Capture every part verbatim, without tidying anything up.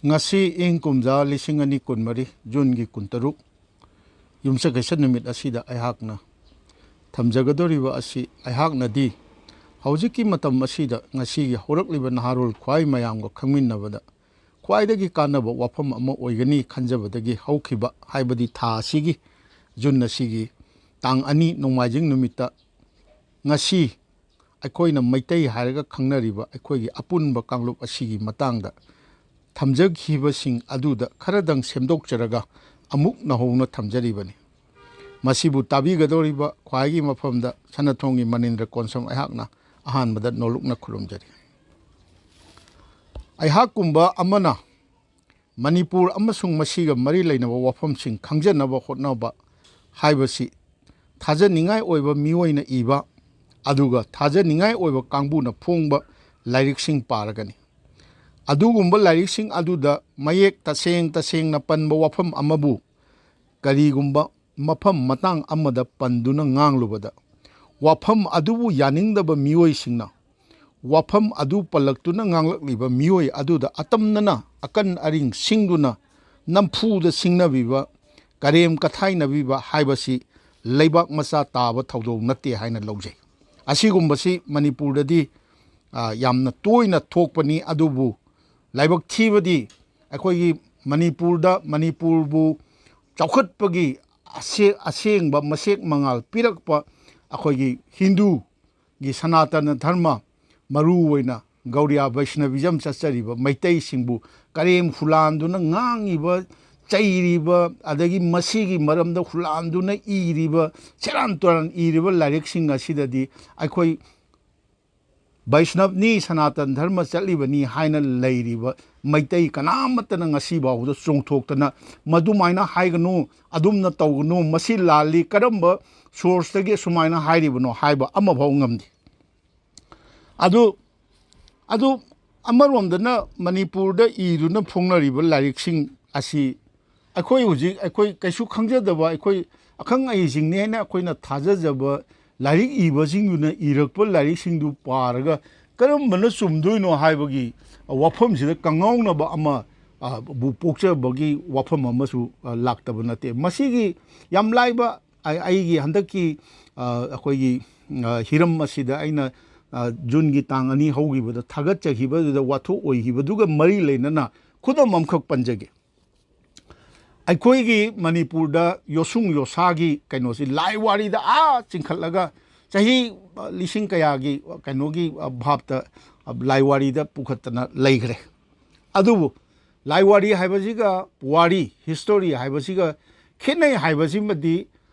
ꯉꯁꯤ ꯏꯪ ꯀꯨꯝꯖꯥ ꯂꯤꯁꯤꯡ ꯑꯅꯤ ꯀꯨꯟꯃꯔꯤ ꯖꯨꯟꯒꯤ ꯀꯨꯟꯇꯔꯨꯛ, ꯌꯨꯝꯁꯀꯩꯁ ꯅꯨꯃꯤꯠ ꯑꯁꯤꯗ ꯑꯩꯍꯥꯛꯅ ꯊꯝꯖꯒꯗꯧꯔꯤꯕ ꯑꯁꯤ, ꯑꯩꯍꯥꯛꯅꯗꯤ ꯍꯧꯖꯤꯛꯀꯤ ꯃꯇꯝ ꯑꯁꯤꯗ ꯉꯁꯤꯒꯤ ꯍꯧꯔꯛꯂꯤꯕ ꯅꯍꯥꯔꯣꯜ ꯈ꯭ꯋꯥꯏ ꯃꯌꯥꯝꯒ ꯈꯪꯃꯤꯟꯅꯕꯗ ꯈ꯭ꯋꯥꯏꯗꯒꯤ ꯀꯥꯟꯅꯕ ꯋꯥꯐꯝ ꯑꯃ ꯑꯣꯏꯒꯅꯤ ꯈꯟꯖꯕꯗꯒꯤ ꯍꯧꯈꯤꯕ, ꯍꯥꯏꯕꯗꯤ ꯊꯥ ꯑꯁꯤꯒꯤ, ꯖꯨꯟ ꯑꯁꯤꯒꯤ ꯇꯥꯡ ꯑꯅꯤ ꯅꯣꯡꯃꯥꯏꯖꯤꯡ ꯅꯨꯃꯤꯠꯇ ꯉꯁꯤ ꯑꯩꯈꯣꯏꯅ ꯃꯩꯇꯩ ꯍꯥꯏꯔꯒ ꯈꯪꯅꯔꯤꯕ ꯑꯩꯈꯣꯏꯒꯤ ꯑꯄꯨꯟꯕ ꯀꯥꯡꯂꯨꯞ ꯑꯁꯤꯒꯤ ꯃꯇꯥꯡꯗ ꯊꯝꯖꯈꯤꯕꯁꯤꯡ ꯑꯗꯨꯗ ꯈꯔꯗꯪ ꯁꯦꯝꯗꯣꯛꯆꯔꯒ ꯑꯃꯨꯛ ꯅꯧꯍꯧꯅ ꯊꯝꯖꯔꯤꯕꯅꯤ꯫ ꯃꯁꯤꯕꯨ ꯇꯥꯕꯤꯒꯗꯧꯔꯤꯕ ꯈ꯭ꯋꯥꯏꯒꯤ ꯃꯐꯝꯗ ꯁꯅꯥꯊꯣꯡꯒꯤ ꯃꯅꯤꯟꯗ꯭ꯔ ꯀꯣꯟꯁꯝ ꯑꯩꯍꯥꯛꯅ ꯑꯍꯥꯟꯕꯗ ꯅꯣꯂꯨꯛꯅ ꯈꯨꯔꯨꯝꯖꯔꯤ꯫ ꯑꯩꯍꯥꯛꯀꯨꯝꯕ ꯑꯃꯅ ꯃꯅꯤꯄꯨꯔ ꯑꯃꯁꯨꯡ ꯃꯁꯤꯒ ꯃꯔꯤ ꯂꯩꯅꯕ ꯋꯥꯐꯝꯁꯤꯡ ꯈꯪꯖꯅꯕ ꯍꯣꯠꯅꯕ ꯍꯥꯏꯕꯁꯤ ꯊꯥꯖꯅꯤꯡꯉꯥꯏ ꯑꯣꯏꯕ ꯃꯤꯑꯣꯏꯅ ꯏꯕ, ꯑꯗꯨꯒ ꯊꯥꯖꯅꯤꯡꯉꯥꯏ ꯑꯣꯏꯕ ꯀꯥꯡꯕꯨꯅ ꯐꯣꯡꯕ ꯂꯥꯏꯔꯤꯛꯁꯤꯡ ꯄꯥꯔꯒꯅꯤ꯫ ꯑꯗꯨꯒꯨꯝꯕ ꯂꯥꯏꯔꯤꯛꯁꯤꯡ ꯑꯗꯨꯗ ꯃꯌꯦꯛ ꯇꯁꯦꯡ ꯇꯁꯦꯡꯅ ꯄꯟꯕ ꯋꯥꯐꯝ ꯑꯃꯕꯨ ꯀꯔꯤꯒꯨꯝꯕ ꯃꯐꯝ ꯃꯇꯥꯡ ꯑꯃꯗ ꯄꯟꯗꯨꯅ ꯉꯥꯡꯂꯨꯕꯗ, ꯋꯥꯐꯝ ꯑꯗꯨꯕꯨ ꯌꯥꯅꯤꯡꯗꯕ ꯃꯤꯑꯣꯏꯁꯤꯡꯅ ꯋꯥꯐꯝ ꯑꯗꯨ ꯄꯜꯂꯛꯇꯨꯅ ꯉꯥꯡꯂꯛꯂꯤꯕ ꯃꯤꯑꯣꯏ ꯑꯗꯨꯗ ꯑꯇꯝꯅꯅ ꯑꯀꯟ ꯑꯔꯤꯡ ꯁꯤꯡꯗꯨꯅ ꯅꯝꯐꯨꯗ ꯁꯤꯡꯅꯕꯤꯕ, ꯀꯔꯦꯝ ꯀꯊꯥꯏꯅꯕꯤꯕ ꯍꯥꯏꯕꯁꯤ ꯂꯩꯕꯥꯛ ꯃꯆꯥ ꯇꯥꯕ ꯊꯧꯗꯣꯛ ꯅꯠꯇꯦ ꯍꯥꯏꯅ ꯂꯧꯖꯩ꯫ ꯑꯁꯤꯒꯨꯝꯕꯁꯤ ꯃꯅꯤꯄꯨꯔꯗꯗꯤ, ꯑ, ꯌꯥꯝꯅ ꯇꯣꯏꯅ ꯊꯣꯛꯄꯅꯤ꯫ ꯑꯗꯨꯕꯨ ꯂꯥꯏꯕꯛ ꯊꯤꯕꯗꯤ ꯑꯩꯈꯣꯏꯒꯤ ꯃꯅꯤꯄꯨꯔꯗ, ꯃꯅꯤꯄꯨꯔꯕꯨ ꯆꯥꯎꯈꯠꯄꯒꯤ ꯑꯁꯦ-, ꯑꯁꯦꯡꯕ ꯃꯁꯦꯛ ꯃꯉꯥꯜ ꯄꯤꯔꯛꯄ ꯑꯩꯈꯣꯏꯒꯤ ꯍꯤꯟꯗꯨꯒꯤ ꯁꯅꯥꯇꯅ ꯙꯔꯃ, ꯃꯔꯨꯑꯣꯏꯅ ꯒꯧꯔꯤꯌꯥ ꯕꯩꯁꯅꯕꯤꯖꯝ ꯆꯠꯆꯔꯤꯕ ꯃꯩꯇꯩꯁꯤꯡꯕꯨ ꯀꯔꯦꯝ ꯍꯨꯂꯥꯟꯗꯨꯅ ꯉꯥꯡꯉꯤꯕ, ꯆꯩꯔꯤꯕ, ꯑꯗꯒꯤ ꯃꯁꯤꯒꯤ ꯃꯔꯝꯗ ꯍꯨꯂꯥꯟꯗꯨꯅ ꯏꯔꯤꯕ, ꯁꯦꯔꯥꯟ ꯇꯨꯔꯥꯟ ꯏꯔꯤꯕ ꯂꯥꯏꯔꯤꯛꯁꯤꯡ ꯑꯁꯤꯗꯗꯤ ꯑꯩꯈꯣꯏ ꯕꯩꯁꯅꯕꯅꯤ, ꯁꯅꯥꯇꯟ ꯙꯔꯃ ꯆꯠꯂꯤꯕꯅꯤ ꯍꯥꯏꯅ ꯂꯩꯔꯤꯕ ꯃꯩꯇꯩ ꯀꯅꯥꯃꯠꯇꯅ ꯉꯁꯤ ꯐꯥꯎꯕꯗ ꯆꯣꯡꯊꯣꯛꯇꯅ, "ꯃꯗꯨꯃꯥꯏꯅ ꯍꯥꯏꯒꯅꯨ, ꯑꯗꯨꯝꯅ ꯇꯧꯒꯅꯨ, ꯃꯁꯤ ꯂꯥꯜꯂꯤ, ꯀꯔꯝꯕ ꯁꯣꯔꯁꯇꯒꯤ ꯑꯁꯨꯃꯥꯏꯅ ꯍꯥꯏꯔꯤꯕꯅꯣ?" ꯍꯥꯏꯕ ꯑꯃꯐꯥꯎ ꯉꯝꯗꯦ꯫ ꯑꯗꯨ, ꯑꯗꯨ ꯑꯃꯔꯣꯝꯗꯅ ꯃꯅꯤꯄꯨꯔꯗ ꯏꯗꯨꯅ ꯐꯣꯡꯅꯔꯤꯕ ꯂꯥꯏꯔꯤꯛꯁꯤꯡ ꯑꯁꯤ ꯑꯩꯈꯣꯏ ꯍꯧꯖꯤꯛ, ꯑꯩꯈꯣꯏ ꯀꯩꯁꯨ ꯈꯪꯖꯗꯕ, ꯑꯩꯈꯣꯏ ꯑꯈꯪ ꯑꯍꯩꯁꯤꯡꯅꯤ ꯍꯥꯏꯅ ꯑꯩꯈꯣꯏꯅ ꯊꯥꯖꯖꯕ ꯂꯥꯏꯔꯤꯛ ꯏꯕꯁꯤꯡꯗꯨꯅ ꯏꯔꯛꯄ ꯂꯥꯏꯔꯤꯛꯁꯤꯡꯗꯨ ꯄꯥꯔꯒ ꯀꯔꯝꯕꯅ ꯆꯨꯝꯗꯣꯏꯅꯣ ꯍꯥꯏꯕꯒꯤ ꯋꯥꯐꯝꯁꯤꯗ ꯀꯪꯉꯥꯎꯅꯕ ꯑꯃ ꯑ, ꯕꯨ ꯄꯣꯛꯆꯕꯒꯤ ꯋꯥꯐꯝ ꯑꯃꯁꯨ, ꯑ, ꯂꯥꯛꯇꯕ ꯅꯠꯇꯦ꯫ ꯃꯁꯤꯒꯤ ꯌꯥꯝ ꯂꯥꯏꯕ ꯑꯩ-, ꯑꯩꯒꯤ ꯍꯟꯗꯛꯀꯤ, ꯑ, ꯑꯩꯈꯣꯏꯒꯤ, ꯑ, ꯍꯤꯔꯝ ꯑꯁꯤꯗ ꯑꯩꯅ, ꯑ, ꯖꯨꯟꯒꯤ ꯇꯥꯡ ꯑꯅꯤ ꯍꯧꯈꯤꯕꯗ ꯊꯥꯒꯠꯆꯈꯤꯕꯗꯨꯗ ꯋꯥꯊꯣꯛ ꯑꯣꯏꯈꯤꯕꯗꯨꯒ ꯃꯔꯤ ꯂꯩꯅꯅ ꯈꯨꯗꯝ ꯑꯃꯈꯛ ꯄꯟꯖꯒꯦ꯫ ꯑꯩꯈꯣꯏꯒꯤ ꯃꯅꯤꯄꯨꯔꯗ ꯌꯣꯁꯨꯡ ꯌꯣꯁꯥꯒꯤ ꯀꯩꯅꯣꯁꯤ ꯂꯥꯏ ꯋꯥꯔꯤꯗ ꯑꯥ ꯆꯤꯡꯈꯠꯂꯒ ꯆꯍꯤ, ꯑ, ꯂꯤꯁꯤꯡ ꯀꯌꯥꯒꯤ, ꯑ, ꯀꯩꯅꯣꯒꯤ, ꯑ, ꯚꯥꯞꯇ, ꯑ, ꯂꯥꯏ ꯋꯥꯔꯤꯗ ꯄꯨꯈꯠꯇꯅ ꯂꯩꯈ꯭ꯔꯦ꯫ ꯑꯗꯨꯕꯨ ꯂꯥꯏ ꯋꯥꯔꯤ ꯍꯥꯏꯕꯁꯤꯒ ꯄꯨꯋꯥꯔꯤ, ꯍꯤꯁꯇꯣꯔꯤ ꯍꯥꯏꯕꯁꯤꯒ ꯈꯦꯠꯅꯩ ꯍꯥꯏꯕꯁꯤꯃꯗꯤ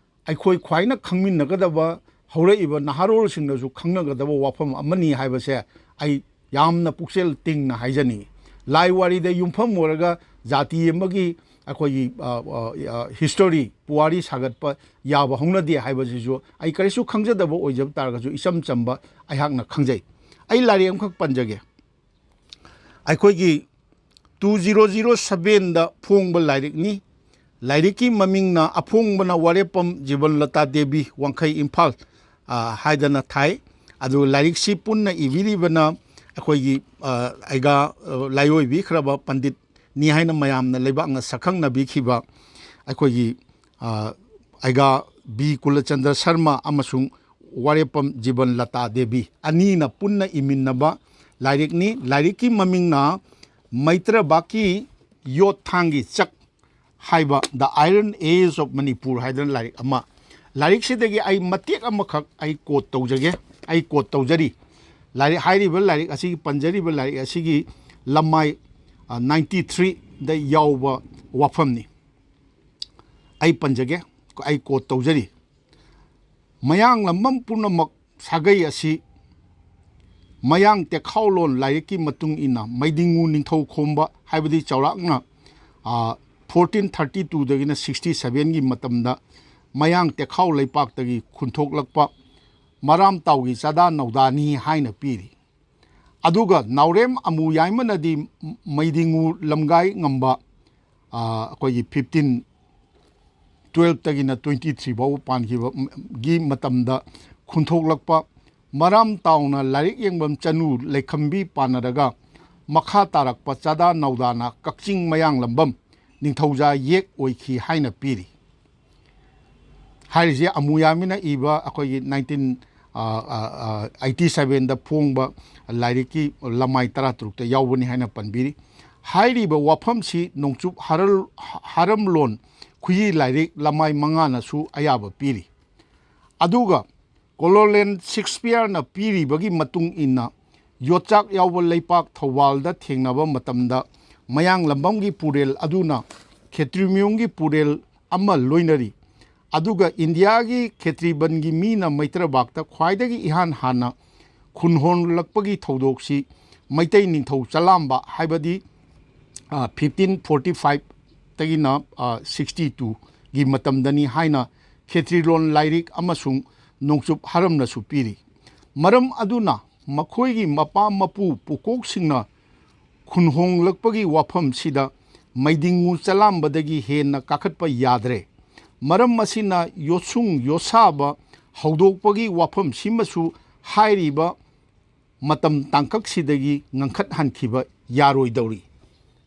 ꯑꯩꯈꯣꯏ ꯈ꯭ꯋꯥꯏꯅ ꯈꯪꯃꯤꯟꯅꯒꯗꯕ, ꯍꯧꯔꯛꯏꯕ ꯅꯍꯥꯔꯣꯜꯁꯤꯡꯅꯁꯨ ꯈꯪꯅꯒꯗꯕ ꯋꯥꯐꯝ ꯑꯃꯅꯤ ꯍꯥꯏꯕꯁꯦ ꯑꯩ ꯌꯥꯝꯅ ꯄꯨꯛꯆꯦꯜ ꯇꯤꯡꯅ ꯍꯥꯏꯖꯅꯤꯡꯏ꯫ ꯂꯥꯏ ꯋꯥꯔꯤꯗ ꯌꯨꯝꯐꯝ ꯑꯣꯏꯔꯒ ꯖꯥꯇꯤ ꯑꯃꯒꯤ ꯑꯩꯈꯣꯏꯒꯤ, ꯑ, ꯑ, ꯑ, ꯍꯤꯁꯇꯣꯔꯤ, ꯄꯨꯋꯥꯔꯤ ꯁꯥꯒꯠꯄ ꯌꯥꯕ ꯍꯧꯅꯗꯦ ꯍꯥꯏꯕꯁꯤꯁꯨ ꯑꯩ ꯀꯔꯤꯁꯨ ꯈꯪꯖꯗꯕ ꯑꯣꯏꯖꯕ ꯇꯥꯔꯒꯁꯨ ꯏꯆꯝ ꯆꯝꯕ ꯑꯩꯍꯥꯛꯅ ꯈꯪꯖꯩ꯫ ꯑꯩ ꯂꯥꯏꯔꯤꯛ ꯑꯃꯈꯛ ꯄꯟꯖꯒꯦ꯫ ꯑꯩꯈꯣꯏꯒꯤ two zero zero sevenꯗ ꯐꯣꯡꯕ ꯂꯥꯏꯔꯤꯛꯅꯤ꯫ ꯂꯥꯏꯔꯤꯛꯀꯤ ꯃꯃꯤꯡꯅ, ꯑꯐꯣꯡꯕꯅ ꯋꯥꯔꯦꯞꯄꯝ ꯖꯤꯕꯟꯂꯇꯥ ꯗꯦꯕꯤ, ꯋꯥꯡꯈꯩ, ꯏꯝꯐꯥꯜ, ꯑ, ꯍꯥꯏꯗꯅ ꯊꯥꯏ꯫ ꯑꯗꯨ ꯂꯥꯏꯔꯤꯛꯁꯤ ꯄꯨꯟꯅ ꯏꯕꯤꯔꯤꯕꯅ ꯑꯩꯈꯣꯏꯒꯤ, ꯑ, ꯑꯩꯒꯥ, ꯑ, ꯂꯥꯏꯑꯣꯏꯕꯤꯈ꯭ꯔꯕ ꯄꯟꯗꯤꯠꯅꯤ ꯍꯥꯏꯅ ꯃꯌꯥꯝꯅ ꯂꯩꯕꯥꯛꯅ ꯁꯛꯈꯪꯅꯕꯤꯈꯤꯕ ꯑꯩꯈꯣꯏꯒꯤ, ꯑ, ꯑꯩꯒꯥ ꯕꯤ ꯀꯨꯂꯆꯟꯗ꯭ꯔ ꯁꯔꯃ ꯑꯃꯁꯨꯡ ꯋꯥꯔꯦꯞꯄꯝ ꯖꯤꯕꯟ ꯂꯇꯥ ꯗꯦꯕꯤ ꯑꯅꯤꯅ ꯄꯨꯟꯅ ꯏꯃꯤꯟꯅꯕ ꯂꯥꯏꯔꯤꯛꯅꯤ꯫ ꯂꯥꯏꯔꯤꯛꯀꯤ ꯃꯃꯤꯡꯅ ꯃꯩꯇ꯭ꯔꯕꯥꯛꯀꯤ ꯌꯣꯠ ꯊꯥꯡꯒꯤ ꯆꯛ ꯍꯥꯏꯕ, The Iron Age of Manipur ꯍꯥꯏꯗꯅ ꯂꯥꯏꯔꯤꯛ ꯑꯃ꯫ ꯂꯥꯏꯔꯤꯛꯁꯤꯗꯒꯤ ꯑꯩ ꯃꯇꯦꯛ ꯑꯃꯈꯛ ꯑꯩ ꯀꯣꯠ ꯇꯧꯖꯒꯦ, ꯑꯩ ꯀꯣꯠ ꯇꯧꯖꯔꯤ꯫ ꯂꯥꯏꯔꯤꯛ, ꯍꯥꯏꯔꯤꯕ ꯂꯥꯏꯔꯤꯛ ꯑꯁꯤꯒꯤ, ꯄꯟꯖꯔꯤꯕ ꯂꯥꯏꯔꯤꯛ ꯑꯁꯤꯒꯤ ꯂꯃꯥꯏ, ꯑ, ninety threeꯗ ꯌꯥꯎꯕ ꯋꯥꯐꯝꯅꯤ꯫ ꯑꯩ ꯄꯟꯖꯒꯦ, ꯑꯩ ꯀꯣꯠ ꯇꯧꯖꯔꯤ꯫ "ꯃꯌꯥꯡ ꯂꯝꯕꯝ ꯄꯨꯝꯅꯃꯛ ꯁꯥꯒꯩ ꯑꯁꯤ ꯃꯌꯥꯡ ꯇꯦꯈꯥꯎꯂꯣꯟ ꯂꯥꯏꯔꯤꯛꯀꯤ ꯃꯇꯨꯡ ꯏꯟꯅ ꯃꯩꯗꯤꯡꯉꯨ ꯅꯤꯡꯊꯧ ꯈꯣꯝꯕ", ꯍꯥꯏꯕꯗꯤ ꯆꯥꯎꯔꯥꯛꯅ, ꯑ, fourteen thirty twoꯗꯒꯤꯅ sixty sevenꯒꯤ ꯃꯇꯝꯗ ꯃꯌꯥꯡ ꯇꯦꯈꯥꯎ ꯂꯩꯄꯥꯛꯇꯒꯤ ꯈꯨꯟꯊꯣꯛꯂꯛꯄ ꯃꯔꯥꯝ ꯇꯥꯎꯒꯤ ꯆꯥꯗꯥ ꯅꯧꯗꯥꯅꯤ ꯍꯥꯏꯅ ꯄꯤꯔꯤ꯫ ꯑꯗꯨꯒ ꯅꯥꯎꯔꯦꯝ ꯑꯃꯨ ꯌꯥꯏꯃꯅꯗꯤ ꯃꯩꯗꯤꯡꯉꯨ ꯂꯝꯒꯥꯏ ꯉꯝꯕ, ꯑ, ꯑꯩꯈꯣꯏꯒꯤ fifteen twelveꯇꯒꯤꯅ twenty three ꯐꯥꯎꯕ ꯄꯥꯟꯈꯤꯕ ꯒꯤ ꯃꯇꯝꯗ ꯈꯨꯟꯊꯣꯛꯂꯛꯄ ꯃꯔꯥꯝ ꯇꯥꯎꯅ ꯂꯥꯏꯔꯤꯛ ꯌꯦꯡꯐꯝ ꯆꯅꯨ ꯂꯩꯈꯝꯕꯤ ꯄꯥꯟꯅꯔꯒ ꯃꯈꯥ ꯇꯥꯔꯛꯄ ꯆꯥꯗꯥ ꯅꯧꯗꯥꯅ ꯀꯛꯆꯤꯡ ꯃꯌꯥꯡꯂꯝꯕꯝ ꯅꯤꯡꯊꯧꯖꯥ ꯌꯦꯛ ꯑꯣꯏꯈꯤ ꯍꯥꯏꯅ ꯄꯤꯔꯤ꯫ ꯍꯥꯏꯔꯤꯁꯦ ꯑꯃꯨꯌꯥꯃꯤꯅ ꯏꯕ ꯑꯩꯈꯣꯏꯒꯤ ꯅꯥꯏꯟꯇꯤꯟ ꯑꯩꯠꯇꯤ ꯁꯕꯦꯟꯗ ꯐꯣꯡꯕ ꯂꯥꯏꯔꯤꯛꯀꯤ ꯂꯃꯥꯏ ꯇꯔꯥꯇꯔꯨꯛꯇ ꯌꯥꯎꯕꯅꯤ ꯍꯥꯏꯅ ꯄꯟꯕꯤꯔꯤ꯫ ꯍꯥꯏꯔꯤꯕ ꯋꯥꯐꯝꯁꯤ ꯅꯣꯡꯆꯨꯞ ꯍꯥꯔꯜ-, ꯍꯥꯔꯝꯂꯣꯟ ꯈꯨꯌꯤ ꯂꯥꯏꯔꯤꯛ ꯂꯃꯥꯏ ꯃꯉꯥꯅꯁꯨ ꯑꯌꯥꯕ ꯄꯤꯔꯤ꯫ ꯑꯗꯨꯒ ꯀꯣꯂꯣꯂꯦꯟ ꯁꯦꯛꯁꯄꯤꯌꯔꯅ ꯄꯤꯔꯤꯕꯒꯤ ꯃꯇꯨꯡ ꯏꯟꯅ ꯌꯣꯠꯆꯥꯛ ꯌꯥꯎꯕ ꯂꯩꯄꯥꯛ ꯊꯧꯕꯥꯜꯗ ꯊꯦꯡꯅꯕ ꯃꯇꯝꯗ ꯃꯌꯥꯡꯂꯝꯕꯝꯒꯤ ꯄꯨꯔꯦꯜ ꯑꯗꯨꯅ ꯈꯦꯇ꯭ꯔꯤꯃꯌꯨꯡꯒꯤ ꯄꯨꯔꯦꯜ ꯑꯃ ꯂꯣꯏꯅꯔꯤ꯫ ꯑꯗꯨꯒ ꯏꯟꯗꯤꯌꯥꯒꯤ ꯈꯦꯇ꯭ꯔꯤꯕꯟꯒꯤ ꯃꯤꯅ ꯃꯩꯇ꯭ꯔꯕꯥꯛꯇ ꯈ꯭ꯋꯥꯏꯗꯒꯤ ꯏꯍꯥꯟ ꯍꯥꯟꯅ ꯈꯨꯟ ꯍꯣꯡꯂꯛꯄꯒꯤ ꯊꯧꯗꯣꯛꯁꯤ ꯃꯩꯇꯩ ꯅꯤꯡꯊꯧ ꯆꯂꯥꯝꯕ, ꯍꯥꯏꯕꯗꯤ ꯐꯤꯐꯇꯤꯟ ꯐꯣꯔꯇꯤ ꯐꯥꯏꯚꯇꯒꯤꯅ ꯁꯤꯛꯁꯇꯤ ꯇꯨꯒꯤ ꯃꯇꯝꯗꯅꯤ ꯍꯥꯏꯅ ꯈꯦꯇ꯭ꯔꯤꯂꯣꯟ ꯂꯥꯏꯔꯤꯛ ꯑꯃꯁꯨꯡ ꯅꯣꯡꯆꯨꯞ ꯍꯥꯔꯝꯅꯁꯨ ꯄꯤꯔꯤ꯫ ꯃꯔꯝ ꯑꯗꯨꯅ ꯃꯈꯣꯏꯒꯤ ꯃꯄꯥ ꯃꯄꯨ ꯄꯨꯀꯣꯛꯁꯤꯡꯅ ꯈꯨꯟꯍꯣꯡꯂꯛꯄꯒꯤ ꯋꯥꯐꯝꯁꯤꯗ ꯃꯩꯗꯤꯡꯉꯨ ꯆꯂꯥꯝꯕꯗꯒꯤ ꯍꯦꯟꯅ ꯀꯥꯈꯠꯄ ꯌꯥꯗ꯭ꯔꯦ꯫ ꯃꯔꯝ ꯑꯁꯤꯅ ꯌꯣꯠꯁꯨꯡ ꯌꯣꯠꯁꯥꯕ ꯍꯧꯗꯣꯛꯄꯒꯤ ꯋꯥꯐꯝꯁꯤꯃꯁꯨ ꯍꯥꯏꯔꯤꯕ ꯃꯇꯝ ꯇꯥꯡꯀꯛꯁꯤꯗꯒꯤ ꯉꯟꯈꯠꯍꯟꯈꯤꯕ ꯌꯥꯔꯣꯏꯗꯧꯔꯤ꯫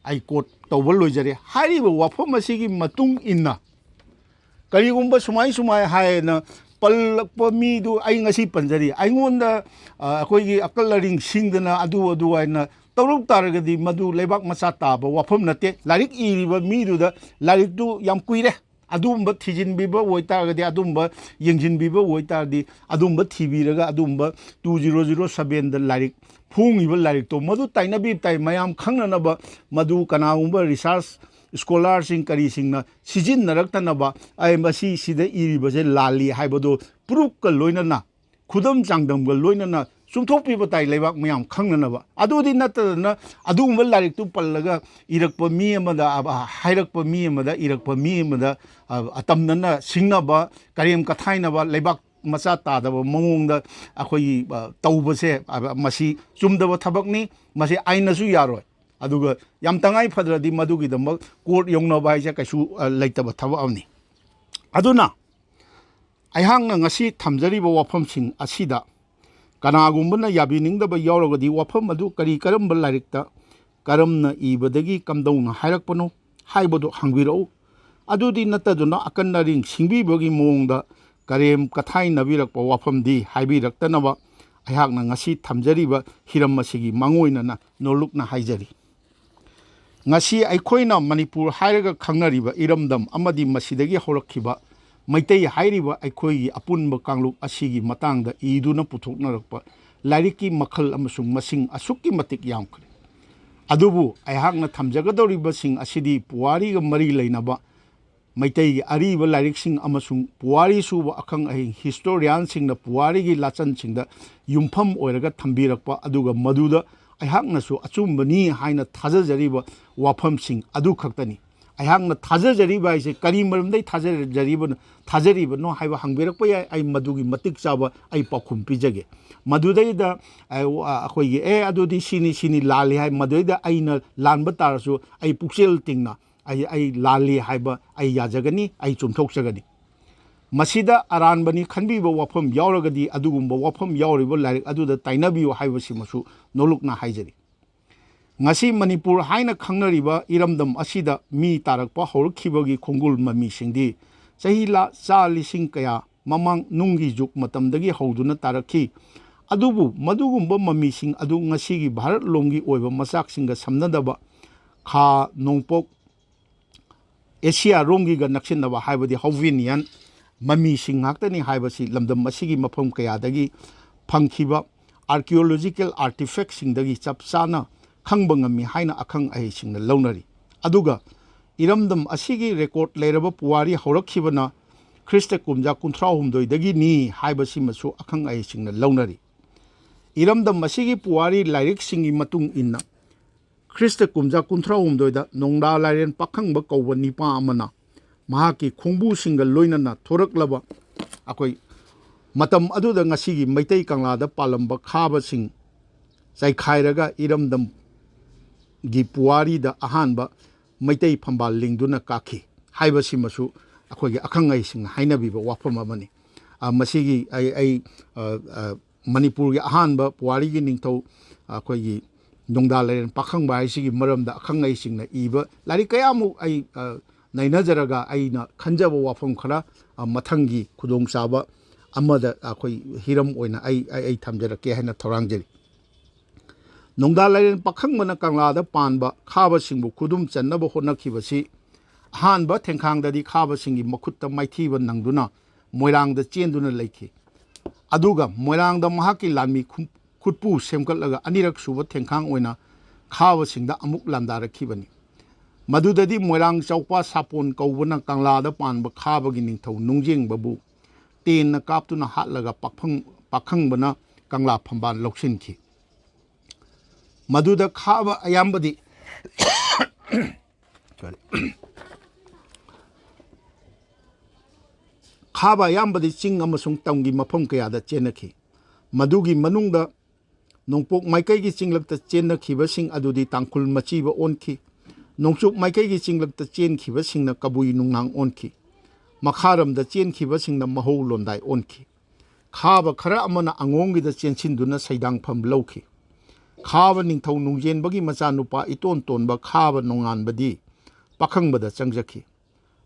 ꯑꯩ ꯀꯣꯠ ꯇꯧꯕ ꯂꯣꯏꯖꯔꯦ꯫ ꯍꯥꯏꯔꯤꯕ ꯋꯥꯐꯝ ꯑꯁꯤꯒꯤ ꯃꯇꯨꯡ ꯏꯟꯅ ꯀꯔꯤꯒꯨꯝꯕ ꯁꯨꯃꯥꯏ ꯁꯨꯃꯥꯏ ꯍꯥꯏꯅ ꯄꯜꯂꯛꯄ ꯃꯤꯗꯨ ꯑꯩ ꯉꯁꯤ ꯄꯟꯖꯔꯤ꯫ ꯑꯩꯉꯣꯟꯗ, ꯑ, ꯑꯩꯈꯣꯏꯒꯤ ꯑꯀꯜ ꯑꯔꯤꯡ ꯁꯤꯡꯗꯅ ꯑꯗꯨ ꯑꯗꯨ ꯍꯥꯏꯅ ꯇꯧꯔꯛ ꯇꯥꯔꯒꯗꯤ ꯃꯗꯨ ꯂꯩꯕꯥꯛ ꯃꯆꯥ ꯇꯥꯕ ꯋꯥꯐꯝ ꯅꯠꯇꯦ꯫ ꯂꯥꯏꯔꯤꯛ ꯏꯔꯤꯕ ꯃꯤꯗꯨꯗ ꯂꯥꯏꯔꯤꯛꯇꯨ ꯌꯥꯝ ꯀꯨꯏꯔꯦ꯫ ꯑꯗꯨꯒꯨꯝꯕ ꯊꯤꯖꯤꯟꯕꯤꯕ ꯑꯣꯏꯇꯥꯔꯒꯗꯤ, ꯑꯗꯨꯒꯨꯝꯕ ꯌꯦꯡꯁꯤꯟꯕꯤꯕ ꯑꯣꯏꯇꯥꯔꯗꯤ, ꯑꯗꯨꯒꯨꯝꯕ ꯊꯤꯕꯤꯔꯒ ꯑꯗꯨꯒꯨꯝꯕ ꯇꯨ ꯖꯤꯔꯣ ꯖꯤꯔꯣ ꯁꯕꯦꯟꯗ ꯂꯥꯏꯔꯤꯛ ꯐꯣꯡꯉꯤꯕ ꯂꯥꯏꯔꯤꯛꯇꯣ ꯃꯗꯨ ꯇꯥꯏꯅꯕꯤꯕ ꯇꯥꯏ꯫ ꯃꯌꯥꯝ ꯈꯪꯅꯅꯕ ꯃꯗꯨ ꯀꯅꯥꯒꯨꯝꯕ ꯔꯤꯁꯥꯔꯁ ꯁ꯭ꯀꯣꯂꯥꯔꯁꯤꯡ ꯀꯔꯤꯁꯤꯡꯅ ꯁꯤꯖꯤꯟꯅꯔꯛꯇꯅꯕ, ꯑꯩ ꯃꯁꯤ ꯁꯤꯗ ꯏꯔꯤꯕꯁꯦ ꯂꯥꯜꯂꯤ ꯍꯥꯏꯕꯗꯣ ꯄ꯭ꯔꯨꯐꯀ ꯂꯣꯏꯅꯅ, ꯈꯨꯗꯝ ꯆꯥꯡꯗꯝꯒ ꯂꯣꯏꯅꯅ ꯆꯨꯝꯊꯣꯛꯄꯤꯕ ꯇꯥꯏ ꯂꯩꯕꯥꯛ ꯃꯌꯥꯝ ꯈꯪꯅꯅꯕ꯫ ꯑꯗꯨꯗꯤ ꯅꯠꯇꯗꯅ ꯑꯗꯨꯒꯨꯝꯕ ꯂꯥꯏꯔꯤꯛꯇꯨ ꯄꯜꯂꯒ ꯏꯔꯛꯄ ꯃꯤ ꯑꯃꯗ, ꯑ, ꯍꯥꯏꯔꯛꯄ ꯃꯤ ꯑꯃꯗ, ꯏꯔꯛꯄ ꯃꯤ ꯑꯃꯗ, ꯑ, ꯑꯇꯝꯅꯅ ꯁꯤꯡꯅꯕ, ꯀꯔꯦꯝ ꯀꯊꯥꯏꯅꯕ, ꯂꯩꯕꯥꯛ ꯃꯆꯥ ꯇꯥꯗꯕ ꯃꯑꯣꯡꯗ ꯑꯩꯈꯣꯏꯒꯤ, ꯑ, ꯇꯧꯕꯁꯦ, ꯑ, ꯃꯁꯤ ꯆꯨꯝꯗꯕ ꯊꯕꯛꯅꯤ꯫ ꯃꯁꯤ ꯑꯥꯏꯟꯅꯁꯨ ꯌꯥꯔꯣꯏ꯫ ꯑꯗꯨꯒ ꯌꯥꯝ ꯇꯉꯥꯏ ꯐꯗ꯭ꯔꯗꯤ ꯃꯗꯨꯒꯤꯗꯃꯛ ꯀꯣꯔꯠ ꯌꯧꯅꯕ ꯍꯥꯏꯁꯦ ꯀꯩꯁꯨ, ꯑ, ꯂꯩꯇꯕ ꯊꯕꯛ ꯑꯃꯅꯤ꯫ ꯑꯗꯨꯅ ꯑꯩꯍꯥꯛꯅ ꯉꯁꯤ ꯊꯝꯖꯔꯤꯕ ꯋꯥꯐꯝꯁꯤꯡ ꯑꯁꯤꯗ ꯀꯅꯥꯒꯨꯝꯕꯅ ꯌꯥꯕꯤꯅꯤꯡꯗꯕ ꯌꯥꯎꯔꯒꯗꯤ ꯋꯥꯐꯝ ꯑꯗꯨ ꯀꯔꯤ ꯀꯔꯝꯕ ꯂꯥꯏꯔꯤꯛꯇ ꯀꯔꯝꯅ ꯏꯕꯗꯒꯤ ꯀꯝꯗꯧꯅ ꯍꯥꯏꯔꯛꯄꯅꯣ ꯍꯥꯏꯕꯗꯨ ꯍꯪꯕꯤꯔꯛꯎ꯫ ꯑꯗꯨꯗꯤ ꯅꯠꯇꯗꯨꯅ ꯑꯀꯟ ꯑꯔꯤꯡ ꯁꯤꯡꯕꯤꯕꯒꯤ ꯃꯑꯣꯡꯗ ꯀꯔꯦꯝ ꯀꯊꯥꯏꯅꯕꯤꯔꯛꯄ ꯋꯥꯐꯝꯗꯤ ꯍꯥꯏꯕꯤꯔꯛꯇꯅꯕ ꯑꯩꯍꯥꯛꯅ ꯉꯁꯤ ꯊꯝꯖꯔꯤꯕ ꯍꯤꯔꯝ ꯑꯁꯤꯒꯤ ꯃꯥꯡꯑꯣꯏꯅꯅ ꯅꯣꯜꯂꯨꯛꯅ ꯍꯥꯏꯖꯔꯤ꯫ ꯉꯁꯤ ꯑꯩꯈꯣꯏꯅ ꯃꯅꯤꯄꯨꯔ ꯍꯥꯏꯔꯒ ꯈꯪꯅꯔꯤꯕ ꯏꯔꯝꯗꯝ ꯑꯃꯗꯤ ꯃꯁꯤꯗꯒꯤ ꯍꯧꯔꯛꯈꯤꯕ ꯃꯩꯇꯩ ꯍꯥꯏꯔꯤꯕ ꯑꯩꯈꯣꯏꯒꯤ ꯑꯄꯨꯟꯕ ꯀꯥꯡꯂꯨꯞ ꯑꯁꯤꯒꯤ ꯃꯇꯥꯡꯗ ꯏꯗꯨꯅ ꯄꯨꯊꯣꯛꯅꯔꯛꯄ ꯂꯥꯏꯔꯤꯛꯀꯤ ꯃꯈꯜ ꯑꯃꯁꯨꯡ ꯃꯁꯤꯡ ꯑꯁꯨꯛꯀꯤ ꯃꯇꯤꯛ ꯌꯥꯝꯈ꯭ꯔꯦ꯫ ꯑꯗꯨꯕꯨ ꯑꯩꯍꯥꯛꯅ ꯊꯝꯖꯒꯗꯧꯔꯤꯕꯁꯤꯡ ꯑꯁꯤꯗꯤ ꯄꯨꯋꯥꯔꯤꯒ ꯃꯔꯤ ꯂꯩꯅꯕ ꯃꯩꯇꯩꯒꯤ ꯑꯔꯤꯕ ꯂꯥꯏꯔꯤꯛꯁꯤꯡ ꯑꯃꯁꯨꯡ ꯄꯨꯋꯥꯔꯤ ꯁꯨꯕ ꯑꯈꯪ ꯑꯍꯩ ꯍꯤꯁꯇꯣꯔꯤꯌꯥꯟꯁꯤꯡꯅ ꯄꯨꯋꯥꯔꯤꯒꯤ ꯂꯥꯆꯟꯁꯤꯡꯗ ꯌꯨꯝꯐꯝ ꯑꯣꯏꯔꯒ ꯊꯝꯕꯤꯔꯛꯄ, ꯑꯗꯨꯒ ꯃꯗꯨꯗ ꯑꯩꯍꯥꯛꯅꯁꯨ ꯑꯆꯨꯝꯕꯅꯤ ꯍꯥꯏꯅ ꯊꯥꯖꯖꯔꯤꯕ ꯋꯥꯐꯝꯁꯤꯡ ꯑꯗꯨ ꯈꯛꯇꯅꯤ꯫ ꯑꯩꯍꯥꯛꯅ ꯊꯥꯖꯖꯔꯤꯕ ꯍꯥꯏꯁꯦ ꯀꯔꯤ ꯃꯔꯝꯗꯒꯤ ꯊꯥꯖꯖꯔꯤꯕꯅꯣ, ꯊꯥꯖꯔꯤꯕꯅꯣ ꯍꯥꯏꯕ ꯍꯪꯕꯤꯔꯛꯄ ꯌꯥꯏ꯫ ꯑꯩ ꯃꯗꯨꯒꯤ ꯃꯇꯤꯛ ꯆꯥꯕ ꯑꯩ ꯄꯥꯎꯈꯨꯝ ꯄꯤꯖꯒꯦ꯫ ꯃꯗꯨꯗꯩꯗ ꯑꯩꯈꯣꯏꯒꯤ ꯑꯦ ꯑꯗꯨꯗꯤ ꯁꯤꯅꯤ ꯁꯤꯅꯤ ꯂꯥꯜꯂꯤ ꯍꯥꯏ, ꯃꯗꯨꯗꯩꯗ ꯑꯩꯅ ꯂꯥꯟꯕ ꯇꯥꯔꯁꯨ ꯑꯩ ꯄꯨꯛꯆꯦꯜ ꯇꯤꯡꯅ ꯑꯩ ꯑꯩ ꯂꯥꯜꯂꯤ ꯍꯥꯏꯕ ꯑꯩ ꯌꯥꯖꯒꯅꯤ, ꯑꯩ ꯆꯨꯝꯊꯣꯛꯆꯒꯅꯤ꯫ ꯃꯁꯤꯗ ꯑꯔꯥꯟꯕꯅꯤ ꯈꯟꯕꯤꯕ ꯋꯥꯐꯝ ꯌꯥꯎꯔꯒꯗꯤ ꯑꯗꯨꯒꯨꯝꯕ ꯋꯥꯐꯝ ꯌꯥꯎꯔꯤꯕ ꯂꯥꯏꯔꯤꯛ ꯑꯗꯨꯗ ꯇꯥꯏꯅꯕꯤꯌꯨ ꯍꯥꯏꯕꯁꯤꯃꯁꯨ ꯅꯣꯂꯨꯛꯅ ꯍꯥꯏꯖꯔꯤ꯫ ꯉꯁꯤ ꯃꯅꯤꯄꯨꯔ ꯍꯥꯏꯅ ꯈꯪꯅꯔꯤꯕ ꯏꯔꯝꯗꯝ ꯑꯁꯤꯗ ꯃꯤ ꯇꯥꯔꯛꯄ ꯍꯧꯔꯛꯈꯤꯕꯒꯤ ꯈꯣꯡꯒꯨꯜ ꯃꯃꯤꯁꯤꯡꯗꯤ ꯆꯍꯤ ꯂꯥ ꯆꯥ ꯂꯤꯁꯤꯡ ꯀꯌꯥ ꯃꯃꯥꯡ ꯅꯨꯡꯒꯤ ꯖꯨꯒ ꯃꯇꯝꯗꯒꯤ ꯍꯧꯗꯨꯅ ꯇꯥꯔꯛꯈꯤ꯫ ꯑꯗꯨꯕꯨ ꯃꯗꯨꯒꯨꯝꯕ ꯃꯃꯤꯁꯤꯡ ꯑꯗꯨ ꯉꯁꯤꯒꯤ ꯚꯥꯔꯠ ꯂꯣꯝꯒꯤ ꯑꯣꯏꯕ ꯃꯆꯥꯛꯁꯤꯡꯒ ꯁꯝꯅꯗꯕ ꯈꯥ ꯅꯣꯡꯄꯣꯛ ꯑꯦꯁꯤꯌꯥ ꯔꯣꯝꯒꯤꯒ ꯅꯛꯁꯤꯟꯅꯕ ꯍꯥꯏꯕꯗꯤ ꯍꯧꯕꯤꯅꯤꯌꯟ ꯃꯃꯤꯁꯤꯡ ꯉꯥꯛꯇꯅꯤ ꯍꯥꯏꯕꯁꯤ ꯂꯝꯗꯝ ꯑꯁꯤꯒꯤ ꯃꯐꯝ ꯀꯌꯥꯗꯒꯤ ꯐꯪꯈꯤꯕ ꯑꯥꯔꯀꯤꯑꯣꯂꯣꯖꯤꯀꯦꯜ ꯑꯥꯔꯇꯤꯐꯦꯛꯁꯤꯡꯗꯒꯤ ꯆꯞ ꯆꯥꯅ ꯈꯪꯕ ꯉꯝꯃꯤ ꯍꯥꯏꯅ ꯑꯈꯪ ꯑꯍꯩꯁꯤꯡꯅ ꯂꯧꯅꯔꯤ꯫ ꯑꯗꯨꯒ ꯏꯔꯝꯗꯝ ꯑꯁꯤꯒꯤ ꯔꯦꯀꯣꯔꯗ ꯂꯩꯔꯕ ꯄꯨꯋꯥꯔꯤ ꯍꯧꯔꯛꯈꯤꯕꯅ ꯈ꯭ꯔꯤꯁꯇ ꯀꯨꯝꯖꯥ ꯀꯨꯟꯊ꯭ꯔꯥ ꯍꯨꯝꯗꯣꯏꯗꯒꯤꯅꯤ ꯍꯥꯏꯕꯁꯤꯃꯁꯨ ꯑꯈꯪ ꯑꯍꯩꯁꯤꯡꯅ ꯂꯧꯅꯔꯤ꯫ ꯏꯔꯝꯗꯝ ꯑꯁꯤꯒꯤ ꯄꯨꯋꯥꯔꯤ ꯂꯥꯏꯔꯤꯛꯁꯤꯡꯒꯤ ꯃꯇꯨꯡ ꯏꯟꯅ ꯈ꯭ꯔꯤꯁꯇ ꯀꯨꯝꯖꯥ ꯀꯨꯟꯊ꯭ꯔꯥ ꯍꯨꯝꯗꯣꯏꯗ ꯅꯣꯡꯗꯥ ꯂꯥꯏꯔꯦꯟ ꯄꯥꯈꯪꯕ ꯀꯧꯕ ꯅꯤꯄꯥ ꯑꯃꯅ ꯃꯍꯥꯛꯀꯤ ꯈꯣꯡꯕꯨꯁꯤꯡꯒ ꯂꯣꯏꯅꯅ ꯊꯣꯔꯛꯂꯕ ꯑꯩꯈꯣꯏ ꯃꯇꯝ ꯑꯗꯨꯗ ꯉꯁꯤꯒꯤ ꯃꯩꯇꯩ ꯀꯪꯂꯥꯗ ꯄꯥꯜꯂꯝꯕ ꯈꯥꯕꯁꯤꯡ ꯆꯥꯏꯈꯥꯏꯔꯒ ꯏꯔꯝꯗꯝꯒꯤ ꯄꯨꯋꯥꯔꯤꯗ ꯑꯍꯥꯟꯕ ꯃꯩꯇꯩ ꯐꯝꯕꯥꯜ ꯂꯤꯡꯗꯨꯅ ꯀꯥꯈꯤ ꯍꯥꯏꯕꯁꯤꯃꯁꯨ ꯑꯩꯈꯣꯏꯒꯤ ꯑꯈꯪ ꯑꯍꯩꯁꯤꯡꯅ ꯍꯥꯏꯅꯕꯤꯕ ꯋꯥꯐꯝ ꯑꯃꯅꯤ꯫ ꯑ, ꯃꯁꯤꯒꯤ ꯑꯩ ꯑꯩ ꯑ, ꯑ, ꯃꯅꯤꯄꯨꯔꯒꯤ ꯑꯍꯥꯟꯕ ꯄꯨꯋꯥꯔꯤꯒꯤ ꯅꯤꯡꯊꯧ, ꯑꯩꯈꯣꯏꯒꯤ ꯅꯣꯡꯗꯥ ꯂꯥꯏꯔꯦꯟ ꯄꯥꯈꯪꯕ ꯍꯥꯏꯁꯤꯒꯤ ꯃꯔꯝꯗ ꯑꯈꯪ ꯑꯍꯩꯁꯤꯡꯅ ꯏꯕ ꯂꯥꯏꯔꯤꯛ ꯀꯌꯥꯃꯨꯛ ꯑꯩ, ꯑ, ꯅꯩꯅꯖꯔꯒ ꯑꯩꯅ ꯈꯟꯖꯕ ꯋꯥꯐꯝ ꯈꯔ, ꯑ, ꯃꯊꯪꯒꯤ ꯈꯨꯗꯣꯡꯆꯥꯕ ꯑꯃꯗ ꯑꯩꯈꯣꯏ ꯍꯤꯔꯝ ꯑꯣꯏꯅ ꯑꯩ, ꯑꯩ, ꯑꯩ ꯊꯝꯖꯔꯛꯀꯦ ꯍꯥꯏꯅ ꯊꯧꯔꯥꯡꯖꯔꯤ꯫ ꯅꯣꯡꯗꯥ ꯂꯥꯏꯔꯦꯟ ꯄꯥꯈꯪꯕꯅ ꯀꯪꯂꯥꯗ ꯄꯥꯟꯕ ꯈꯥꯕꯁꯤꯡꯕꯨ ꯈꯨꯗꯨꯝ ꯆꯟꯅꯕ ꯍꯣꯠꯅꯈꯤꯕꯁꯤ ꯑꯍꯥꯟꯕ ꯊꯦꯡꯈꯥꯡꯗꯗꯤ ꯈꯥꯕꯁꯤꯡꯒꯤ ꯃꯈꯨꯠꯇ ꯃꯥꯏꯊꯤꯕ ꯅꯪꯗꯨꯅ ꯃꯣꯏꯔꯥꯡꯗ ꯆꯦꯟꯗꯨꯅ ꯂꯩꯈꯤ꯫ ꯑꯗꯨꯒ ꯃꯣꯏꯔꯥꯡꯗ ꯃꯍꯥꯛꯀꯤ ꯂꯥꯟꯃꯤ ꯈꯨ-, ꯈꯨꯠꯄꯨ ꯁꯦꯝꯒꯠꯂꯒ ꯑꯅꯤꯔꯛ ꯁꯨꯕ ꯊꯦꯡꯈꯥꯡ ꯑꯣꯏꯅ ꯈꯥꯕꯁꯤꯡꯗ ꯑꯃꯨꯛ ꯂꯥꯟꯗꯥꯔꯛꯈꯤꯕꯅꯤ꯫ ꯃꯗꯨꯗꯗꯤ ꯃꯣꯏꯔꯥꯡ ꯆꯥꯎꯄꯥ ꯁꯥꯄꯣꯟ ꯀꯧꯕꯅ ꯀꯪꯂꯥꯗ ꯄꯥꯟꯕ ꯈꯥꯕꯒꯤ ꯅꯤꯡꯊꯧ ꯅꯨꯡꯖꯦꯡꯕꯕꯨ ꯇꯦꯟꯅ ꯀꯥꯞꯇꯨꯅ ꯍꯥꯠꯂꯒ ꯄꯥꯛꯐꯪ-, ꯄꯥꯈꯪꯕꯅ ꯀꯪꯂꯥ ꯐꯝꯕꯥꯜ ꯂꯧꯁꯤꯟꯈꯤ꯫ ꯃꯗꯨꯗ ꯈꯥꯕ ꯑꯌꯥꯝꯕꯗꯤ, sorry, ꯈꯥꯕ ꯑꯌꯥꯝꯕꯗꯤ ꯆꯤꯡ ꯑꯃꯁꯨꯡ ꯇꯝꯒꯤ ꯃꯐꯝ ꯀꯌꯥꯗ ꯆꯦꯟꯅꯈꯤ꯫ ꯃꯗꯨꯒꯤ ꯃꯅꯨꯡꯗ ꯅꯣꯡꯄꯣꯛ ꯃꯥꯏꯀꯩꯒꯤ ꯆꯤꯡꯂꯛꯇ ꯆꯦꯟꯅꯈꯤꯕꯁꯤꯡ ꯑꯗꯨꯗꯤ ꯇꯥꯡꯈꯨꯜ ꯃꯆꯤꯕ ꯑꯣꯟꯈꯤ꯫ ꯅꯣꯡꯆꯨꯞ ꯃꯥꯏꯀꯩꯒꯤ ꯆꯤꯡꯂꯛꯇ ꯆꯦꯟꯈꯤꯕꯁꯤꯡꯅ ꯀꯕꯨꯏ ꯅꯨꯡꯅꯥꯡ ꯑꯣꯟꯈꯤ꯫ ꯃꯈꯥꯔꯣꯝꯗ ꯆꯦꯟꯈꯤꯕꯁꯤꯡꯅ ꯃꯍꯧ ꯂꯣꯟꯗꯥꯏ ꯑꯣꯟꯈꯤ꯫ ꯈꯥꯕ ꯈꯔ ꯑꯃꯅ ꯑꯉꯣꯝꯒꯤꯗ ꯆꯦꯟꯁꯤꯟꯗꯨꯅ ꯁꯩꯗꯥꯡꯐꯝ ꯂꯧꯈꯤ꯫ ꯈꯥꯕ ꯅꯤꯡꯊꯧ ꯅꯨꯡꯖꯦꯟꯕꯒꯤ ꯃꯆꯥꯅꯨꯄꯥ ꯏꯇꯣꯟ ꯇꯣꯟꯕ ꯈꯥꯕ ꯅꯣꯡꯉꯥꯟꯕꯗꯤ ꯄꯥꯈꯪꯕꯗ ꯆꯪꯖꯈꯤ꯫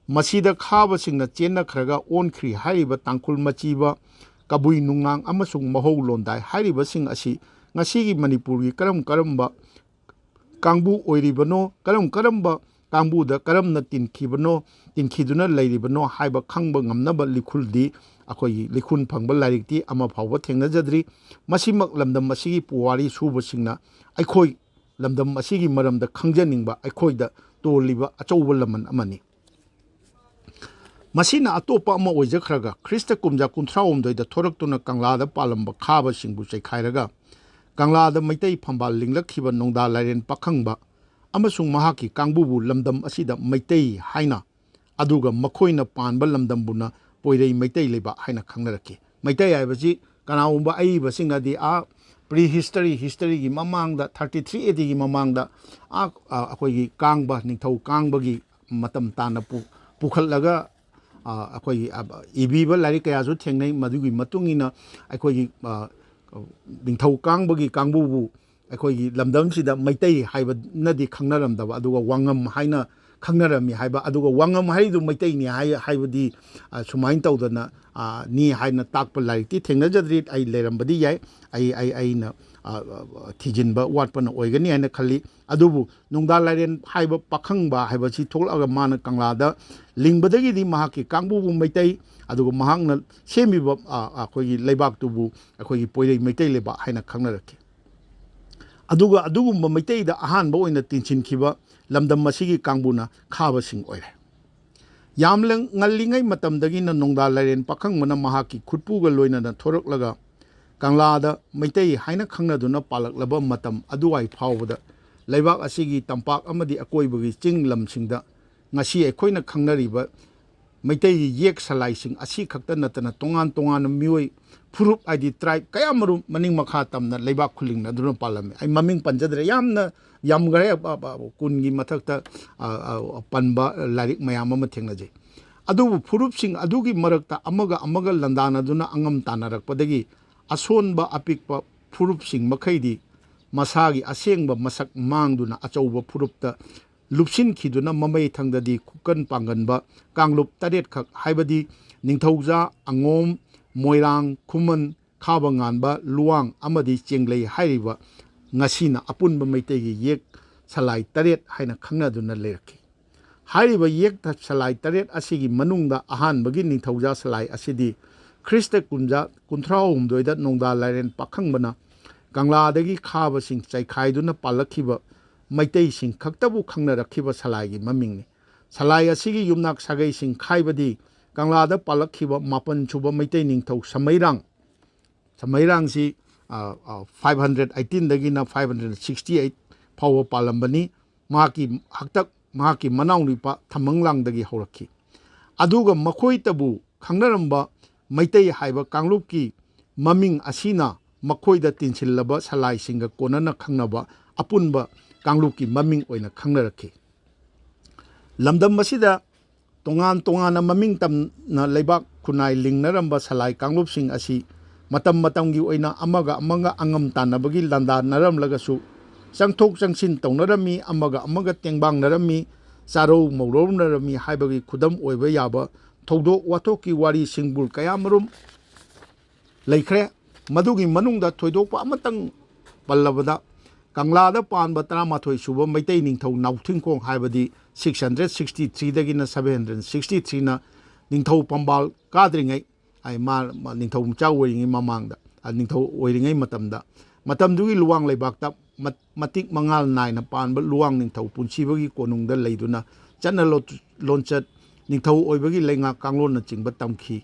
ꯃꯁꯤꯗ ꯈꯥꯕꯁꯤꯡꯅ ꯆꯦꯟꯅꯈ꯭ꯔꯒ ꯑꯣꯟꯈ꯭ꯔꯤ ꯍꯥꯏꯔꯤꯕ ꯇꯥꯡꯈꯨꯜ ꯃꯆꯤꯕ, ꯀꯕꯨꯏ ꯅꯨꯡꯅꯥꯡ ꯑꯃꯁꯨꯡ ꯃꯍꯧ ꯂꯣꯟꯗꯥꯏ ꯍꯥꯏꯔꯤꯕꯁꯤꯡ ꯑꯁꯤ ꯉꯁꯤꯒꯤ ꯃꯅꯤꯄꯨꯔꯒꯤ ꯀꯔꯝ ꯀꯔꯝꯕ ꯀꯥꯡꯕꯨ ꯑꯣꯏꯔꯤꯕꯅꯣ, ꯀꯔꯝ ꯀꯔꯝꯕ ꯀꯥꯡꯕꯨꯗ ꯀꯔꯝꯅ ꯇꯤꯟꯈꯤꯕꯅꯣ, ꯇꯤꯟꯈꯤꯗꯨꯅ ꯂꯩꯔꯤꯕꯅꯣ ꯍꯥꯏꯕ ꯈꯪꯕ ꯉꯝꯅꯕ ꯂꯤꯈꯨꯜꯗꯤ, ꯑꯩꯈꯣꯏꯒꯤ ꯂꯤꯈꯨꯜ ꯐꯪꯕ ꯂꯥꯏꯔꯤꯛꯇꯤ ꯑꯃ ꯐꯥꯎꯕ ꯊꯦꯡꯅꯖꯗ꯭ꯔꯤ꯫ ꯃꯁꯤꯃꯛ ꯂꯝꯗꯝ ꯑꯁꯤꯒꯤ ꯄꯨꯋꯥꯔꯤ ꯁꯨꯕꯁꯤꯡꯅ ꯑꯩꯈꯣꯏ ꯂꯝꯗꯝ ꯑꯁꯤꯒꯤ ꯃꯔꯝꯗ ꯈꯪꯖꯅꯤꯡꯕ ꯑꯩꯈꯣꯏꯗ ꯇꯣꯜꯂꯤꯕ ꯑꯆꯧꯕ ꯂꯃꯟ ꯑꯃꯅꯤ꯫ ꯃꯁꯤꯅ ꯑꯇꯣꯞꯄ ꯑꯃ ꯑꯣꯏꯖꯈ꯭ꯔꯒ, ꯈ꯭ꯔꯤꯁꯇ ꯀꯨꯝꯖꯥ ꯀꯨꯟꯊ꯭ꯔꯥꯍꯨꯝꯗꯣꯏꯗ ꯊꯣꯔꯛꯇꯨꯅ ꯀꯪꯂꯥꯗ ꯄꯥꯜꯂꯝꯕ ꯈꯥꯕꯁꯤꯡꯕꯨ ꯆꯩꯈꯥꯏꯔꯒ ꯀꯪꯂꯥꯗ ꯃꯩꯇꯩ ꯐꯝꯕꯥꯜ ꯂꯤꯡꯂꯛꯈꯤꯕ ꯅꯣꯡꯗꯥ ꯂꯥꯏꯔꯦꯟ ꯄꯥꯈꯪꯕ ꯑꯃꯁꯨꯡ ꯃꯍꯥꯛꯀꯤ ꯀꯥꯡꯕꯨꯕꯨ ꯂꯝꯗꯝ ꯑꯁꯤꯗ ꯃꯩꯇꯩ ꯍꯥꯏꯅ, ꯑꯗꯨꯒ ꯃꯈꯣꯏꯅ ꯄꯥꯟꯕ ꯂꯝꯗꯝꯕꯨꯅ ꯄꯣꯏꯔꯩ ꯃꯩꯇꯩ ꯂꯩꯕꯥꯛ ꯍꯥꯏꯅ ꯈꯪꯅꯔꯛꯈꯤ꯫ ꯃꯩꯇꯩ ꯍꯥꯏꯕꯁꯤ ꯀꯅꯥꯒꯨꯝꯕ ꯑꯏꯕꯁꯤꯡꯅꯗꯤ ꯑꯥ pre history, historyꯒꯤ ꯃꯃꯥꯡꯗ, thirty three ADꯒꯤ ꯃꯃꯥꯡꯗ ꯑꯥ, ꯑ, ꯑꯩꯈꯣꯏꯒꯤ ꯀꯥꯡꯕ, ꯅꯤꯡꯊꯧ ꯀꯥꯡꯕꯒꯤ ꯃꯇꯝ ꯇꯥꯟꯅ ꯄꯨ-, ꯄꯨꯈꯠꯂꯒ, ꯑ, ꯑꯩꯈꯣꯏꯒꯤ, ꯑ, ꯏꯕꯤꯕ ꯂꯥꯏꯔꯤꯛ ꯀꯌꯥꯁꯨ ꯊꯦꯡꯅꯩ꯫ ꯃꯗꯨꯒꯤ ꯃꯇꯨꯡ ꯏꯟꯅ ꯑꯩꯈꯣꯏꯒꯤ, ꯑ, ꯅꯤꯡꯊꯧ ꯀꯥꯡꯕꯒꯤ ꯀꯥꯡꯕꯨꯕꯨ ꯑꯩꯈꯣꯏꯒꯤ ꯂꯝꯗꯝꯁꯤꯗ ꯃꯩꯇꯩ ꯍꯥꯏꯕꯅꯗꯤ ꯈꯪꯅꯔꯝꯗꯕ, ꯑꯗꯨꯒ ꯋꯥꯉꯝ ꯍꯥꯏꯅ ꯈꯪꯅꯔꯝꯃꯤ ꯍꯥꯏꯕ, ꯑꯗꯨꯒ ꯋꯥꯉꯝ ꯍꯥꯏꯔꯤꯗꯨ ꯃꯩꯇꯩꯅꯤ ꯍꯥꯏ ꯍꯥꯏꯕꯗꯤ, ꯑ, ꯁꯨꯃꯥꯏꯅ ꯇꯧꯗꯅ, ꯑ, ꯅꯤ ꯍꯥꯏꯅ ꯇꯥꯛꯄ ꯂꯥꯏꯔꯤꯛꯇꯤ ꯊꯦꯡꯅꯖꯗ꯭ꯔꯤ꯫ ꯑꯩ ꯂꯩꯔꯝꯕꯗꯤ ꯌꯥꯏ, ꯑꯩ ꯑꯩ ꯑꯩꯅ, ꯑ, ꯑ, ꯊꯤꯖꯤꯟꯕ ꯋꯥꯠꯄꯅ ꯑꯣꯏꯒꯅꯤ ꯍꯥꯏꯅ ꯈꯜꯂꯤ꯫ ꯑꯗꯨꯕꯨ ꯅꯣꯡꯗꯥ ꯂꯥꯏꯔꯦꯟ ꯍꯥꯏꯕ ꯄꯥꯈꯪꯕ ꯍꯥꯏꯕꯁꯤ ꯊꯣꯛꯂꯛꯑꯒ ꯃꯥꯅ ꯀꯪꯂꯥꯗ ꯂꯤꯡꯕꯗꯒꯤꯗꯤ ꯃꯍꯥꯛꯀꯤ ꯀꯥꯡꯕꯨꯕꯨ ꯃꯩꯇꯩ, ꯑꯗꯨꯒ ꯃꯍꯥꯛꯅ ꯁꯦꯝꯃꯤꯕ, ꯑ, ꯑꯩꯈꯣꯏꯒꯤ ꯂꯩꯕꯥꯛꯇꯨꯕꯨ ꯑꯩꯈꯣꯏꯒꯤ ꯄꯣꯏꯔꯩ ꯃꯩꯇꯩ ꯂꯩꯕꯥꯛ ꯍꯥꯏꯅ ꯈꯪꯅꯔꯛꯈꯤ꯫ ꯑꯗꯨꯒ ꯑꯗꯨꯒꯨꯝꯕ ꯃꯩꯇꯩꯗ ꯑꯍꯥꯟꯕ ꯑꯣꯏꯅ ꯇꯤꯟꯁꯤꯟꯈꯤꯕ ꯂꯝꯗꯝ ꯑꯁꯤꯒꯤ ꯀꯥꯡꯕꯨꯅ ꯈꯥꯕꯁꯤꯡ ꯑꯣꯏꯔꯦ꯫ ꯌꯥꯝꯅ ꯉꯜꯂꯤꯉꯩ ꯃꯇꯝꯗꯒꯤꯅ ꯅꯣꯡꯗꯥ ꯂꯥꯏꯔꯦꯟ ꯄꯥꯈꯪꯕꯅ ꯃꯍꯥꯛꯀꯤ ꯈꯨꯠꯄꯨꯒ ꯂꯣꯏꯅꯅ ꯊꯣꯔꯛꯂꯒ ꯀꯪꯂꯥꯗ ꯃꯩꯇꯩ ꯍꯥꯏꯅ ꯈꯪꯅꯗꯨꯅ ꯄꯥꯜꯂꯛꯂꯕ ꯃꯇꯝ ꯑꯗꯨꯋꯥꯏ ꯐꯥꯎꯕꯗ ꯂꯩꯕꯥꯛ ꯑꯁꯤꯒꯤ ꯇꯝꯄꯥꯛ ꯑꯃꯗꯤ ꯑꯀꯣꯏꯕꯒꯤ ꯆꯤꯡ ꯂꯝꯁꯤꯡꯗ ꯉꯁꯤ ꯑꯩꯈꯣꯏꯅ ꯈꯪꯅꯔꯤꯕ ꯃꯩꯇꯩꯒꯤ ꯌꯦꯛ ꯁꯂꯥꯏꯁꯤꯡ ꯑꯁꯤ ꯈꯛꯇ ꯅꯠꯇꯅ ꯇꯣꯉꯥꯟ ꯇꯣꯉꯥꯟꯕ ꯃꯤꯑꯣꯏ ꯐꯨꯔꯨꯞ, ꯍꯥꯏꯗꯤ tribe ꯀꯌꯥꯃꯔꯨꯝ ꯃꯅꯤꯡ ꯃꯈꯥ ꯇꯝꯅ ꯂꯩꯕꯥꯛ ꯈꯨꯂꯤꯡꯅꯗꯨꯅ ꯄꯥꯜꯂꯝꯃꯤ꯫ ꯑꯩ ꯃꯃꯤꯡ ꯄꯟꯖꯗ꯭ꯔꯦ, ꯌꯥꯝꯅ ꯌꯥꯝꯈ꯭ꯔꯦ, ꯑ, ꯑ, ꯀꯨꯟꯒꯤ ꯃꯊꯛꯇ, ꯑ, ꯑ, ꯄꯟꯕ ꯂꯥꯏꯔꯤꯛ ꯃꯌꯥꯝ ꯑꯃ ꯊꯦꯡꯅꯖꯩ꯫ ꯑꯗꯨꯕꯨ ꯐꯨꯔꯨꯞꯁꯤꯡ ꯑꯗꯨꯒꯤ ꯃꯔꯛꯇ ꯑꯃꯒ ꯑꯃꯒ ꯂꯥꯟꯗꯥꯅꯗꯨꯅ ꯑꯉꯝ ꯇꯥꯟꯅꯔꯛꯄꯗꯒꯤ ꯑꯁꯣꯟꯕ ꯑꯄꯤꯛꯄ ꯐꯨꯔꯨꯞꯁꯤꯡ ꯃꯈꯩꯗꯤ ꯃꯁꯥꯒꯤ ꯑꯁꯦꯡꯕ ꯃꯁꯛ ꯃꯥꯡꯗꯨꯅ ꯑꯆꯧꯕ ꯐꯨꯔꯨꯞꯇ ꯂꯨꯞꯁꯤꯟꯈꯤꯗꯨꯅ ꯃꯃꯩ ꯊꯪꯗꯗꯤ ꯈꯨꯀꯟ ꯄꯥꯡꯒꯟꯕ ꯀꯥꯡꯂꯨꯞ ꯇꯔꯦꯠꯈꯛ, ꯍꯥꯏꯕꯗꯤ ꯅꯤꯡꯊꯧꯖꯥ, ꯑꯉꯣꯝ, ꯃꯣꯏꯔꯥꯡ, ꯈꯨꯃꯟ, ꯈꯥꯕ ꯉꯥꯟꯕ, ꯂꯨꯋꯥꯡ ꯑꯃꯗꯤ ꯆꯦꯡꯂꯩ ꯍꯥꯏꯔꯤꯕ ꯉꯁꯤꯅ ꯑꯄꯨꯟꯕ ꯃꯩꯇꯩꯒꯤ ꯌꯦꯛ ꯁꯂꯥꯏ ꯇꯔꯦꯠ ꯍꯥꯏꯅ ꯈꯪꯅꯗꯨꯅ ꯂꯩꯔꯛꯈꯤ꯫ ꯍꯥꯏꯔꯤꯕ ꯌꯦꯛ ꯁꯂꯥꯏ ꯇꯔꯦꯠ ꯑꯁꯤꯒꯤ ꯃꯅꯨꯡꯗ ꯑꯍꯥꯟꯕꯒꯤ ꯅꯤꯡꯊꯧꯖꯥ ꯁꯂꯥꯏ ꯑꯁꯤꯗꯤ ꯈ꯭ꯔꯤꯁꯇ ꯀꯨꯝꯖꯥ ꯀꯨꯟꯊ꯭ꯔꯥꯍꯨꯝꯗꯣꯏꯗ ꯅꯣꯡꯗꯥ ꯂꯥꯏꯔꯦꯟ ꯄꯥꯈꯪꯕꯅ ꯀꯪꯂꯥꯗꯒꯤ ꯈꯥꯕꯁꯤꯡ ꯆꯥꯏꯈꯥꯏꯗꯨꯅ ꯄꯥꯜꯂꯛꯈꯤꯕ ꯃꯩꯇꯩꯁꯤꯡ ꯈꯛꯇꯕꯨ ꯈꯪꯅꯔꯛꯈꯤꯕ ꯁꯂꯥꯏꯒꯤ ꯃꯃꯤꯡꯅꯤ꯫ ꯁꯂꯥꯏ ꯑꯁꯤꯒꯤ ꯌꯨꯝꯅꯥꯛ ꯁꯥꯒꯩꯁꯤꯡ ꯈꯥꯏꯕꯗꯤ ꯀꯪꯂꯥꯗ ꯄꯥꯜꯂꯛꯈꯤꯕ ꯃꯥꯄꯟ ꯁꯨꯕ ꯃꯩꯇꯩ ꯅꯤꯡꯊꯧ ꯁꯃꯩꯔꯥꯡ, ꯁꯃꯩꯔꯥꯡꯁꯤ, ꯑ, ꯑ, five hundred eighteen ꯗꯒꯤꯅ five hundred sixty eight ꯐꯥꯎꯕ ꯄꯥꯜꯂꯝꯕꯅꯤ꯫ ꯃꯍꯥꯛꯀꯤ ꯍꯥꯛꯇꯛ ꯃꯍꯥꯛꯀꯤ ꯃꯅꯥꯎꯅꯨꯄꯥ ꯊꯝꯃꯪꯂꯥꯡꯗꯒꯤ ꯍꯧꯔꯛꯈꯤ꯫ ꯑꯗꯨꯒ ꯃꯈꯣꯏꯇꯕꯨ ꯈꯪꯅꯔꯝꯕ ꯃꯩꯇꯩ ꯍꯥꯏꯕ ꯀꯥꯡꯂꯨꯞꯀꯤ ꯃꯃꯤꯡ ꯑꯁꯤꯅ ꯃꯈꯣꯏꯗ ꯇꯤꯟꯁꯤꯜꯂꯕ ꯁꯂꯥꯏꯁꯤꯡꯒ ꯀꯣꯟꯅꯅ ꯈꯪꯅꯕ ꯑꯄꯨꯟꯕ ꯀꯥꯡꯂꯨꯞꯀꯤ ꯃꯃꯤꯡ ꯑꯣꯏꯅ ꯈꯪꯅꯔꯛꯈꯤ꯫ ꯂꯝꯗꯝ ꯑꯁꯤꯗ ꯇꯣꯉꯥꯟ ꯇꯣꯉꯥꯟꯅ ꯃꯃꯤꯡ ꯇꯝꯅ ꯂꯩꯕꯥꯛ ꯈꯨꯟꯅꯥꯏ ꯂꯤꯡꯅꯔꯝꯕ ꯁꯂꯥꯏ ꯀꯥꯡꯂꯨꯞꯁꯤꯡ ꯑꯁꯤ ꯃꯇꯝ ꯃꯇꯝꯒꯤ ꯑꯣꯏꯅ ꯑꯃꯒ ꯑꯃꯒ ꯑꯉꯝ ꯇꯥꯟꯅꯕꯒꯤ ꯂꯥꯟꯗꯥꯟꯅꯔꯝꯂꯒꯁꯨ, ꯆꯪꯊꯣꯛ ꯆꯪꯁꯤꯟ ꯇꯧꯅꯔꯝꯃꯤ, ꯑꯃꯒ ꯑꯃꯒ ꯇꯦꯡꯕꯥꯡꯅꯔꯝꯃꯤ, ꯆꯥꯔꯧ ꯃꯧꯔꯧꯅꯔꯝꯃꯤ ꯍꯥꯏꯕꯒꯤ ꯈꯨꯗꯝ ꯑꯣꯏꯕ ꯌꯥꯕ ꯊꯧꯗꯣꯛ ꯋꯥꯊꯣꯛꯀꯤ ꯋꯥꯔꯤ ꯁꯤꯡꯕꯨꯜ ꯀꯌꯥꯃꯔꯨꯝ ꯂꯩꯈ꯭ꯔꯦ꯫ ꯃꯗꯨꯒꯤ ꯃꯅꯨꯡꯗ ꯊꯣꯏꯗꯣꯛꯄ ꯑꯃꯇꯪ ꯄꯜꯂꯕꯗ, ꯀꯪꯂꯥꯗ ꯄꯥꯟꯕ ꯇꯔꯥꯃꯥꯊꯣꯏ ꯁꯨꯕ ꯃꯩꯇꯩ ꯅꯤꯡꯊꯧ ꯅꯥꯎꯊꯤꯡꯈꯣꯡ ꯍꯥꯏꯕꯗꯤ six hundred sixty three ꯗꯒꯤꯅ seven hundred sixty three ꯅ ꯅꯤꯡꯊꯧ ꯐꯝꯕꯥꯜ ꯀꯥꯗ꯭ꯔꯤꯉꯩ, ꯑꯩ ꯃꯥ, ꯃꯥ ꯅꯤꯡꯊꯧ ꯃꯆꯥ ꯑꯣꯏꯔꯤꯉꯩ ꯃꯃꯥꯡꯗ, ꯑ, ꯅꯤꯡꯊꯧ ꯑꯣꯏꯔꯤꯉꯩ ꯃꯇꯝꯗ, ꯃꯇꯝꯗꯨꯒꯤ ꯂꯨꯋꯥꯡ ꯂꯩꯕꯥꯛꯇ ꯃ-, ꯃꯇꯤꯛ ꯃꯉꯥꯜ ꯅꯥꯏꯅ ꯄꯥꯟꯕ ꯂꯨꯋꯥꯡ ꯅꯤꯡꯊꯧ ꯄꯨꯟꯁꯤꯕꯒꯤ ꯀꯣꯅꯨꯡꯗ ꯂꯩꯗꯨꯅ ꯆꯠꯅ ꯂꯣ-, ꯂꯣꯟꯆꯠ, ꯅꯤꯡꯊꯧ ꯑꯣꯏꯕꯒꯤ ꯂꯩꯉꯥꯛ ꯀꯥꯡꯂꯣꯟꯅꯆꯤꯡꯕ ꯇꯝꯈꯤ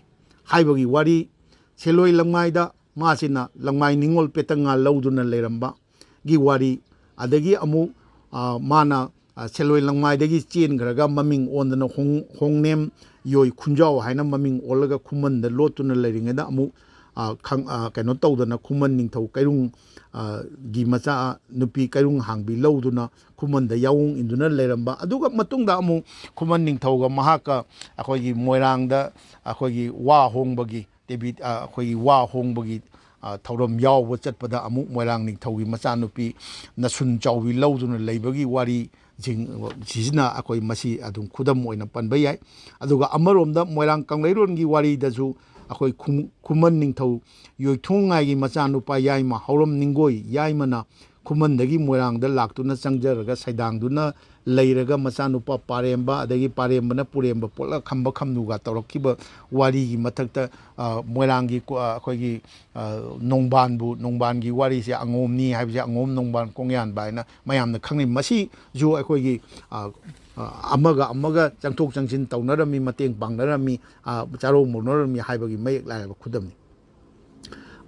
ꯍꯥꯏꯕꯒꯤ ꯋꯥꯔꯤ, ꯁꯦꯂꯣꯏ ꯂꯪꯃꯥꯏꯗ ꯃꯥꯁꯤꯅ ꯂꯪꯃꯥꯏ ꯅꯤꯉꯣꯜ ꯄꯦꯇꯪꯉꯥ ꯂꯧꯗꯨꯅ ꯂꯩꯔꯝꯕꯒꯤ ꯋꯥꯔꯤ, ꯑꯗꯒꯤ ꯑꯃꯨꯛ, ꯑ, ꯃꯥꯅ, ꯑ, ꯁꯦꯂꯣꯏ ꯂꯪꯃꯥꯏꯗꯒꯤ ꯆꯦꯟꯈ꯭ꯔꯒ ꯃꯃꯤꯡ ꯑꯣꯟꯗꯅ ꯍꯣꯡ-, ꯍꯣꯡꯅꯦꯝ ꯌꯣꯏ ꯈꯨꯟꯖꯥꯎ ꯍꯥꯏꯅ ꯃꯃꯤꯡ ꯑꯣꯜꯂꯒ ꯈꯨꯃꯟꯗ ꯂꯣꯠꯇꯨꯅ ꯂꯩꯔꯤꯉꯩꯗ ꯑꯃꯨꯛ, ꯑ, ꯈꯪ-, ꯑ, ꯀꯩꯅꯣ ꯇꯧꯗꯅ ꯈꯨꯃꯟ ꯅꯤꯡꯊꯧ ꯀꯩꯔꯨꯡ, ꯑ, ꯒꯤ ꯃꯆꯥ ꯅꯨꯄꯤ ꯀꯩꯔꯨꯡ ꯍꯥꯡꯕꯤ ꯂꯧꯗꯨꯅ ꯈꯨꯃꯟꯗ ꯌꯥꯑꯣꯡ ꯏꯟꯗꯨꯅ ꯂꯩꯔꯝꯕ꯫ ꯑꯗꯨꯒ ꯃꯇꯨꯡꯗ ꯑꯃꯨꯛ ꯈꯨꯃꯟ ꯅꯤꯡꯊꯧꯒ ꯃꯍꯥꯛꯀ ꯑꯩꯈꯣꯏꯒꯤ ꯃꯣꯏꯔꯥꯡꯗ ꯑꯩꯈꯣꯏꯒꯤ ꯋꯥ ꯍꯣꯡꯕꯒꯤ ꯗꯦꯕꯤ, ꯑ, ꯑꯩꯈꯣꯏꯒꯤ ꯋꯥ ꯍꯣꯡꯕꯒꯤ, ꯑ, ꯊꯧꯔꯝ ꯌꯥꯎꯕ ꯆꯠꯄꯗ ꯑꯃꯨꯛ ꯃꯣꯏꯔꯥꯡ ꯅꯤꯡꯊꯧꯒꯤ ꯃꯆꯥꯅꯨꯄꯤ ꯅꯁꯨꯟ ꯆꯥꯎꯕꯤ ꯂꯧꯗꯨꯅ ꯂꯩꯕꯒꯤ ꯋꯥꯔꯤꯁꯤꯡ, ꯁꯤꯁꯤꯅ ꯑꯩꯈꯣꯏ ꯃꯁꯤ ꯑꯗꯨꯝ ꯈꯨꯗꯝ ꯑꯣꯏꯅ ꯄꯟꯕ ꯌꯥꯏ꯫ ꯑꯗꯨꯒ ꯑꯃꯔꯣꯝꯗ ꯃꯣꯏꯔꯥꯡ ꯀꯪꯂꯩꯔꯣꯟꯒꯤ ꯋꯥꯔꯤꯗꯁꯨ ꯑꯩꯈꯣꯏ ꯈꯨꯝ-, ꯈꯨꯃꯟ ꯅꯤꯡꯊꯧ ꯌꯣꯏꯊꯣꯡꯉꯥꯏꯒꯤ ꯃꯆꯥꯅꯨꯄꯥ ꯌꯥꯏꯃ ꯍꯧꯔꯝ ꯅꯤꯡꯒꯣꯏ ꯌꯥꯏꯃꯅ ꯈꯨꯃꯟꯗꯒꯤ ꯃꯣꯏꯔꯥꯡꯗ ꯂꯥꯛꯇꯨꯅ ꯆꯪꯖꯔꯒ ꯁꯩꯗꯥꯡꯗꯨꯅ ꯂꯩꯔꯒ ꯃꯆꯥꯅꯨꯄꯥ ꯄꯥꯔꯦꯝꯕ, ꯑꯗꯒꯤ ꯄꯥꯔꯦꯝꯕꯅ ꯄꯨꯔꯦꯝꯕ ꯄꯣꯠꯂ ꯈꯝꯕ ꯈꯝꯅꯨꯒ ꯇꯧꯔꯛꯈꯤꯕ ꯋꯥꯔꯤꯒꯤ ꯃꯊꯛꯇ, ꯑ, ꯃꯣꯏꯔꯥꯡꯒꯤ ꯀꯣ-, ꯑ, ꯑꯩꯈꯣꯏꯒꯤ, ꯑ, ꯅꯣꯡꯕꯥꯟꯕꯨ, ꯅꯣꯡꯕꯥꯟꯒꯤ ꯋꯥꯔꯤꯁꯦ ꯑꯉꯣꯝꯅꯤ ꯍꯥꯏꯕꯁꯦ ꯑꯉꯣꯝ ꯅꯣꯡꯕꯥꯟ ꯀꯣꯡꯌꯥꯟꯕ ꯍꯥꯏꯅ ꯃꯌꯥꯝꯅ ꯈꯪꯅꯩ꯫ ꯃꯁꯤꯁꯨ ꯑꯩꯈꯣꯏꯒꯤ, ꯑ, ꯑ, ꯑꯃꯒ ꯑꯃꯒ ꯆꯪꯊꯣꯛ ꯆꯪꯁꯤꯟ ꯇꯧꯅꯔꯝꯃꯤ, ꯃꯇꯦꯡ ꯄꯥꯡꯅꯔꯝꯃꯤ, ꯑ, ꯆꯥꯔꯧ ꯃꯧꯅꯔꯝꯃꯤ ꯍꯥꯏꯕꯒꯤ ꯃꯌꯦꯛ ꯂꯥꯏꯔꯕ ꯈꯨꯗꯝꯅꯤ꯫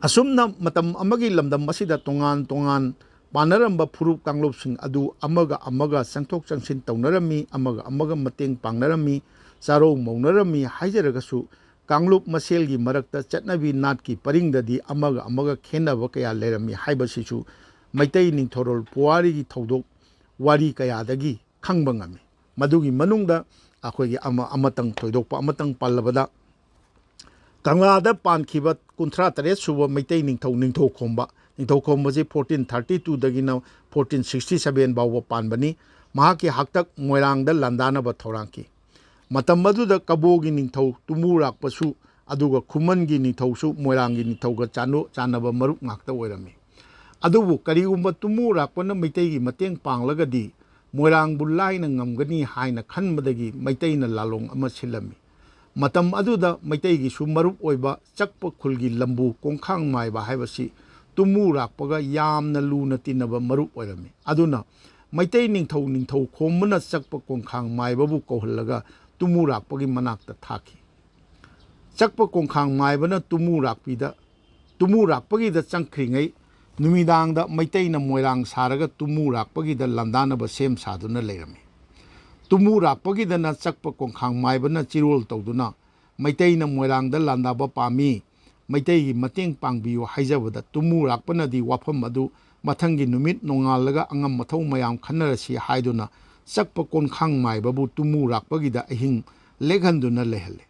ꯑꯁꯨꯝꯅ ꯃꯇꯝ ꯑꯃꯒꯤ ꯂꯝꯗꯝ ꯑꯁꯤꯗ ꯇꯣꯉꯥꯟ ꯇꯣꯉꯥꯟ ꯄꯥꯟꯅꯔꯝꯕ ꯐꯨꯔꯨꯞ ꯀꯥꯡꯂꯨꯞꯁꯤꯡ ꯑꯗꯨ ꯑꯃꯒ ꯑꯃꯒ ꯆꯪꯊꯣꯛ ꯆꯪꯁꯤꯟ ꯇꯧꯅꯔꯝꯃꯤ, ꯑꯃꯒ ꯑꯃꯒ ꯃꯇꯦꯡ ꯄꯥꯡꯅꯔꯝꯃꯤ, ꯆꯥꯔꯧ ꯃꯧꯅꯔꯝꯃꯤ ꯍꯥꯏꯖꯔꯒꯁꯨ, ꯀꯥꯡꯂꯨꯞ ꯃꯁꯦꯜꯒꯤ ꯃꯔꯛꯇ ꯆꯠꯅꯕꯤ ꯅꯥꯠꯀꯤ ꯄꯔꯤꯡꯗꯗꯤ ꯑꯃꯒ ꯑꯃꯒ ꯈꯦꯟꯅꯕ ꯀꯌꯥ ꯂꯩꯔꯝꯃꯤ ꯍꯥꯏꯕꯁꯤꯁꯨ ꯃꯩꯇꯩ ꯅꯤꯡꯊꯧꯔꯣꯜ ꯄꯨꯋꯥꯔꯤꯒꯤ ꯊꯧꯗꯣꯛ ꯋꯥꯔꯤ ꯀꯌꯥꯗꯒꯤ ꯈꯪꯕ ꯉꯝꯃꯤ꯫ ꯃꯗꯨꯒꯤ ꯃꯅꯨꯡꯗ ꯑꯩꯈꯣꯏꯒꯤ ꯑꯃ-, ꯑꯃꯇꯪ ꯊꯣꯏꯗꯣꯛꯄ ꯑꯃꯇꯪ ꯄꯜꯂꯕꯗ, ꯀꯪꯂꯥꯗ ꯄꯥꯟꯈꯤꯕ ꯀꯨꯟꯊ꯭ꯔꯥ ꯇꯔꯦꯠ ꯁꯨꯕ ꯃꯩꯇꯩ ꯅꯤꯡꯊꯧ ꯅꯤꯡꯊꯧꯈꯣꯝꯕ, ꯅꯤꯡꯊꯧꯈꯣꯝꯕꯁꯤ ꯐꯣꯔꯇꯤꯟ ꯊꯥꯔꯇꯤ ꯇꯨꯗꯒꯤꯅ ꯐꯣꯔꯇꯤꯟ ꯁꯤꯛꯁꯇꯤ ꯁꯕꯦꯟ ꯐꯥꯎꯕ ꯄꯥꯟꯕꯅꯤ꯫ ꯃꯍꯥꯛꯀꯤ ꯍꯥꯛꯇꯛ ꯃꯣꯏꯔꯥꯡꯗ ꯂꯥꯟꯗꯥꯅꯕ ꯊꯧꯔꯥꯡꯈꯤ꯫ ꯃꯇꯝ ꯑꯗꯨꯗ ꯀꯕꯣꯒꯤ ꯅꯤꯡꯊꯧ ꯇꯨꯃꯨꯔꯥꯛꯄꯁꯨ ꯑꯗꯨꯒ ꯈꯨꯃꯟꯒꯤ ꯅꯤꯡꯊꯧꯁꯨ ꯃꯣꯏꯔꯥꯡꯒꯤ ꯅꯤꯡꯊꯧꯒ ꯆꯥꯟꯅ-, ꯆꯥꯟꯅꯕ ꯃꯔꯨꯞ ꯉꯥꯛꯇ ꯑꯣꯏꯔꯝꯃꯤ꯫ ꯑꯗꯨꯕꯨ ꯀꯔꯤꯒꯨꯝꯕ ꯇꯨꯃꯨꯔꯥꯛꯄꯅ ꯃꯩꯇꯩꯒꯤ ꯃꯇꯦꯡ ꯄꯥꯡꯂꯒꯗꯤ ꯃꯣꯏꯔꯥꯡꯕꯨ ꯂꯥꯏꯅ ꯉꯝꯒꯅꯤ ꯍꯥꯏꯅ ꯈꯟꯕꯗꯒꯤ ꯃꯩꯇꯩꯅ ꯂꯥꯂꯣꯡ ꯑꯃ ꯁꯤꯜꯂꯝꯃꯤ꯫ ꯃꯇꯝ ꯑꯗꯨꯗ ꯃꯩꯇꯩꯒꯤꯁꯨ ꯃꯔꯨꯞ ꯑꯣꯏꯕ ꯆꯛꯄ ꯈꯨꯜꯒꯤ ꯂꯝꯕꯨ ꯀꯣꯡꯈꯥꯡ ꯃꯥꯏꯕ ꯍꯥꯏꯕꯁꯤ ꯇꯨꯃꯨꯔꯥꯛꯄꯒ ꯌꯥꯝꯅ ꯂꯨꯅ ꯇꯤꯟꯅꯕ ꯃꯔꯨꯞ ꯑꯣꯏꯔꯝꯃꯤ꯫ ꯑꯗꯨꯅ ꯃꯩꯇꯩ ꯅꯤꯡꯊꯧ ꯅꯤꯡꯊꯧ ꯈꯣꯝꯕꯅ ꯆꯛꯄ ꯀꯣꯡꯈꯥꯡ ꯃꯥꯏꯕꯕꯨ ꯀꯧꯍꯜꯂꯒ ꯇꯨꯃꯨꯔꯥꯛꯄꯒꯤ ꯃꯅꯥꯛꯇ ꯊꯥꯈꯤ꯫ ꯆꯛꯄ ꯀꯣꯡꯈꯥꯡ ꯃꯥꯏꯕꯅ ꯇꯨꯃꯨꯔꯥꯛꯄꯤꯗ, ꯇꯨꯃꯨꯔꯥꯛꯄꯒꯤꯗ ꯆꯪꯈ꯭ꯔꯤꯉꯩ ꯅꯨꯃꯤꯗꯥꯡꯗ ꯃꯩꯇꯩꯅ ꯃꯣꯏꯔꯥꯡ ꯁꯥꯔꯒ ꯇꯨꯃꯨꯔꯥꯛꯄꯒꯤꯗ ꯂꯥꯟꯗꯥꯅꯕ ꯁꯦꯝ ꯁꯥꯗꯨꯅ ꯂꯩꯔꯝꯃꯤ꯫ ꯇꯨꯃꯨꯔꯥꯛꯄꯒꯤꯗꯅ ꯆꯛꯄ ꯀꯣꯡꯈꯥꯡ ꯃꯥꯏꯕꯅ ꯆꯤꯔꯣꯜ ꯇꯧꯗꯨꯅ ꯃꯩꯇꯩꯅ ꯃꯣꯏꯔꯥꯡꯗ ꯂꯥꯟꯗꯥꯕ ꯄꯥꯝꯃꯤ, ꯃꯩꯇꯩꯒꯤ ꯃꯇꯦꯡ ꯄꯥꯡꯕꯤꯌꯨ ꯍꯥꯏꯖꯕꯗ ꯇꯨꯃꯨꯔꯥꯛꯄꯅꯗꯤ ꯋꯥꯐꯝ ꯑꯗꯨ ꯃꯊꯪꯒꯤ ꯅꯨꯃꯤꯠ ꯅꯣꯡꯉꯥꯜꯂꯒ ꯑꯉꯝ ꯑꯊꯧ ꯃꯌꯥꯝ ꯈꯟꯅꯔꯁꯤ ꯍꯥꯏꯗꯨꯅ ꯆꯛꯄ ꯀꯣꯟꯈꯥꯡ ꯃꯥꯏꯕꯕꯨ ꯇꯨꯃꯨꯔꯥꯛꯄꯒꯤꯗ ꯑꯍꯤꯡ ꯂꯦꯛꯍꯟꯗꯨꯅ ꯂꯩꯍꯜꯂꯦ꯫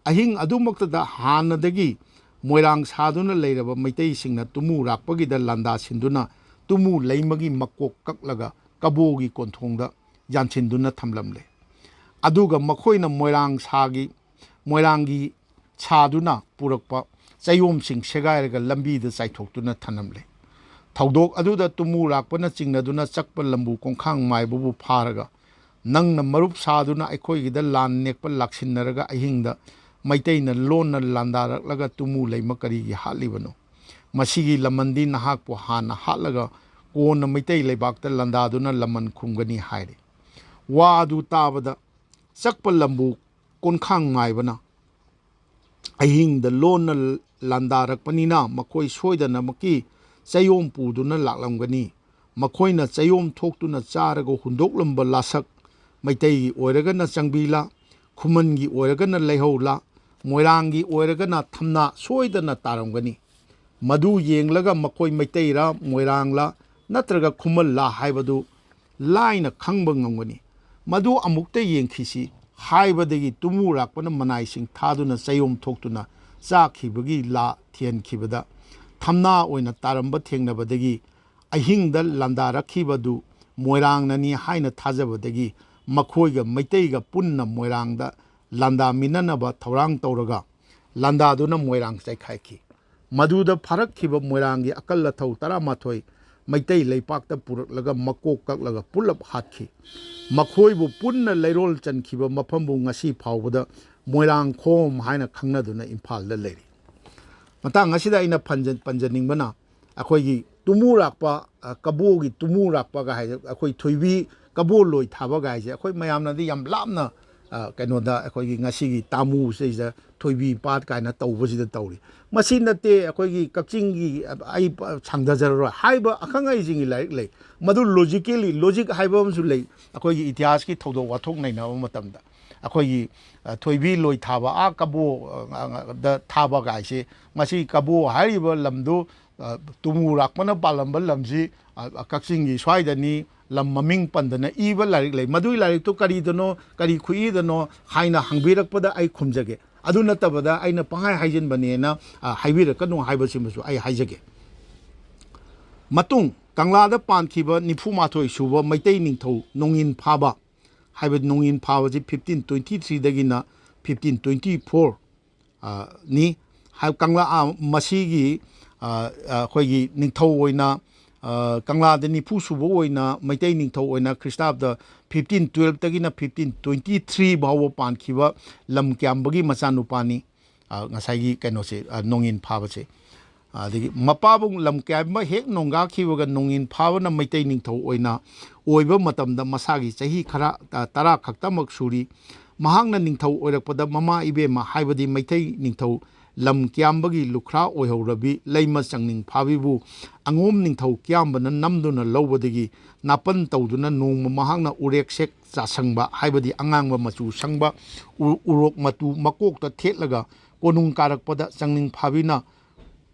ꯑꯍꯤꯡ ꯑꯗꯨꯃꯛꯇꯗ ꯍꯥꯟꯅꯗꯒꯤ ꯃꯣꯏꯔꯥꯡ ꯁꯥꯗꯨꯅ ꯂꯩꯔꯕ ꯃꯩꯇꯩꯁꯤꯡꯅ ꯇꯨꯃꯨꯔꯥꯛꯄꯒꯤꯗ ꯂꯥꯟꯗꯥ ꯁꯤꯟꯗꯨꯅ ꯇꯨꯃꯨ ꯂꯩꯃꯒꯤ ꯃꯀꯣꯛ ꯀꯛꯂꯒ ꯀꯕꯣꯒꯤ ꯀꯣꯟꯊꯣꯡꯗ ꯌꯥꯟꯁꯤꯟꯗꯨꯅ ꯊꯝꯂꯝꯂꯦ꯫ ꯑꯗꯨꯒ ꯃꯈꯣꯏꯅ ꯃꯣꯏꯔꯥꯡ ꯁꯥꯒꯤ, ꯃꯣꯏꯔꯥꯡꯒꯤ ꯁꯥꯗꯨꯅ ꯄꯨꯔꯛꯄ ꯆꯌꯣꯝꯁꯤꯡ ꯁꯦꯒꯥꯏꯔꯒ ꯂꯝꯕꯤꯗ ꯆꯥꯏꯊꯣꯛꯇꯨꯅ ꯊꯅꯝꯂꯦ꯫ ꯊꯧꯗꯣꯛ ꯑꯗꯨꯗ ꯇꯨꯃꯨꯔꯥꯛꯄꯅ ꯆꯤꯡꯅꯗꯨꯅ ꯆꯛꯄ ꯂꯝꯕꯨ ꯀꯣꯡꯈꯥꯡ ꯃꯥꯏꯕꯕꯨ ꯐꯥꯔꯒ ꯅꯪꯅ ꯃꯔꯨꯞ ꯁꯥꯗꯨꯅ ꯑꯩꯈꯣꯏꯒꯤꯗ ꯂꯥꯟ ꯅꯦꯛꯄ ꯂꯥꯛꯁꯤꯟꯅꯔꯒ ꯑꯍꯤꯡꯗ ꯃꯩꯇꯩꯅ ꯂꯣꯟꯅ ꯂꯥꯟꯗꯥꯔꯛꯂꯒ ꯇꯨꯃꯨ ꯂꯩꯃ ꯀꯔꯤꯒꯤ ꯍꯥꯠꯂꯤꯕꯅꯣ? ꯃꯁꯤꯒꯤ ꯂꯃꯟꯗꯤ ꯅꯍꯥꯛꯄꯨ ꯍꯥꯟꯅ ꯍꯥꯠꯂꯒ ꯀꯣꯟꯅ ꯃꯩꯇꯩ ꯂꯩꯕꯥꯛꯇ ꯂꯥꯟꯗꯥꯗꯨꯅ ꯂꯃꯟ ꯈꯨꯝꯒꯅꯤ ꯍꯥꯏꯔꯦ꯫ ꯋꯥ ꯑꯗꯨ ꯇꯥꯕꯗ ꯆꯛꯄ ꯂꯝꯕꯨ ꯀꯣꯟꯈꯥꯡ ꯃꯥꯏꯕꯅ ꯑꯍꯤꯡꯗ ꯂꯣꯟꯅ ꯂꯥꯟꯗꯥꯔꯛꯄꯅꯤꯅ ꯃꯈꯣꯏ ꯁꯣꯏꯗꯅꯃꯛꯀꯤ ꯆꯌꯣꯝ ꯄꯨꯗꯨꯅ ꯂꯥꯛꯂꯝꯒꯅꯤ꯫ ꯃꯈꯣꯏꯅ ꯆꯌꯣꯝ ꯊꯣꯛꯇꯨꯅ ꯆꯥꯔꯒ ꯍꯨꯟꯗꯣꯛꯂꯝꯕ ꯂꯥꯁꯛ ꯃꯩꯇꯩꯒꯤ ꯑꯣꯏꯔꯒꯅ ꯆꯪꯕꯤꯂꯥ, ꯈꯨꯃꯟꯒꯤ ꯑꯣꯏꯔꯒꯅ ꯂꯩꯍꯧꯂꯥ, ꯃꯣꯏꯔꯥꯡꯒꯤ ꯑꯣꯏꯔꯒꯅ ꯊꯝꯅꯥ ꯁꯣꯏꯗꯅ ꯇꯥꯔꯝꯒꯅꯤ꯫ ꯃꯗꯨ ꯌꯦꯡꯂꯒ ꯃꯈꯣꯏ ꯃꯩꯇꯩꯔꯥ ꯃꯣꯏꯔꯥꯡꯂꯥ ꯅꯠꯇ꯭ꯔꯒ ꯈꯨꯃꯜꯂꯥ ꯍꯥꯏꯕꯗꯨ ꯂꯥꯏꯅ ꯈꯪꯕ ꯉꯝꯒꯅꯤ꯫ ꯃꯗꯨ ꯑꯃꯨꯛꯇ ꯌꯦꯡꯈꯤꯁꯤ ꯍꯥꯏꯕꯗꯒꯤ ꯇꯨꯃꯨꯔꯥꯛꯄꯅ ꯃꯅꯥꯏꯁꯤꯡ ꯊꯥꯗꯨꯅ ꯆꯌꯣꯝ ꯊꯣꯛꯇꯨꯅ ꯆꯥꯈꯤꯕꯒꯤ ꯂꯥ ꯊꯤꯍꯟꯈꯤꯕꯗ ꯊꯝꯅꯥ ꯑꯣꯏꯅ ꯇꯥꯔꯝꯕ ꯊꯦꯡꯅꯕꯗꯒꯤ ꯑꯍꯤꯡꯗ ꯂꯥꯟꯗꯥꯔꯛꯈꯤꯕꯗꯨ ꯃꯣꯏꯔꯥꯡꯅꯅꯤ ꯍꯥꯏꯅ ꯊꯥꯖꯕꯗꯒꯤ ꯃꯈꯣꯏꯒ ꯃꯩꯇꯩꯒ ꯄꯨꯟꯅ ꯃꯣꯏꯔꯥꯡꯗ ꯂꯥꯟꯗꯥꯃꯤꯟꯅꯅꯕ ꯊꯧꯔꯥꯡ ꯇꯧꯔꯒ ꯂꯥꯟꯗꯥꯗꯨꯅ ꯃꯣꯏꯔꯥꯡ ꯆꯥꯏꯈꯥꯏꯈꯤ꯫ ꯃꯗꯨꯗ ꯐꯥꯔꯛꯈꯤꯕ ꯃꯣꯏꯔꯥꯡꯒꯤ ꯑꯀꯜ ꯑꯊꯧ ꯇꯔꯥꯃꯥꯊꯣꯏ ꯃꯩꯇꯩ ꯂꯩꯄꯥꯛꯇ ꯄꯨꯔꯛꯂꯒ ꯃꯀꯣꯛ ꯀꯛꯂꯒ ꯄꯨꯂꯞ ꯍꯥꯠꯈꯤ꯫ ꯃꯈꯣꯏꯕꯨ ꯄꯨꯟꯅ ꯂꯩꯔꯣꯜ ꯆꯟꯈꯤꯕ ꯃꯐꯝꯕꯨ ꯉꯁꯤ ꯐꯥꯎꯕꯗ ꯃꯣꯏꯔꯥꯡꯈꯣꯝ ꯍꯥꯏꯅ ꯈꯪꯅꯗꯨꯅ ꯏꯝꯐꯥꯜꯗ ꯂꯩꯔꯤ꯫ ꯃꯇꯥꯡ ꯑꯁꯤꯗ ꯑꯩꯅ ꯄꯟꯖ-, ꯄꯟꯖꯅꯤꯡꯕꯅ ꯑꯩꯈꯣꯏꯒꯤ ꯇꯨꯃꯨꯔꯥꯛꯄ, ꯑ, ꯀꯕꯣꯒꯤ ꯇꯨꯃꯨꯔꯥꯛꯄꯒ ꯍꯥꯏ, ꯑꯩꯈꯣꯏ ꯊꯣꯏꯕꯤ ꯀꯕꯣ ꯂꯣꯏ ꯊꯥꯕꯒ ꯍꯥꯏꯁꯦ ꯑꯩꯈꯣꯏ ꯃꯌꯥꯝꯅꯗꯤ ꯌꯥꯝ ꯂꯥꯞꯅ, ꯑ, ꯀꯩꯅꯣꯗ ꯑꯩꯈꯣꯏꯒꯤ ꯉꯁꯤꯒꯤ ꯇꯥꯃꯨꯁꯤꯗꯩꯁꯤꯗ ꯊꯣꯏꯕꯤ ꯄꯥꯠ ꯀꯥꯏꯅ ꯇꯧꯕꯁꯤꯗ ꯇꯧꯔꯤ꯫ ꯃꯁꯤ ꯅꯠꯇꯦ ꯑꯩꯈꯣꯏꯒꯤ ꯀꯛꯆꯤꯡꯒꯤ, ꯑ, ꯑꯩ ꯄ-, ꯁꯥꯡꯊꯖꯔꯔꯣꯏ ꯍꯥꯏꯕ ꯑꯈꯪ ꯑꯍꯩꯁꯤꯡꯒꯤ ꯂꯥꯏꯔꯤꯛ ꯂꯩ꯫ ꯃꯗꯨ logically, logic ꯍꯥꯏꯕ ꯑꯃꯁꯨ ꯂꯩ꯫ ꯑꯩꯈꯣꯏꯒꯤ ꯏꯇꯤꯍꯥꯁꯀꯤ ꯊꯧꯗꯣꯛ ꯋꯥꯊꯣꯛ ꯅꯩꯅꯕ ꯃꯇꯝꯗ ꯑꯩꯈꯣꯏꯒꯤ, ꯑ, ꯊꯣꯏꯕꯤ ꯂꯣꯏ ꯊꯥꯕ ꯑꯥ ꯀꯕꯣ, ꯑ, ꯗ ꯊꯥꯕ ꯀꯥꯏꯁꯦ, ꯃꯁꯤ ꯀꯕꯣ ꯍꯥꯏꯔꯤꯕ ꯂꯝꯗꯨ, ꯑ, ꯇꯨꯃꯨꯔꯥꯛꯄꯅ ꯄꯥꯜꯂꯝꯕ ꯂꯝꯁꯤ, ꯑ, ꯀꯛꯆꯤꯡꯒꯤ ꯁ꯭ꯋꯥꯏꯗꯅꯤ, ꯂꯝ ꯃꯃꯤꯡ ꯄꯟꯗꯅ ꯏꯕ ꯂꯥꯏꯔꯤꯛ ꯂꯩ꯫ ꯃꯗꯨꯒꯤ ꯂꯥꯏꯔꯤꯛꯇꯨ ꯀꯔꯤꯗꯅꯣ, ꯀꯔꯤ ꯈꯨꯏꯗꯅꯣ ꯍꯥꯏꯅ ꯍꯪꯕꯤꯔꯛꯄꯗ ꯑꯩ ꯈꯨꯝꯖꯒꯦ꯫ ꯑꯗꯨ ꯅꯠꯇꯕꯗ ꯑꯩꯅ ꯄꯪꯍꯥꯏ ꯍꯥꯏꯖꯤꯟꯕꯅꯦꯅ, ꯑ, ꯍꯥꯏꯕꯤꯔꯛꯀꯅꯨ ꯍꯥꯏꯕꯁꯤꯃꯁꯨ ꯑꯩ ꯍꯥꯏꯖꯒꯦ꯫ ꯃꯇꯨꯡ ꯀꯪꯂꯥꯗ ꯄꯥꯟꯈꯤꯕ ꯅꯤꯐꯨ ꯃꯥꯊꯣꯏ ꯁꯨꯕ ꯃꯩꯇꯩ ꯅꯤꯡꯊꯧ ꯅꯣꯡꯏꯟ ꯐꯥꯕ ꯍꯥꯏꯕ ꯅꯣꯡꯏꯟ ꯐꯥꯕꯁꯤ fifteen twenty three ꯗꯒꯤꯅ fifteen twenty four, ꯑ, ꯅꯤ꯫ ꯍꯥꯏ-, ꯀꯪꯂꯥ, ꯑ, ꯃꯁꯤꯒꯤ, ꯑ, ꯑ, ꯑꯩꯈꯣꯏꯒꯤ ꯅꯤꯡꯊꯧ ꯑꯣꯏꯅ, ꯑ, ꯀꯪꯂꯥꯗ ꯅꯤꯐꯨ ꯁꯨꯕ ꯑꯣꯏꯅ ꯃꯩꯇꯩ ꯅꯤꯡꯊꯧ ꯑꯣꯏꯅ ꯈ꯭ꯔꯤꯁꯇꯥꯕꯗ fifteen twelve ꯗꯒꯤꯅ fifteen twenty three ꯐꯥꯎꯕ ꯄꯥꯟꯈꯤꯕ ꯂꯝ ꯀꯌꯥꯝꯕꯒꯤ ꯃꯆꯥꯅꯨꯄꯥꯅꯤ꯫ ꯑ, ꯉꯁꯥꯏꯒꯤ ꯀꯩꯅꯣꯁꯦ, ꯑ, ꯅꯣꯡꯏꯟ ꯐꯥꯕꯁꯦ꯫ ꯑꯗꯒꯤ ꯃꯄꯥꯕꯨꯡ ꯂꯝ ꯀꯌꯥꯝꯕ ꯍꯦꯛ ꯅꯣꯡꯒꯥꯈꯤꯕꯒ ꯅꯣꯡꯏꯟ ꯐꯥꯕꯅ ꯃꯩꯇꯩ ꯅꯤꯡꯊꯧ ꯑꯣꯏꯅ ꯑꯣꯏꯕ ꯃꯇꯝꯗ ꯃꯁꯥꯒꯤ ꯆꯍꯤ ꯈꯔ, ꯑ, ꯇꯔꯥ ꯈꯛꯇꯃꯛ ꯁꯨꯔꯤ꯫ ꯃꯍꯥꯛꯅ ꯅꯤꯡꯊꯧ ꯑꯣꯏꯔꯛꯄꯗ ꯃꯃꯥ ꯏꯕꯦꯝꯃ ꯍꯥꯏꯕꯗꯤ ꯃꯩꯇꯩ ꯅꯤꯡꯊꯧ ꯂꯝ ꯀꯤꯌꯥꯝꯕꯒꯤ ꯂꯨꯈ꯭ꯔꯥ ꯑꯣꯏꯍꯧꯔꯕꯤ ꯂꯩꯃ ꯆꯪꯅꯤꯡ ꯐꯥꯕꯤꯕꯨ ꯑꯉꯣꯝ ꯅꯤꯡꯊꯧ ꯀꯤꯌꯥꯝꯕꯅ ꯅꯝꯗꯨꯅ ꯂꯧꯕꯗꯒꯤ ꯅꯥꯄꯟ ꯇꯧꯗꯨꯅ ꯅꯣꯡꯃ ꯃꯍꯥꯛꯅ ꯎꯔꯦꯛꯁꯦꯛ ꯆꯥꯁꯪꯕ ꯍꯥꯏꯕꯗꯤ ꯑꯉꯥꯡꯕ ꯃꯆꯨ ꯁꯪꯕ ꯎ-, ꯎꯔꯣꯛ ꯃꯇꯨ ꯃꯀꯣꯛꯇ ꯊꯦꯠꯂꯒ ꯀꯣꯅꯨꯡ ꯀꯥꯔꯛꯄꯗ ꯆꯪꯅꯤꯡ ꯐꯥꯕꯤꯅ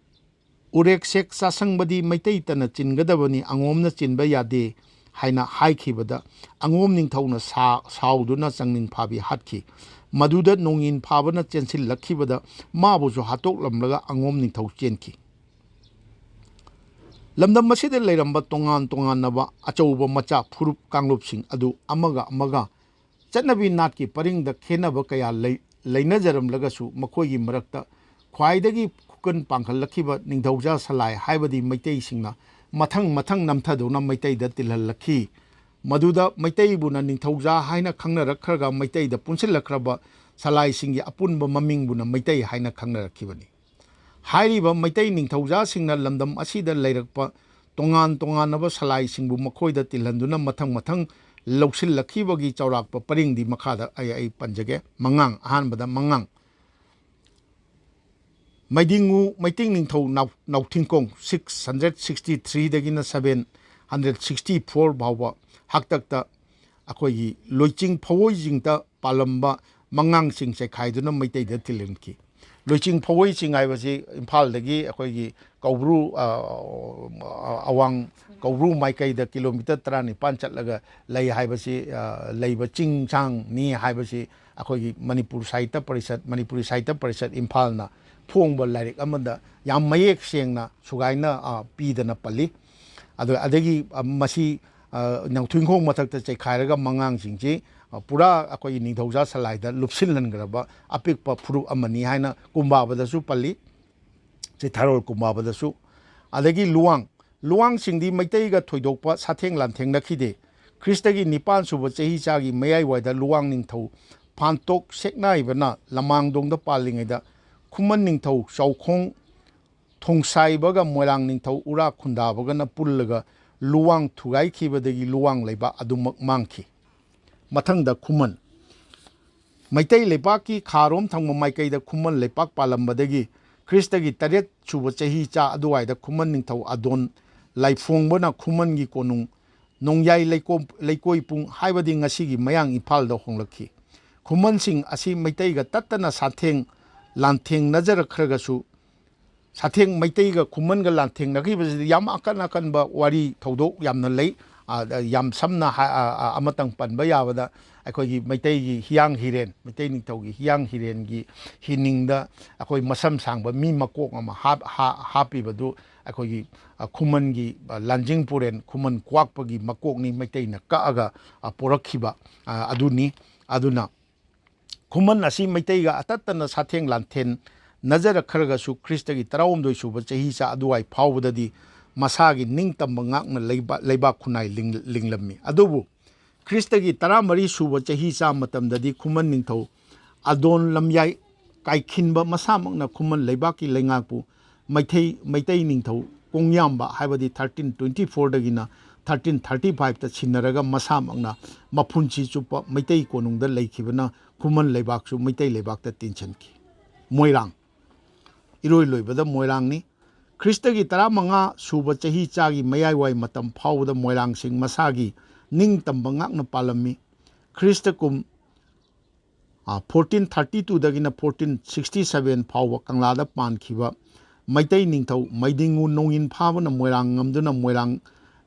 ꯎꯔꯦꯛꯁꯦꯛ ꯆꯥꯁꯪꯕꯗꯤ ꯃꯩꯇꯩꯇꯅ ꯆꯤꯟꯒꯗꯕꯅꯤ, ꯑꯉꯣꯝꯅ ꯆꯤꯟꯕ ꯌꯥꯗꯦ꯫ ꯍꯥꯏꯅ ꯍꯥꯏꯈꯤꯕꯗ ꯑꯉꯣꯝ ꯅꯤꯡꯊꯧꯅ ꯁꯥ-, ꯁꯥꯎꯗꯨꯅ ꯆꯥꯡꯅꯤꯡ ꯐꯥꯕꯤ ꯍꯥꯠꯈꯤ꯫ ꯃꯗꯨꯗ ꯅꯣꯡꯏꯟ ꯐꯥꯕꯅ ꯆꯦꯟꯁꯤꯜꯂꯛꯈꯤꯕꯗ ꯃꯥꯕꯨꯁꯨ ꯍꯥꯠꯇꯣꯛꯂꯝꯂꯒ ꯑꯉꯣꯝ ꯅꯤꯡꯊꯧ ꯆꯦꯟꯈꯤ꯫ ꯂꯝꯗꯝ ꯑꯁꯤꯗ ꯂꯩꯔꯝꯕ ꯇꯣꯉꯥꯟ ꯇꯣꯉꯥꯟꯅꯕ ꯑꯆꯧꯕ ꯃꯆꯥ ꯐꯨꯔꯨꯞ ꯀꯥꯡꯂꯨꯞꯁꯤꯡ ꯑꯗꯨ ꯑꯃꯒ ꯑꯃꯒ ꯆꯠꯅꯕꯤ ꯅꯥꯠꯀꯤ ꯄꯔꯤꯡꯗ ꯈꯦꯟꯅꯕ ꯀꯌꯥ ꯂꯩ-, ꯂꯩꯅꯖꯔꯝꯂꯒꯁꯨ ꯃꯈꯣꯏꯒꯤ ꯃꯔꯛꯇ ꯈ꯭ꯋꯥꯏꯗꯒꯤ ꯈꯨꯀꯟ ꯄꯥꯡꯈꯠꯂꯛꯈꯤꯕ ꯅꯤꯡꯊꯧꯖꯥ ꯁꯂꯥꯏ ꯍꯥꯏꯕꯗꯤ ꯃꯩꯇꯩꯁꯤꯡꯅ ꯃꯊꯪ ꯃꯊꯪ ꯅꯝꯊꯗꯨꯅ ꯃꯩꯇꯩꯗ ꯇꯤꯜꯍꯜꯂꯛꯈꯤ꯫ ꯃꯗꯨꯗ ꯃꯩꯇꯩꯕꯨꯅ ꯅꯤꯡꯊꯧꯖꯥ ꯍꯥꯏꯅ ꯈꯪꯅꯔꯛꯈ꯭ꯔꯒ ꯃꯩꯇꯩꯗ ꯄꯨꯟꯁꯤꯜꯂꯛꯈ꯭ꯔꯕ ꯁꯂꯥꯏꯁꯤꯡꯒꯤ ꯑꯄꯨꯟꯕ ꯃꯃꯤꯡꯕꯨꯅ ꯃꯩꯇꯩ ꯍꯥꯏꯅ ꯈꯪꯅꯔꯛꯈꯤꯕꯅꯤ꯫ ꯍꯥꯏꯔꯤꯕ ꯃꯩꯇꯩ ꯅꯤꯡꯊꯧꯖꯥꯁꯤꯡꯅ ꯂꯝꯗꯝ ꯑꯁꯤꯗ ꯂꯩꯔꯛꯄ ꯇꯣꯉꯥꯟ ꯇꯣꯉꯥꯟꯅꯕ ꯁꯂꯥꯏꯁꯤꯡꯕꯨ ꯃꯈꯣꯏꯗ ꯇꯤꯜꯍꯟꯗꯨꯅ ꯃꯊꯪ ꯃꯊꯪ ꯂꯧꯁꯤꯜꯂꯛꯈꯤꯕꯒꯤ ꯆꯥꯎꯔꯥꯛꯄ ꯄꯔꯤꯡꯗꯤ ꯃꯈꯥꯗ ꯑꯩ, ꯑꯩ ꯄꯟꯖꯒꯦ꯫ ꯃꯉꯥꯡ, ꯑꯍꯥꯟꯕꯗ ꯃꯉꯥꯡ꯫ ꯃꯩꯗꯤꯡꯉꯨ ꯃꯩꯇꯤꯡ ꯅꯤꯡꯊꯧ ꯅꯥꯎ-, ꯅꯥꯎꯊꯤꯡꯈꯣꯡ six hundred sixty three ꯗꯒꯤꯅ seven hundred sixty four ꯐꯥꯎꯕ ꯍꯥꯛꯇꯛꯇ ꯑꯩꯈꯣꯏꯒꯤ ꯂꯣꯏꯆꯤꯡ ꯐꯋꯣꯏꯖꯤꯡꯗ ꯄꯥꯜꯂꯝꯕ ꯃꯉꯥꯡꯁꯤꯡ ꯆꯩꯈꯥꯏꯗꯨꯅ ꯃꯩꯇꯩꯗ ꯊꯤꯜꯍꯟꯈꯤ꯫ ꯂꯣꯏꯆꯤꯡ ꯐꯋꯣꯏꯁꯤꯡ ꯍꯥꯏꯕꯁꯤ ꯏꯝꯐꯥꯜꯗꯒꯤ ꯑꯩꯈꯣꯏꯒꯤ ꯀꯧꯕ꯭ꯔꯨ, ꯑ, ꯑꯋꯥꯡ ꯀꯧꯕ꯭ꯔꯨ ꯃꯥꯏꯀꯩꯗ ꯀꯤꯂꯣꯃꯤꯇꯔ ꯇꯔꯥꯅꯤꯄꯥꯟ ꯆꯠꯂꯒ ꯂꯩ ꯍꯥꯏꯕꯁꯤ, ꯑ, ꯂꯩꯕ ꯆꯤꯡꯁꯥꯡꯅꯤ ꯍꯥꯏꯕꯁꯤ ꯑꯩꯈꯣꯏꯒꯤ ꯃꯅꯤꯄꯨꯔ ꯁꯥꯍꯤꯇ꯭ꯌ ꯄꯔꯤꯁꯠ, ꯃꯅꯤꯄꯨꯔꯤ ꯁꯥꯍꯤꯇ꯭ꯌ ꯄꯔꯤꯁꯠ ꯏꯝꯐꯥꯜꯅ ꯐꯣꯡꯕ ꯂꯥꯏꯔꯤꯛ ꯑꯃꯗ ꯌꯥꯝ ꯃꯌꯦꯛ ꯁꯦꯡꯅ ꯁꯨꯒꯥꯏꯅ, ꯑ, ꯄꯤꯗꯅ ꯄꯜꯂꯤ꯫ ꯑꯗꯨ, ꯑꯗꯒꯤ, ꯑ, ꯃꯁꯤ, ꯑ, ꯅꯥꯎꯊꯤꯡꯈꯣꯡ ꯃꯊꯛꯇ ꯆꯩꯈꯥꯏꯔꯒ ꯃꯉꯥꯡꯁꯤꯡꯁꯤ, ꯑ, ꯄꯨꯔꯥ ꯑꯩꯈꯣꯏꯒꯤ ꯅꯤꯡꯊꯧꯖꯥ ꯁꯂꯥꯏꯗ ꯂꯨꯞꯁꯤꯜꯍꯟꯈ꯭ꯔꯕ ꯑꯄꯤꯛꯄ ꯐꯨꯔꯨꯞ ꯑꯃꯅꯤ ꯍꯥꯏꯅ ꯀꯨꯝꯕꯥꯕꯗꯁꯨ ꯄꯜꯂꯤ, ꯆꯤꯊꯥꯔꯣꯜ ꯀꯨꯝꯕꯥꯕꯗꯁꯨ꯫ ꯑꯗꯒꯤ ꯂꯨꯋꯥꯡ, ꯂꯨꯋꯥꯡꯁꯤꯡꯗꯤ ꯃꯩꯇꯩꯒ ꯊꯣꯏꯗꯣꯛꯄ ꯁꯥꯊꯦꯡ ꯂꯥꯟꯊꯦꯡꯅꯈꯤꯗꯦ꯫ ꯈ꯭ꯔꯤꯁꯇꯒꯤ ꯅꯤꯄꯥꯟ ꯁꯨꯕ ꯆꯍꯤꯆꯥꯒꯤ ꯃꯌꯥꯏꯋꯥꯏꯗ ꯂꯨꯋꯥꯡ ꯅꯤꯡꯊꯧ ꯐꯥꯟꯇꯣꯛ ꯁꯦꯛꯅꯥꯏꯕꯅ ꯂꯃꯥꯡꯗꯣꯡꯗ ꯄꯥꯜꯂꯤꯉꯩꯗ ꯈꯨꯃꯟ ꯅꯤꯡꯊꯧ ꯆꯥꯎꯈꯣꯡ ꯊꯣꯡꯁꯥꯏꯕꯒ ꯃꯣꯏꯔꯥꯡ ꯅꯤꯡꯊꯧ ꯎꯔꯥ ꯈꯨꯟꯗꯥꯕꯒꯅ ꯄꯨꯜꯂꯒ ꯂꯨꯋꯥꯡ ꯊꯨꯒꯥꯏꯈꯤꯕꯗꯒꯤ ꯂꯨꯋꯥꯡ ꯂꯩꯕꯥꯛ ꯑꯗꯨꯃꯛ ꯃꯥꯡꯈꯤ꯫ ꯃꯊꯪꯗ ꯈꯨꯃꯟ꯫ ꯃꯩꯇꯩ ꯂꯩꯄꯥꯛꯀꯤ ꯈꯥꯔꯣꯝ ꯊꯪꯕ ꯃꯥꯏꯀꯩꯗ ꯈꯨꯃꯟ ꯂꯩꯄꯥꯛ ꯄꯥꯜꯂꯝꯕꯗꯒꯤ ꯈ꯭ꯔꯤꯁꯇꯒꯤ ꯇꯔꯦꯠ ꯁꯨꯕ ꯆꯍꯤꯆꯥ ꯑꯗꯨꯋꯥꯏꯗ ꯈꯨꯃꯟ ꯅꯤꯡꯊꯧ ꯑꯗꯣꯟ ꯂꯥꯏꯐꯣꯡꯕꯅ ꯈꯨꯃꯟꯒꯤ ꯀꯣꯅꯨꯡ ꯅꯣꯡꯌꯥꯏ ꯂꯩꯀꯣꯝ-, ꯂꯩꯀꯣꯏꯄꯨꯡ ꯍꯥꯏꯕꯗꯤ ꯉꯁꯤꯒꯤ ꯃꯌꯥꯡ ꯏꯝꯐꯥꯜꯗ ꯍꯣꯡꯂꯛꯈꯤ꯫ ꯈꯨꯃꯟꯁꯤꯡ ꯑꯁꯤ ꯃꯩꯇꯩꯒ ꯇꯠꯇꯅ ꯁꯥꯊꯦꯡ ꯂꯥꯟꯊꯦꯡꯅꯖꯔꯛꯈ꯭ꯔꯒꯁꯨ, ꯁꯥꯊꯦꯡ ꯃꯩꯇꯩꯒ ꯈꯨꯃꯟꯒ ꯂꯥꯟꯊꯦꯡꯅꯈꯤꯕꯁꯤꯗꯤ ꯌꯥꯝ ꯑꯀꯟ ꯑꯀꯟꯕ ꯋꯥꯔꯤ ꯊꯧꯗꯣꯛ ꯌꯥꯝꯅ ꯂꯩ꯫ ꯑ, ꯌꯥꯝ ꯁꯝꯅ ꯍꯥ-, ꯑ, ꯑ, ꯑꯃꯇꯪ ꯄꯟꯕ ꯌꯥꯕꯗ, ꯑꯩꯈꯣꯏꯒꯤ ꯃꯩꯇꯩꯒꯤ ꯍꯤꯌꯥꯡ ꯍꯤꯔꯦꯟ, ꯃꯩꯇꯩ ꯅꯤꯡꯊꯧꯒꯤ ꯍꯤꯌꯥꯡ ꯍꯤꯔꯦꯟꯒꯤ ꯍꯤꯅꯤꯡꯗ ꯑꯩꯈꯣꯏ ꯃꯁꯝ ꯁꯥꯡꯕ ꯃꯤ ꯃꯀꯣꯛ ꯑꯃ ꯍꯥꯞ-, ꯍꯥ-, ꯍꯥꯞꯄꯤꯕꯗꯨ ꯑꯩꯈꯣꯏꯒꯤ, ꯑ, ꯈꯨꯃꯟꯒꯤ, ꯑ, ꯂꯥꯟꯖꯤꯡ ꯄꯨꯔꯦꯟ, ꯈꯨꯃꯟ ꯀ꯭ꯋꯥꯛꯄꯒꯤ ꯃꯀꯣꯛꯅꯤ, ꯃꯩꯇꯩꯅ ꯀꯛꯑꯒ, ꯑ, ꯄꯣꯔꯛꯈꯤꯕ, ꯑ, ꯑꯗꯨꯅꯤ꯫ ꯑꯗꯨꯅ ꯈꯨꯃꯟ ꯑꯁꯤ ꯃꯩꯇꯩꯒ ꯑꯇꯠꯇꯅ ꯁꯥꯊꯦꯡ ꯂꯥꯟꯊꯦꯡꯅꯖꯔꯛꯈ꯭ꯔꯒꯁꯨ, ꯈ꯭ꯔꯤꯁꯇꯒꯤ ꯇꯔꯥꯍꯨꯝꯗꯣꯏ ꯁꯨꯕ ꯆꯍꯤꯆꯥ ꯑꯗꯨꯋꯥꯏ ꯐꯥꯎꯕꯗꯗꯤ ꯃꯁꯥꯒꯤ ꯅꯤꯡꯇꯝꯕ ꯉꯥꯛꯅ ꯂꯩꯕ-, ꯂꯩꯕꯥꯛ ꯈꯨꯟꯅꯥꯏ ꯂꯤꯡ-, ꯂꯤꯡꯂꯝꯃꯤ꯫ ꯑꯗꯨꯕꯨ ꯈ꯭ꯔꯤꯁꯇꯒꯤ ꯇꯔꯥꯃꯔꯤ ꯁꯨꯕ ꯆꯍꯤꯆꯥ ꯃꯇꯝꯗꯗꯤ ꯈꯨꯃꯟ ꯅꯤꯡꯊꯧ ꯑꯗꯣꯟ ꯂꯝꯌꯥꯏ ꯀꯥꯏꯈꯤꯟꯕ ꯃꯁꯥꯃꯛꯅ ꯈꯨꯃꯟ ꯂꯩꯕꯥꯛꯀꯤ ꯂꯩꯉꯥꯛꯄꯨ ꯃꯩꯇꯩ, ꯃꯩꯇꯩ ꯅꯤꯡꯊꯧ ꯀꯣꯡꯌꯥꯝꯕ, ꯍꯥꯏꯕꯗꯤ ꯊꯥꯔꯇꯤꯟ ꯇ꯭ꯋꯦꯟꯇꯤ ꯐꯣꯔꯗꯒꯤꯅ ꯊꯥꯔꯇꯤꯟ ꯊꯥꯔꯇꯤ ꯐꯥꯏꯚꯇ ꯁꯤꯟꯅꯔꯒ ꯃꯁꯥꯃꯛꯅ ꯃꯄꯨꯟꯁꯤ ꯆꯨꯞꯄ ꯃꯩꯇꯩ ꯀꯣꯅꯨꯡꯗ ꯂꯩꯈꯤꯕꯅ ꯈꯨꯃꯟ ꯂꯩꯕꯥꯛꯁꯨ ꯃꯩꯇꯩ ꯂꯩꯕꯥꯛꯇ ꯇꯤꯟꯁꯤꯟꯈꯤ꯫ ꯃꯣꯏꯔꯥꯡ, ꯏꯔꯣꯏ ꯂꯣꯏꯕꯗ ꯃꯣꯏꯔꯥꯡꯅꯤ꯫ ꯈ꯭ꯔꯤꯁꯇꯒꯤ ꯇꯔꯥꯃꯉꯥ ꯁꯨꯕ ꯆꯍꯤꯆꯥꯒꯤ ꯃꯌꯥꯏꯋꯥꯏ ꯃꯇꯝ ꯐꯥꯎꯕꯗ ꯃꯣꯏꯔꯥꯡꯁꯤꯡ ꯃꯁꯥꯒꯤ ꯅꯤꯡꯇꯝꯕ ꯉꯥꯛꯅ ꯄꯥꯜꯂꯝꯃꯤ꯫ ꯈ꯭ꯔꯤꯁꯇ ꯀꯨꯝ, ꯑ, ꯐꯣꯔꯇꯤꯟ ꯊꯥꯔꯇꯤ ꯇꯨꯗꯒꯤꯅ ꯐꯣꯔꯇꯤꯟ ꯁꯤꯛꯁꯇꯤ ꯁꯚꯦꯟ ꯐꯥꯎꯕ ꯀꯪꯂꯥꯗ ꯄꯥꯟꯈꯤꯕ ꯃꯩꯇꯩ ꯅꯤꯡꯊꯧ ꯃꯩꯗꯤꯡꯉꯨ ꯅꯣꯡꯏꯟ ꯐꯥꯕꯅ ꯃꯣꯏꯔꯥꯡ ꯉꯝꯗꯨꯅ ꯃꯣꯏꯔꯥꯡ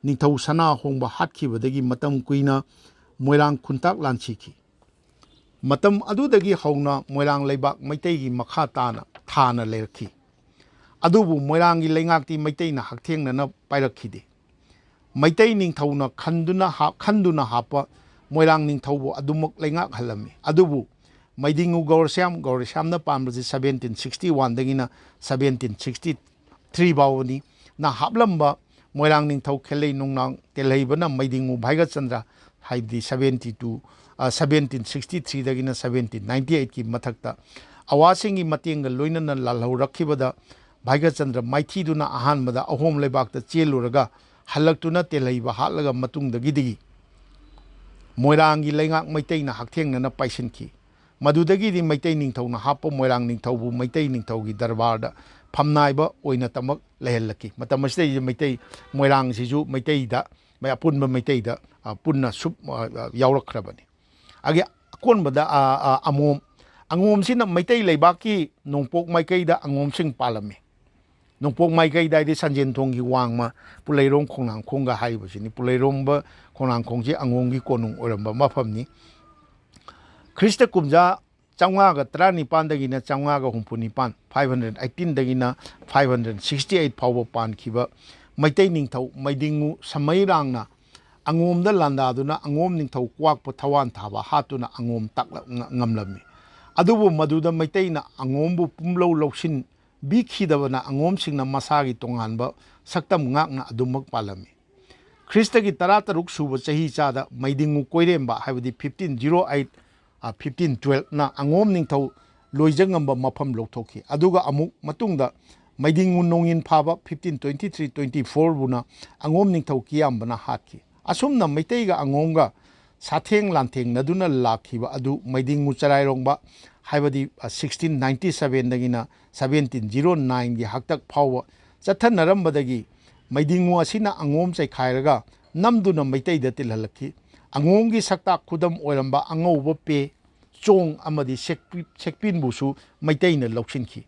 ꯅꯤꯡꯊꯧ ꯁꯅꯥꯍꯣꯡꯕ ꯍꯥꯠꯈꯤꯕꯗꯒꯤ ꯃꯇꯝ ꯀꯨꯏꯅ ꯃꯣꯏꯔꯥꯡ ꯈꯨꯟꯇꯥꯛ ꯂꯥꯟꯁꯤꯈꯤ꯫ ꯃꯇꯝ ꯑꯗꯨꯗꯒꯤ ꯍꯧꯅ ꯃꯣꯏꯔꯥꯡ ꯂꯩꯕꯥꯛ ꯃꯩꯇꯩꯒꯤ ꯃꯈꯥ ꯇꯥꯅ ꯊꯥꯅ ꯂꯩꯔꯛꯈꯤ꯫ ꯑꯗꯨꯕꯨ ꯃꯣꯏꯔꯥꯡꯒꯤ ꯂꯩꯉꯥꯛꯇꯤ ꯃꯩꯇꯩꯅ ꯍꯛꯊꯦꯡꯅꯅ ꯄꯥꯏꯔꯛꯈꯤꯗꯦ꯫ ꯃꯩꯇꯩ ꯅꯤꯡꯊꯧꯅ ꯈꯟꯗꯨꯅ ꯍꯥꯞ-, ꯈꯟꯗꯨꯅ ꯍꯥꯞꯄ ꯃꯣꯏꯔꯥꯡ ꯅꯤꯡꯊꯧꯕꯨ ꯑꯗꯨꯃꯛ ꯂꯩꯉꯥꯛꯍꯜꯂꯝꯃꯤ꯫ ꯑꯗꯨꯕꯨ ꯃꯩꯗꯤꯡꯉꯨ ꯒꯧꯔꯁ꯭ꯌꯥꯝ, ꯒꯧꯔꯁ꯭ꯌꯥꯝꯅ ꯄꯥꯟꯕꯁꯤ ꯁꯕꯦꯟꯇꯤꯟ ꯁꯤꯛꯁꯇꯤ ꯋꯥꯟꯗꯒꯤꯅ ꯁꯕꯦꯟꯇꯤꯟ ꯁꯤꯛꯁꯇꯤ ꯊ꯭ꯔꯤ ꯐꯥꯎꯕꯅꯤ꯫ ꯅ ꯍꯥꯞꯂꯝꯕ ꯃꯣꯏꯔꯥꯡ ꯅꯤꯡꯊꯧ ꯈꯦꯂꯩ ꯅꯣꯡꯅꯥꯡ ꯇꯦꯜꯍꯩꯕꯅ ꯃꯩꯗꯤꯡꯉꯨ ꯚꯥꯏꯒꯆꯟꯗ꯭ꯔ, ꯍꯥꯏꯕꯗꯤ ꯁꯕꯦꯟꯇꯤ ꯇꯨ, ꯑ, ꯁꯕꯦꯟꯇꯤꯟ ꯁꯤꯛꯁꯇꯤ ꯊ꯭ꯔꯤꯗꯒꯤꯅ ꯁꯕꯦꯟꯇꯤꯟ ꯅꯥꯏꯟꯇꯤ ꯑꯩꯠꯀꯤ ꯃꯊꯛꯇ ꯑꯋꯥꯁꯤꯡꯒꯤ ꯃꯇꯦꯡꯒ ꯂꯣꯏꯅꯅ ꯂꯥꯜꯍꯧꯔꯛꯈꯤꯕꯗ ꯚꯥꯏꯒꯆꯟꯗ꯭ꯔ ꯃꯥꯏꯊꯤꯗꯨꯅ ꯑꯍꯥꯟꯕꯗ ꯑꯍꯣꯝ ꯂꯩꯕꯥꯛꯇ ꯆꯦꯜꯂꯨꯔꯒ ꯍꯜꯂꯛꯇꯨꯅ ꯇꯦꯜꯍꯩꯕ ꯍꯥꯠꯂꯒ ꯃꯇꯨꯡꯗꯒꯤꯗꯤ ꯃꯣꯏꯔꯥꯡꯒꯤ ꯂꯩꯉꯥꯛ ꯃꯩꯇꯩꯅ ꯍꯛꯊꯦꯡꯅꯅ ꯄꯥꯏꯁꯤꯟꯈꯤ꯫ ꯃꯗꯨꯗꯒꯤꯗꯤ ꯃꯩꯇꯩ ꯅꯤꯡꯊꯧꯅ ꯍꯥꯞꯄ ꯃꯣꯏꯔꯥꯡ ꯅꯤꯡꯊꯧꯕꯨ ꯃꯩꯇꯩ ꯅꯤꯡꯊꯧꯒꯤ ꯗꯔꯕꯥꯔꯗ ꯐꯝꯅꯥꯏꯕ ꯑꯣꯏꯅ ꯇꯃꯛ ꯂꯩꯍꯜꯂꯛꯈꯤ꯫ ꯃꯇꯝ ꯑꯁꯤꯗꯩꯗ ꯃꯩꯇꯩ ꯃꯣꯏꯔꯥꯡꯁꯤꯁꯨ ꯃꯩꯇꯩꯗ, ꯃꯩ-, ꯑꯄꯨꯟꯕ ꯃꯩꯇꯩꯗ, ꯑ, ꯄꯨꯟꯅ ꯁꯨꯞ-, ꯑ, ꯑ, ꯌꯥꯎꯔꯛꯈ꯭ꯔꯕꯅꯤ꯫ ꯑꯒꯤ ꯑꯀꯣꯟꯕꯗ, ꯑ, ꯑ, ꯑꯉꯣꯝ, ꯑꯉꯣꯝꯁꯤꯅ ꯃꯩꯇꯩ ꯂꯩꯕꯥꯛꯀꯤ ꯅꯣꯡꯄꯣꯛ ꯃꯥꯏꯀꯩꯗ ꯑꯉꯣꯝꯁꯤꯡ ꯄꯥꯜꯂꯝꯃꯤ꯫ ꯅꯣꯡꯄꯣꯛ ꯃꯥꯏꯀꯩꯗ ꯍꯥꯏꯗꯤ ꯁꯟꯖꯦꯟ ꯊꯣꯡꯒꯤ ꯋꯥꯡꯃ, ꯄꯨꯂꯩꯔꯣꯝ ꯈꯣꯡꯅꯥꯡꯈꯣꯡꯒ ꯍꯥꯏꯔꯤꯕꯁꯤꯅꯤ꯫ ꯄꯨꯂꯩꯔꯣꯝꯕ ꯈꯣꯡꯅꯥꯡꯈꯣꯡꯁꯤ ꯑꯉꯣꯝꯒꯤ ꯀꯣꯅꯨꯡ ꯑꯣꯏꯔꯝꯕ ꯃꯐꯝꯅꯤ꯫ ꯈ꯭ꯔꯤꯁꯇ ꯀꯨꯝꯖꯥ ꯆꯥꯝꯃꯉꯥꯒ ꯇꯔꯥꯅꯤꯄꯥꯟꯗꯒꯤꯅ ꯆꯥꯝꯃꯉꯥꯒ ꯍꯨꯝꯐꯨ ꯅꯤꯄꯥꯟ, five hundred eighteen ꯗꯒꯤꯅ five hundred sixty eight ꯐꯥꯎꯕ ꯄꯥꯟꯈꯤꯕ ꯃꯩꯇꯩ ꯅꯤꯡꯊꯧ ꯃꯩꯗꯤꯡꯉꯨ ꯁꯃꯩꯔꯥꯡꯅ ꯑꯉꯣꯝꯗ ꯂꯥꯟꯗꯥꯗꯨꯅ ꯑꯉꯣꯝ ꯅꯤꯡꯊꯧ ꯀ꯭ꯋꯥꯛꯄ ꯊꯋꯥꯟ ꯊꯥꯕ ꯍꯥꯠꯇꯨꯅ ꯑꯉꯣꯝ ꯇꯥꯛꯂ-, ꯉ-, ꯉꯝꯂꯝꯃꯤ꯫ ꯑꯗꯨꯕꯨ ꯃꯗꯨꯗ ꯃꯩꯇꯩꯅ ꯑꯉꯣꯝꯕꯨ ꯄꯨꯝꯂꯧ ꯂꯧꯁꯤꯟꯕꯤꯈꯤꯗꯕꯅ ꯑꯉꯣꯝꯁꯤꯡꯅ ꯃꯁꯥꯒꯤ ꯇꯣꯉꯥꯟꯕ ꯁꯛꯇꯝ ꯉꯥꯛꯅ ꯑꯗꯨꯃꯛ ꯄꯥꯜꯂꯝꯃꯤ꯫ ꯈ꯭ꯔꯤꯁꯇꯒꯤ ꯇꯔꯥꯇꯔꯨꯛ ꯁꯨꯕ ꯆꯍꯤ ꯆꯥꯗ ꯃꯩꯗꯤꯡꯉꯨ ꯀꯣꯏꯔꯦꯝꯕ ꯍꯥꯏꯕꯗꯤ fifteen zero eight, ꯑ, fifteen twelve ꯅ ꯑꯉꯣꯝ ꯅꯤꯡꯊꯧ ꯂꯣꯏꯖꯉꯝꯕ ꯃꯐꯝ ꯂꯧꯊꯣꯛꯈꯤ꯫ ꯑꯗꯨꯒ ꯑꯃꯨꯛ ꯃꯇꯨꯡꯗ ꯃꯩꯗꯤꯡꯉꯨ ꯅꯣꯡꯏꯟ ꯐꯥꯕ fifteen twenty three twenty four ꯕꯨꯅ ꯑꯉꯣꯝ ꯅꯤꯡꯊꯧ ꯀꯤꯌꯥꯝꯕꯅ ꯍꯥꯠꯈꯤ꯫ ꯑꯁꯨꯝꯅ ꯃꯩꯇꯩꯒ ꯑꯉꯣꯝꯒ ꯁꯥꯊꯦꯡ ꯂꯥꯟꯊꯦꯡꯅꯗꯨꯅ ꯂꯥꯛꯈꯤꯕ ꯑꯗꯨ ꯃꯩꯗꯤꯡꯉꯨ ꯆꯔꯥꯏꯔꯣꯡꯕ ꯍꯥꯏꯕꯗꯤ, ꯑ, sixteen ninety seven ꯗꯒꯤꯅ seventeen zero nine ꯒꯤ ꯍꯥꯛꯇꯛ ꯐꯥꯎꯕ ꯆꯠꯊꯅꯔꯝꯕꯗꯒꯤ ꯃꯩꯗꯤꯡꯉꯨ ꯑꯁꯤꯅ ꯑꯉꯣꯝ ꯆꯩꯈꯥꯏꯔꯒ ꯅꯝꯗꯨꯅ ꯃꯩꯇꯩꯗ ꯇꯤꯜꯍꯜꯂꯛꯈꯤ꯫ ꯑꯉꯣꯝꯒꯤ ꯁꯛꯇꯥꯛ ꯈꯨꯗꯝ ꯑꯣꯏꯔꯝꯕ ꯑꯉꯧꯕ ꯄꯦ, ꯆꯣꯡ ꯑꯃꯗꯤ ꯁꯦꯛꯄꯤ-, ꯁꯦꯛꯄꯤꯟꯕꯨꯁꯨ ꯃꯩꯇꯩꯅ ꯂꯧꯁꯤꯟꯈꯤ꯫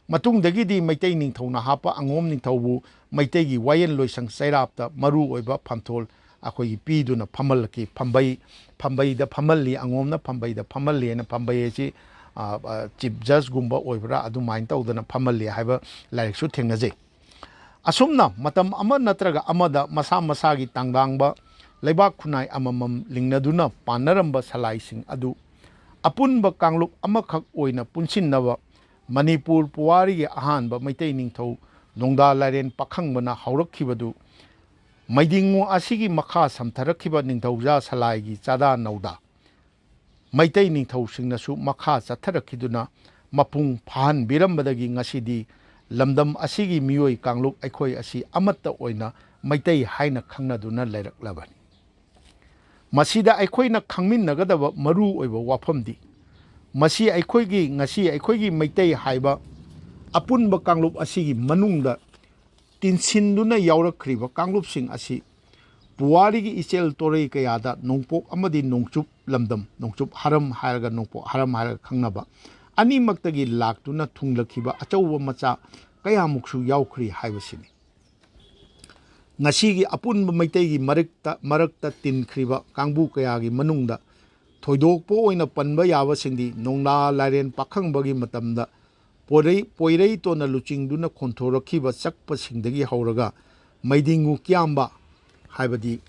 ꯃꯇꯨꯡꯗꯒꯤꯗꯤ ꯃꯩꯇꯩ ꯅꯤꯡꯊꯧꯅ ꯍꯥꯞꯄ ꯑꯉꯣꯝ ꯅꯤꯡꯊꯧꯕꯨ ꯃꯩꯇꯩꯒꯤ ꯋꯥꯌꯦꯜ ꯂꯣꯏꯁꯪ ꯆꯩꯔꯥꯞꯇ ꯃꯔꯨ ꯑꯣꯏꯕ ꯐꯝꯊꯣꯜ ꯑꯩꯈꯣꯏꯒꯤ ꯄꯤꯗꯨꯅ ꯐꯝꯍꯜꯂꯛꯈꯤ꯫ ꯐꯝꯕꯩ, ꯐꯝꯕꯩꯗ ꯐꯝꯍꯜꯂꯤ, ꯑꯉꯣꯝꯅ ꯐꯝꯕꯩꯗ ꯐꯝꯍꯜꯂꯤ ꯍꯥꯏꯅ ꯐꯝꯕꯩ ꯑꯁꯤ, ꯑ, ꯑ, ꯆꯤꯐ ꯖꯁꯒꯨꯝꯕ ꯑꯣꯏꯕ꯭ꯔꯥ ꯑꯗꯨꯃꯥꯏꯅ ꯇꯧꯗꯅ ꯐꯝꯍꯜꯂꯤ ꯍꯥꯏꯕ ꯂꯥꯏꯔꯤꯛꯁꯨ ꯊꯦꯡꯅꯖꯩ꯫ ꯑꯁꯨꯝꯅ ꯃꯇꯝ ꯑꯃ ꯅꯠꯇ꯭ꯔꯒ ꯑꯃꯗ ꯃꯁꯥ ꯃꯁꯥꯒꯤ ꯇꯥꯡꯗꯥꯡꯕ ꯂꯩꯕꯥꯛ ꯈꯨꯟꯅꯥꯏ ꯑꯃꯃꯝ ꯂꯤꯡꯅꯗꯨꯅ ꯄꯥꯟꯅꯔꯝꯕ ꯁꯂꯥꯏꯁꯤꯡ ꯑꯗꯨ ꯑꯄꯨꯟꯕ ꯀꯥꯡꯂꯨꯞ ꯑꯃꯈꯛ ꯑꯣꯏꯅ ꯄꯨꯟꯁꯤꯟꯅꯕ ꯃꯅꯤꯄꯨꯔ ꯄꯨꯋꯥꯔꯤꯒꯤ ꯑꯍꯥꯟꯕ ꯃꯩꯇꯩ ꯅꯤꯡꯊꯧ ꯅꯣꯡꯗꯥ ꯂꯥꯏꯔꯦꯟ ꯄꯥꯈꯪꯕꯅ ꯍꯧꯔꯛꯈꯤꯕꯗꯨ ꯃꯩꯗꯤꯡꯉꯨ ꯑꯁꯤꯒꯤ ꯃꯈꯥ ꯁꯝꯊꯔꯛꯈꯤꯕ ꯅꯤꯡꯊꯧꯖꯥ ꯁꯂꯥꯏꯒꯤ ꯆꯥꯗꯥ ꯅꯧꯗꯥ ꯃꯩꯇꯩ ꯅꯤꯡꯊꯧꯁꯤꯡꯅꯁꯨ ꯃꯈꯥ ꯆꯠꯊꯔꯛꯈꯤꯗꯨꯅ ꯃꯄꯨꯡ ꯐꯥꯍꯟꯕꯤꯔꯝꯕꯗꯒꯤ ꯉꯁꯤꯗꯤ ꯂꯝꯗꯝ ꯑꯁꯤꯒꯤ ꯃꯤꯑꯣꯏ ꯀꯥꯡꯂꯨꯞ ꯑꯩꯈꯣꯏ ꯑꯁꯤ ꯑꯃꯠꯇ ꯑꯣꯏꯅ ꯃꯩꯇꯩ ꯍꯥꯏꯅ ꯈꯪꯅꯗꯨꯅ ꯂꯩꯔꯛꯂꯕꯅꯤ꯫ ꯃꯁꯤꯗ ꯑꯩꯈꯣꯏꯅ ꯈꯪꯃꯤꯟꯅꯒꯗꯕ ꯃꯔꯨ ꯑꯣꯏꯕ ꯋꯥꯐꯝꯗꯤ, ꯃꯁꯤ ꯑꯩꯈꯣꯏꯒꯤ, ꯉꯁꯤ ꯑꯩꯈꯣꯏꯒꯤ ꯃꯩꯇꯩ ꯍꯥꯏꯕ ꯑꯄꯨꯟꯕ ꯀꯥꯡꯂꯨꯞ ꯑꯁꯤꯒꯤ ꯃꯅꯨꯡꯗ ꯇꯤꯟꯁꯤꯟꯗꯨꯅ ꯌꯥꯎꯔꯛꯈ꯭ꯔꯤꯕ ꯀꯥꯡꯂꯨꯞꯁꯤꯡ ꯑꯁꯤ ꯄꯨꯋꯥꯔꯤꯒꯤ ꯏꯆꯦꯜ ꯇꯣꯔꯩ ꯀꯌꯥꯗ ꯅꯣꯡꯄꯣꯛ ꯑꯃꯗꯤ ꯅꯣꯡꯆꯨꯞ ꯂꯝꯗꯝ, ꯅꯣꯡꯆꯨꯞ ꯍꯔꯝ ꯍꯥꯏꯔꯒ ꯅꯣꯡꯄꯣꯛ ꯍꯔꯝ ꯍꯥꯏꯔꯒ ꯈꯪꯅꯕ, ꯑꯅꯤꯃꯛꯇꯒꯤ ꯂꯥꯛꯇꯨꯅ ꯊꯨꯡꯂꯛꯈꯤꯕ ꯑꯆꯧꯕ ꯃꯆꯥ ꯀꯌꯥꯃꯨꯛꯁꯨ ꯌꯥꯎꯈ꯭ꯔꯤ ꯍꯥꯏꯕꯁꯤꯅꯤ꯫ ꯉꯁꯤꯒꯤ ꯑꯄꯨꯟꯕ ꯃꯩꯇꯩꯒꯤ ꯃꯔꯛꯇ ꯃꯔꯛꯇ ꯇꯤꯟꯈ꯭ꯔꯤꯕ ꯀꯥꯡꯕꯨ ꯀꯌꯥꯒꯤ ꯃꯅꯨꯡꯗ ꯊꯣꯏꯗꯣꯛꯄ ꯑꯣꯏꯅ ꯄꯟꯕ ꯌꯥꯕꯁꯤꯡꯗꯤ ꯅꯣꯡꯂꯥ ꯂꯥꯏꯔꯦꯟ ꯄꯥꯈꯪꯕꯒꯤ ꯃꯇꯝꯗ ꯄꯣꯏꯔꯩ ꯄꯣꯏꯔꯩ ꯇꯣꯟꯅ ꯂꯨꯆꯤꯡꯗꯨꯅ ꯈꯣꯟꯊꯣꯔꯛꯈꯤꯕ ꯆꯛꯄꯁꯤꯡꯗꯒꯤ ꯍꯧꯔꯒ ꯃꯩꯗꯤꯡꯉꯨ ꯀꯤꯌꯥꯝꯕ, ꯍꯥꯏꯕꯗꯤ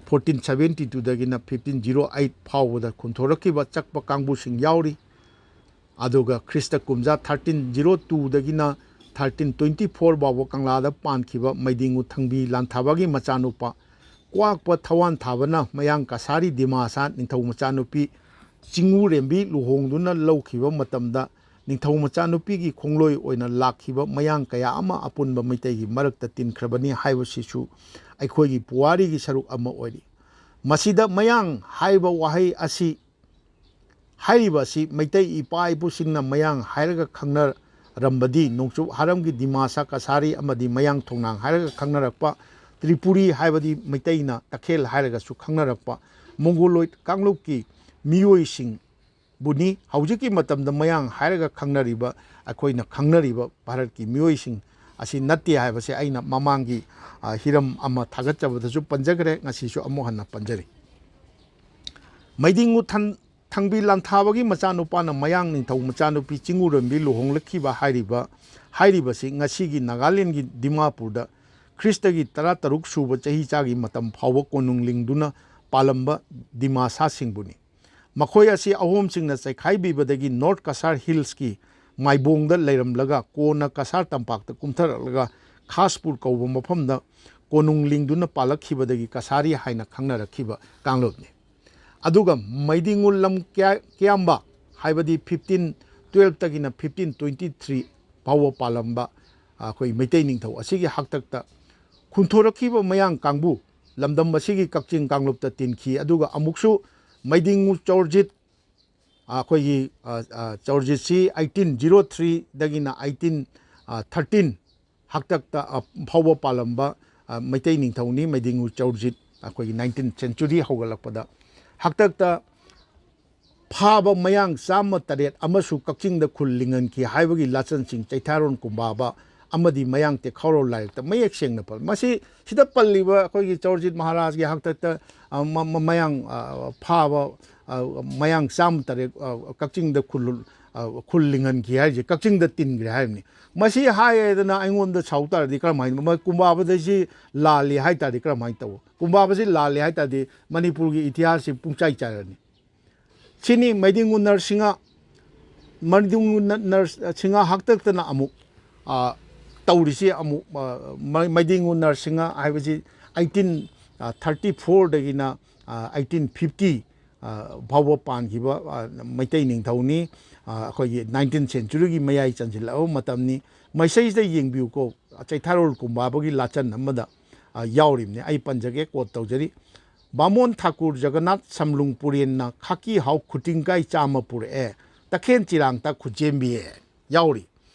ꯐꯣꯔꯇꯤꯟ ꯁꯕꯦꯟꯇꯤ ꯇꯨꯗꯒꯤꯅ ꯐꯤꯐꯇꯤꯟ ꯖꯤꯔꯣ ꯑꯩꯠ ꯐꯥꯎꯕꯗ ꯈꯣꯟꯊꯣꯔꯛꯈꯤꯕ ꯆꯛꯄ ꯀꯥꯡꯕꯨꯁꯤꯡ ꯌꯥꯎꯔꯤ꯫ ꯑꯗꯨꯒ ꯈ꯭ꯔꯤꯁꯇ ꯀꯨꯝꯖꯥ ꯊꯥꯔꯇꯤꯟ ꯖꯤꯔꯣ ꯇꯨꯗꯒꯤꯅ ꯊꯥꯔꯇꯤꯟ ꯇ꯭ꯋꯦꯟꯇꯤ ꯐꯣꯔ ꯐꯥꯎꯕ ꯀꯪꯂꯥꯗ ꯄꯥꯟꯈꯤꯕ ꯃꯩꯗꯤꯡꯉꯨ ꯊꯪꯕꯤ ꯂꯥꯟꯊꯥꯕꯒꯤ ꯃꯆꯥꯅꯨꯄꯥ ꯀ꯭ꯋꯥꯛꯄ ꯊꯋꯥꯟ ꯊꯥꯕꯅ ꯃꯌꯥꯡ ꯀꯁꯥꯔꯤ ꯗꯤꯃꯥꯁꯥ ꯅꯤꯡꯊꯧ ꯃꯆꯥꯅꯨꯄꯤ ꯆꯤꯡꯉꯨꯔꯦꯝꯕꯤ ꯂꯨꯍꯣꯡꯗꯨꯅ ꯂꯧꯈꯤꯕ ꯃꯇꯝꯗ ꯅꯤꯡꯊꯧ ꯃꯆꯥꯅꯨꯄꯤꯒꯤ ꯈꯣꯡꯂꯣꯏ ꯑꯣꯏꯅ ꯂꯥꯛꯈꯤꯕ ꯃꯌꯥꯡ ꯀꯌꯥ ꯑꯃ ꯑꯄꯨꯟꯕ ꯃꯩꯇꯩꯒꯤ ꯃꯔꯛꯇ ꯇꯤꯟꯈ꯭ꯔꯕꯅꯤ ꯍꯥꯏꯕꯁꯤꯁꯨ ꯑꯩꯈꯣꯏꯒꯤ ꯄꯨꯋꯥꯔꯤꯒꯤ ꯁꯔꯨꯛ ꯑꯃ ꯑꯣꯏꯔꯤ꯫ ꯃꯁꯤꯗ ꯃꯌꯥꯡ ꯍꯥꯏꯕ ꯋꯥꯍꯩ ꯑꯁꯤ, ꯍꯥꯏꯔꯤꯕ ꯑꯁꯤ ꯃꯩꯇꯩ ꯏꯄꯥ ꯏꯄꯨꯁꯤꯡꯅ ꯃꯌꯥꯡ ꯍꯥꯏꯔꯒ ꯈꯪꯅꯔꯝꯕꯗꯤ ꯅꯣꯡꯆꯨꯞ ꯍꯥꯔꯝꯒꯤ ꯗꯤꯃꯥꯁꯥ ꯀꯁꯥꯔꯤ ꯑꯃꯗꯤ ꯃꯌꯥꯡ ꯊꯣꯡꯅꯥꯡ ꯍꯥꯏꯔꯒ ꯈꯪꯅꯔꯛꯄ, ꯇ꯭ꯔꯤꯄꯨꯔꯤ ꯍꯥꯏꯕꯗꯤ ꯃꯩꯇꯩꯅ ꯇꯈꯦꯜ ꯍꯥꯏꯔꯒꯁꯨ ꯈꯪꯅꯔꯛꯄ ꯃꯣꯡꯒꯣꯂꯣꯏꯗ ꯀꯥꯡꯂꯨꯞꯀꯤ ꯃꯤꯑꯣꯏꯁꯤꯡꯕꯨꯅꯤ꯫ ꯍꯧꯖꯤꯛꯀꯤ ꯃꯇꯝꯗ ꯃꯌꯥꯡ ꯍꯥꯏꯔꯒ ꯈꯪꯅꯔꯤꯕ, ꯑꯩꯈꯣꯏꯅ ꯈꯪꯅꯔꯤꯕ ꯚꯥꯔꯠꯀꯤ ꯃꯤꯑꯣꯏꯁꯤꯡ ꯑꯁꯤ ꯅꯠꯇꯦ ꯍꯥꯏꯕꯁꯦ ꯑꯩꯅ ꯃꯃꯥꯡꯒꯤ, ꯑ, ꯍꯤꯔꯝ ꯑꯃ ꯊꯥꯒꯠꯆꯕꯗꯁꯨ ꯄꯟꯖꯈ꯭ꯔꯦ, ꯉꯁꯤꯁꯨ ꯑꯃꯨꯛ ꯍꯟꯅ ꯄꯟꯖꯔꯤ꯫ ꯃꯩꯗꯤꯡꯉꯨ ꯊꯟ-, ꯊꯪꯕꯤ ꯂꯥꯟꯊꯥꯕꯒꯤ ꯃꯆꯥꯅꯨꯄꯥꯅ ꯃꯌꯥꯡ ꯅꯤꯡꯊꯧ ꯃꯆꯥꯅꯨꯄꯤ ꯆꯤꯡꯉꯨꯔꯦꯝꯕꯤ ꯂꯨꯍꯣꯡꯂꯛꯈꯤꯕ ꯍꯥꯏꯔꯤꯕ, ꯍꯥꯏꯔꯤꯕꯁꯤ ꯉꯁꯤꯒꯤ ꯅꯥꯒꯥꯂꯦꯟꯒꯤ ꯗꯤꯃꯥꯄꯨꯔꯗ ꯈ꯭ꯔꯤꯁꯇꯒꯤ ꯇꯔꯥꯇꯔꯨꯛ ꯁꯨꯕ ꯆꯍꯤꯆꯥꯒꯤ ꯃꯇꯝ ꯐꯥꯎꯕ ꯀꯣꯅꯨꯡ ꯂꯤꯡꯗꯨꯅ ꯄꯥꯜꯂꯝꯕ ꯗꯤꯃꯥꯁꯥꯁꯤꯡꯕꯨꯅꯤ꯫ ꯃꯈꯣꯏ ꯑꯁꯤ ꯑꯍꯣꯝꯁꯤꯡꯅ ꯆꯩꯈꯥꯏꯕꯤꯕꯗꯒꯤ ꯅꯣꯔꯠ ꯀꯁꯥꯔ ꯍꯤꯜꯁꯀꯤ ꯃꯥꯏꯕꯣꯡꯗ ꯂꯩꯔꯝꯂꯒ ꯀꯣꯟꯅ ꯀꯁꯥꯔ ꯇꯝꯄꯥꯛꯇ ꯀꯨꯝꯊꯔꯛꯂꯒ ꯈꯥꯁꯄꯨꯔ ꯀꯧꯕ ꯃꯐꯝꯗ ꯀꯣꯅꯨꯡ ꯂꯤꯡꯗꯨꯅ ꯄꯥꯜꯂꯛꯈꯤꯕꯗꯒꯤ ꯀꯁꯥꯔꯤ ꯍꯥꯏꯅ ꯈꯪꯅꯔꯛꯈꯤꯕ ꯀꯥꯡꯂꯨꯞꯅꯤ꯫ ꯑꯗꯨꯒ ꯃꯩꯗꯤꯡꯉꯨ ꯂꯝ ꯀꯌꯥ-, ꯀꯌꯥꯝꯕ ꯍꯥꯏꯕꯗꯤ ꯐꯤꯐꯇꯤꯟ ꯇꯨꯌꯦꯜꯞꯇꯒꯤꯅ ꯐꯤꯐꯇꯤꯟ ꯇ꯭ꯋꯦꯟꯇꯤ ꯊ꯭ꯔꯤ ꯐꯥꯎꯕ ꯄꯥꯜꯂꯝꯕ ꯑꯩꯈꯣꯏ ꯃꯩꯇꯩ ꯅꯤꯡꯊꯧ ꯑꯁꯤꯒꯤ ꯍꯥꯛꯇꯛꯇ ꯈꯨꯟꯊꯣꯔꯛꯈꯤꯕ ꯃꯌꯥꯡ ꯀꯥꯡꯕꯨ ꯂꯝꯗꯝ ꯑꯁꯤꯒꯤ ꯀꯛꯆꯤꯡ ꯀꯥꯡꯂꯨꯞꯇ ꯇꯤꯟꯈꯤ꯫ ꯑꯗꯨꯒ ꯑꯃꯨꯛꯁꯨ ꯃꯩꯗꯤꯡꯉꯨ ꯆꯧꯔꯖꯤꯠ, ꯑꯩꯈꯣꯏꯒꯤ, ꯑ, ꯑ, ꯆꯧꯔꯖꯤꯠꯁꯤ ꯑꯩꯠꯇꯤꯟ ꯖꯤꯔꯣ ꯊ꯭ꯔꯤꯗꯒꯤꯅ ꯑꯩꯠꯇꯤꯟ, ꯑ, ꯊꯥꯔꯇꯤꯟ ꯍꯥꯛꯇꯛꯇ, ꯑ, ꯐꯥꯎꯕ ꯄꯥꯜꯂꯝꯕ, ꯑ, ꯃꯩꯇꯩ ꯅꯤꯡꯊꯧꯅꯤ꯫ ꯃꯩꯗꯤꯡꯉꯨ ꯆꯧꯔꯖꯤꯠ ꯑꯩꯈꯣꯏꯒꯤ ꯅꯥꯏꯟꯇꯤꯟ ꯁꯦꯟꯆꯨꯔꯤ ꯍꯧꯒꯠꯂꯛꯄꯗ ꯍꯥꯛꯇꯛꯇ ꯐꯥꯕ ꯃꯌꯥꯡ ꯆꯥꯝꯃ ꯇꯔꯦꯠ ꯑꯃꯁꯨ ꯀꯛꯆꯤꯡꯗ ꯈꯨꯜ ꯂꯤꯡꯍꯟꯈꯤ ꯍꯥꯏꯕꯒꯤ ꯂꯥꯆꯟꯁꯤꯡ ꯆꯩꯊꯥꯔꯣꯟ ꯀꯨꯝꯕꯥꯕ ꯑꯃꯗꯤ ꯃꯌꯥꯡ ꯇꯦꯛꯈꯥꯎꯔꯣꯜ ꯂꯥꯏꯔꯤꯛꯇ ꯃꯌꯦꯛ ꯁꯦꯡꯅ ꯄꯜꯂꯤ꯫ ꯃꯁꯤ ꯁꯤꯗ ꯄꯜꯂꯤꯕ ꯑꯩꯈꯣꯏꯒꯤ ꯆꯧꯔꯖꯤꯠ ꯃꯍꯥꯔꯥꯖꯒꯤ ꯍꯥꯛꯇꯛꯇ, ꯑ, ꯃ-, ꯃ-, ꯃꯌꯥꯡ, ꯑ, ꯐꯥꯕ, ꯑ, ꯃꯌꯥꯡ ꯆꯥꯝꯃ ꯇꯔꯦꯠ, ꯑ, ꯀꯛꯆꯤꯡꯗ ꯈꯨꯜ, ꯑ, ꯈꯨꯜ ꯂꯤꯡꯍꯟꯈꯤ ꯍꯥꯏꯔꯤꯁꯦ ꯀꯛꯆꯤꯡꯗ ꯇꯤꯟꯈ꯭ꯔꯦ ꯍꯥꯏꯕꯅꯤ꯫ ꯃꯁꯤ ꯍꯥꯏꯗꯅ ꯑꯩꯉꯣꯟꯗ ꯁꯥꯎ ꯇꯥꯔꯗꯤ ꯀꯔꯝꯍꯥꯏꯅ, ꯃ-, ꯀꯨꯝꯕꯥꯕꯗ ꯁꯤ ꯂꯥꯜꯂꯤ ꯍꯥꯏ ꯇꯥꯔꯗꯤ ꯀꯔꯝꯍꯥꯏꯅ ꯇꯧꯕ? ꯀꯨꯝꯕꯥꯕꯁꯤ ꯂꯥꯜꯂꯤ ꯍꯥꯏ ꯇꯥꯔꯗꯤ ꯃꯅꯤꯄꯨꯔꯒꯤ ꯏꯇꯤꯍꯥꯁꯁꯤ ꯄꯨꯡꯆꯥꯏ ꯆꯥꯏꯔꯅꯤ꯫ ꯁꯤꯅꯤ ꯃꯩꯗꯤꯡꯒꯨ ꯅꯔꯁꯤꯡꯍ, ꯃꯩꯗꯤꯡꯒꯨ ꯅ-, ꯅꯔꯁꯤꯡꯍ ꯍꯥꯛꯇꯛꯇꯅ ꯑꯃꯨꯛ, ꯑ, ꯇꯧꯔꯤꯁꯤ ꯑꯃꯨꯛ, ꯑ, ꯃ-, ꯃꯩꯗꯤꯡꯒꯨ ꯅꯔꯁꯤꯡꯍ ꯍꯥꯏꯕꯁꯤ eighteen thirty fourꯗꯒꯤꯅ eighteen fifty, ꯑ, ꯐꯥꯎꯕ ꯄꯥꯟꯈꯤꯕ, ꯑ, ꯃꯩꯇꯩ ꯅꯤꯡꯊꯧꯅꯤ꯫ ꯑ, ꯑꯩꯈꯣꯏꯒꯤ nineteenth centuryꯒꯤ ꯃꯌꯥꯏ ꯆꯟꯁꯤꯜꯂꯛꯑꯕ ꯃꯇꯝꯅꯤ꯫ ꯃꯁꯤꯗꯩꯁꯤꯗ ꯌꯦꯡꯕꯤꯌꯨꯀꯣ, ꯆꯩꯊꯥꯔꯣꯜ ꯀꯨꯝꯕꯥꯕꯒꯤ ꯂꯥꯆꯟ ꯑꯃꯗ, ꯑ, ꯌꯥꯎꯔꯤꯕꯅꯤ꯫ ꯑꯩ ꯄꯟꯖꯒꯦ, quote ꯇꯧꯖꯔꯤ꯫ ꯕꯥꯃꯣꯟ ꯊꯥꯀꯨꯔ ꯖꯒꯟꯅꯥꯊ ꯁꯝꯂꯨꯡ ꯄꯨꯔꯦꯟꯅ ꯈꯥꯀꯤ ꯍꯥꯎ ꯈꯨꯇꯤꯡꯒꯥꯏ ꯆꯥꯝꯃ ꯄꯨꯔꯛꯑꯦ, ꯇꯈꯦꯟ ꯆꯤꯔꯥꯡꯇ ꯈꯨꯠꯆꯦꯝꯕꯤꯌꯦ ꯌꯥꯎꯔꯤ꯫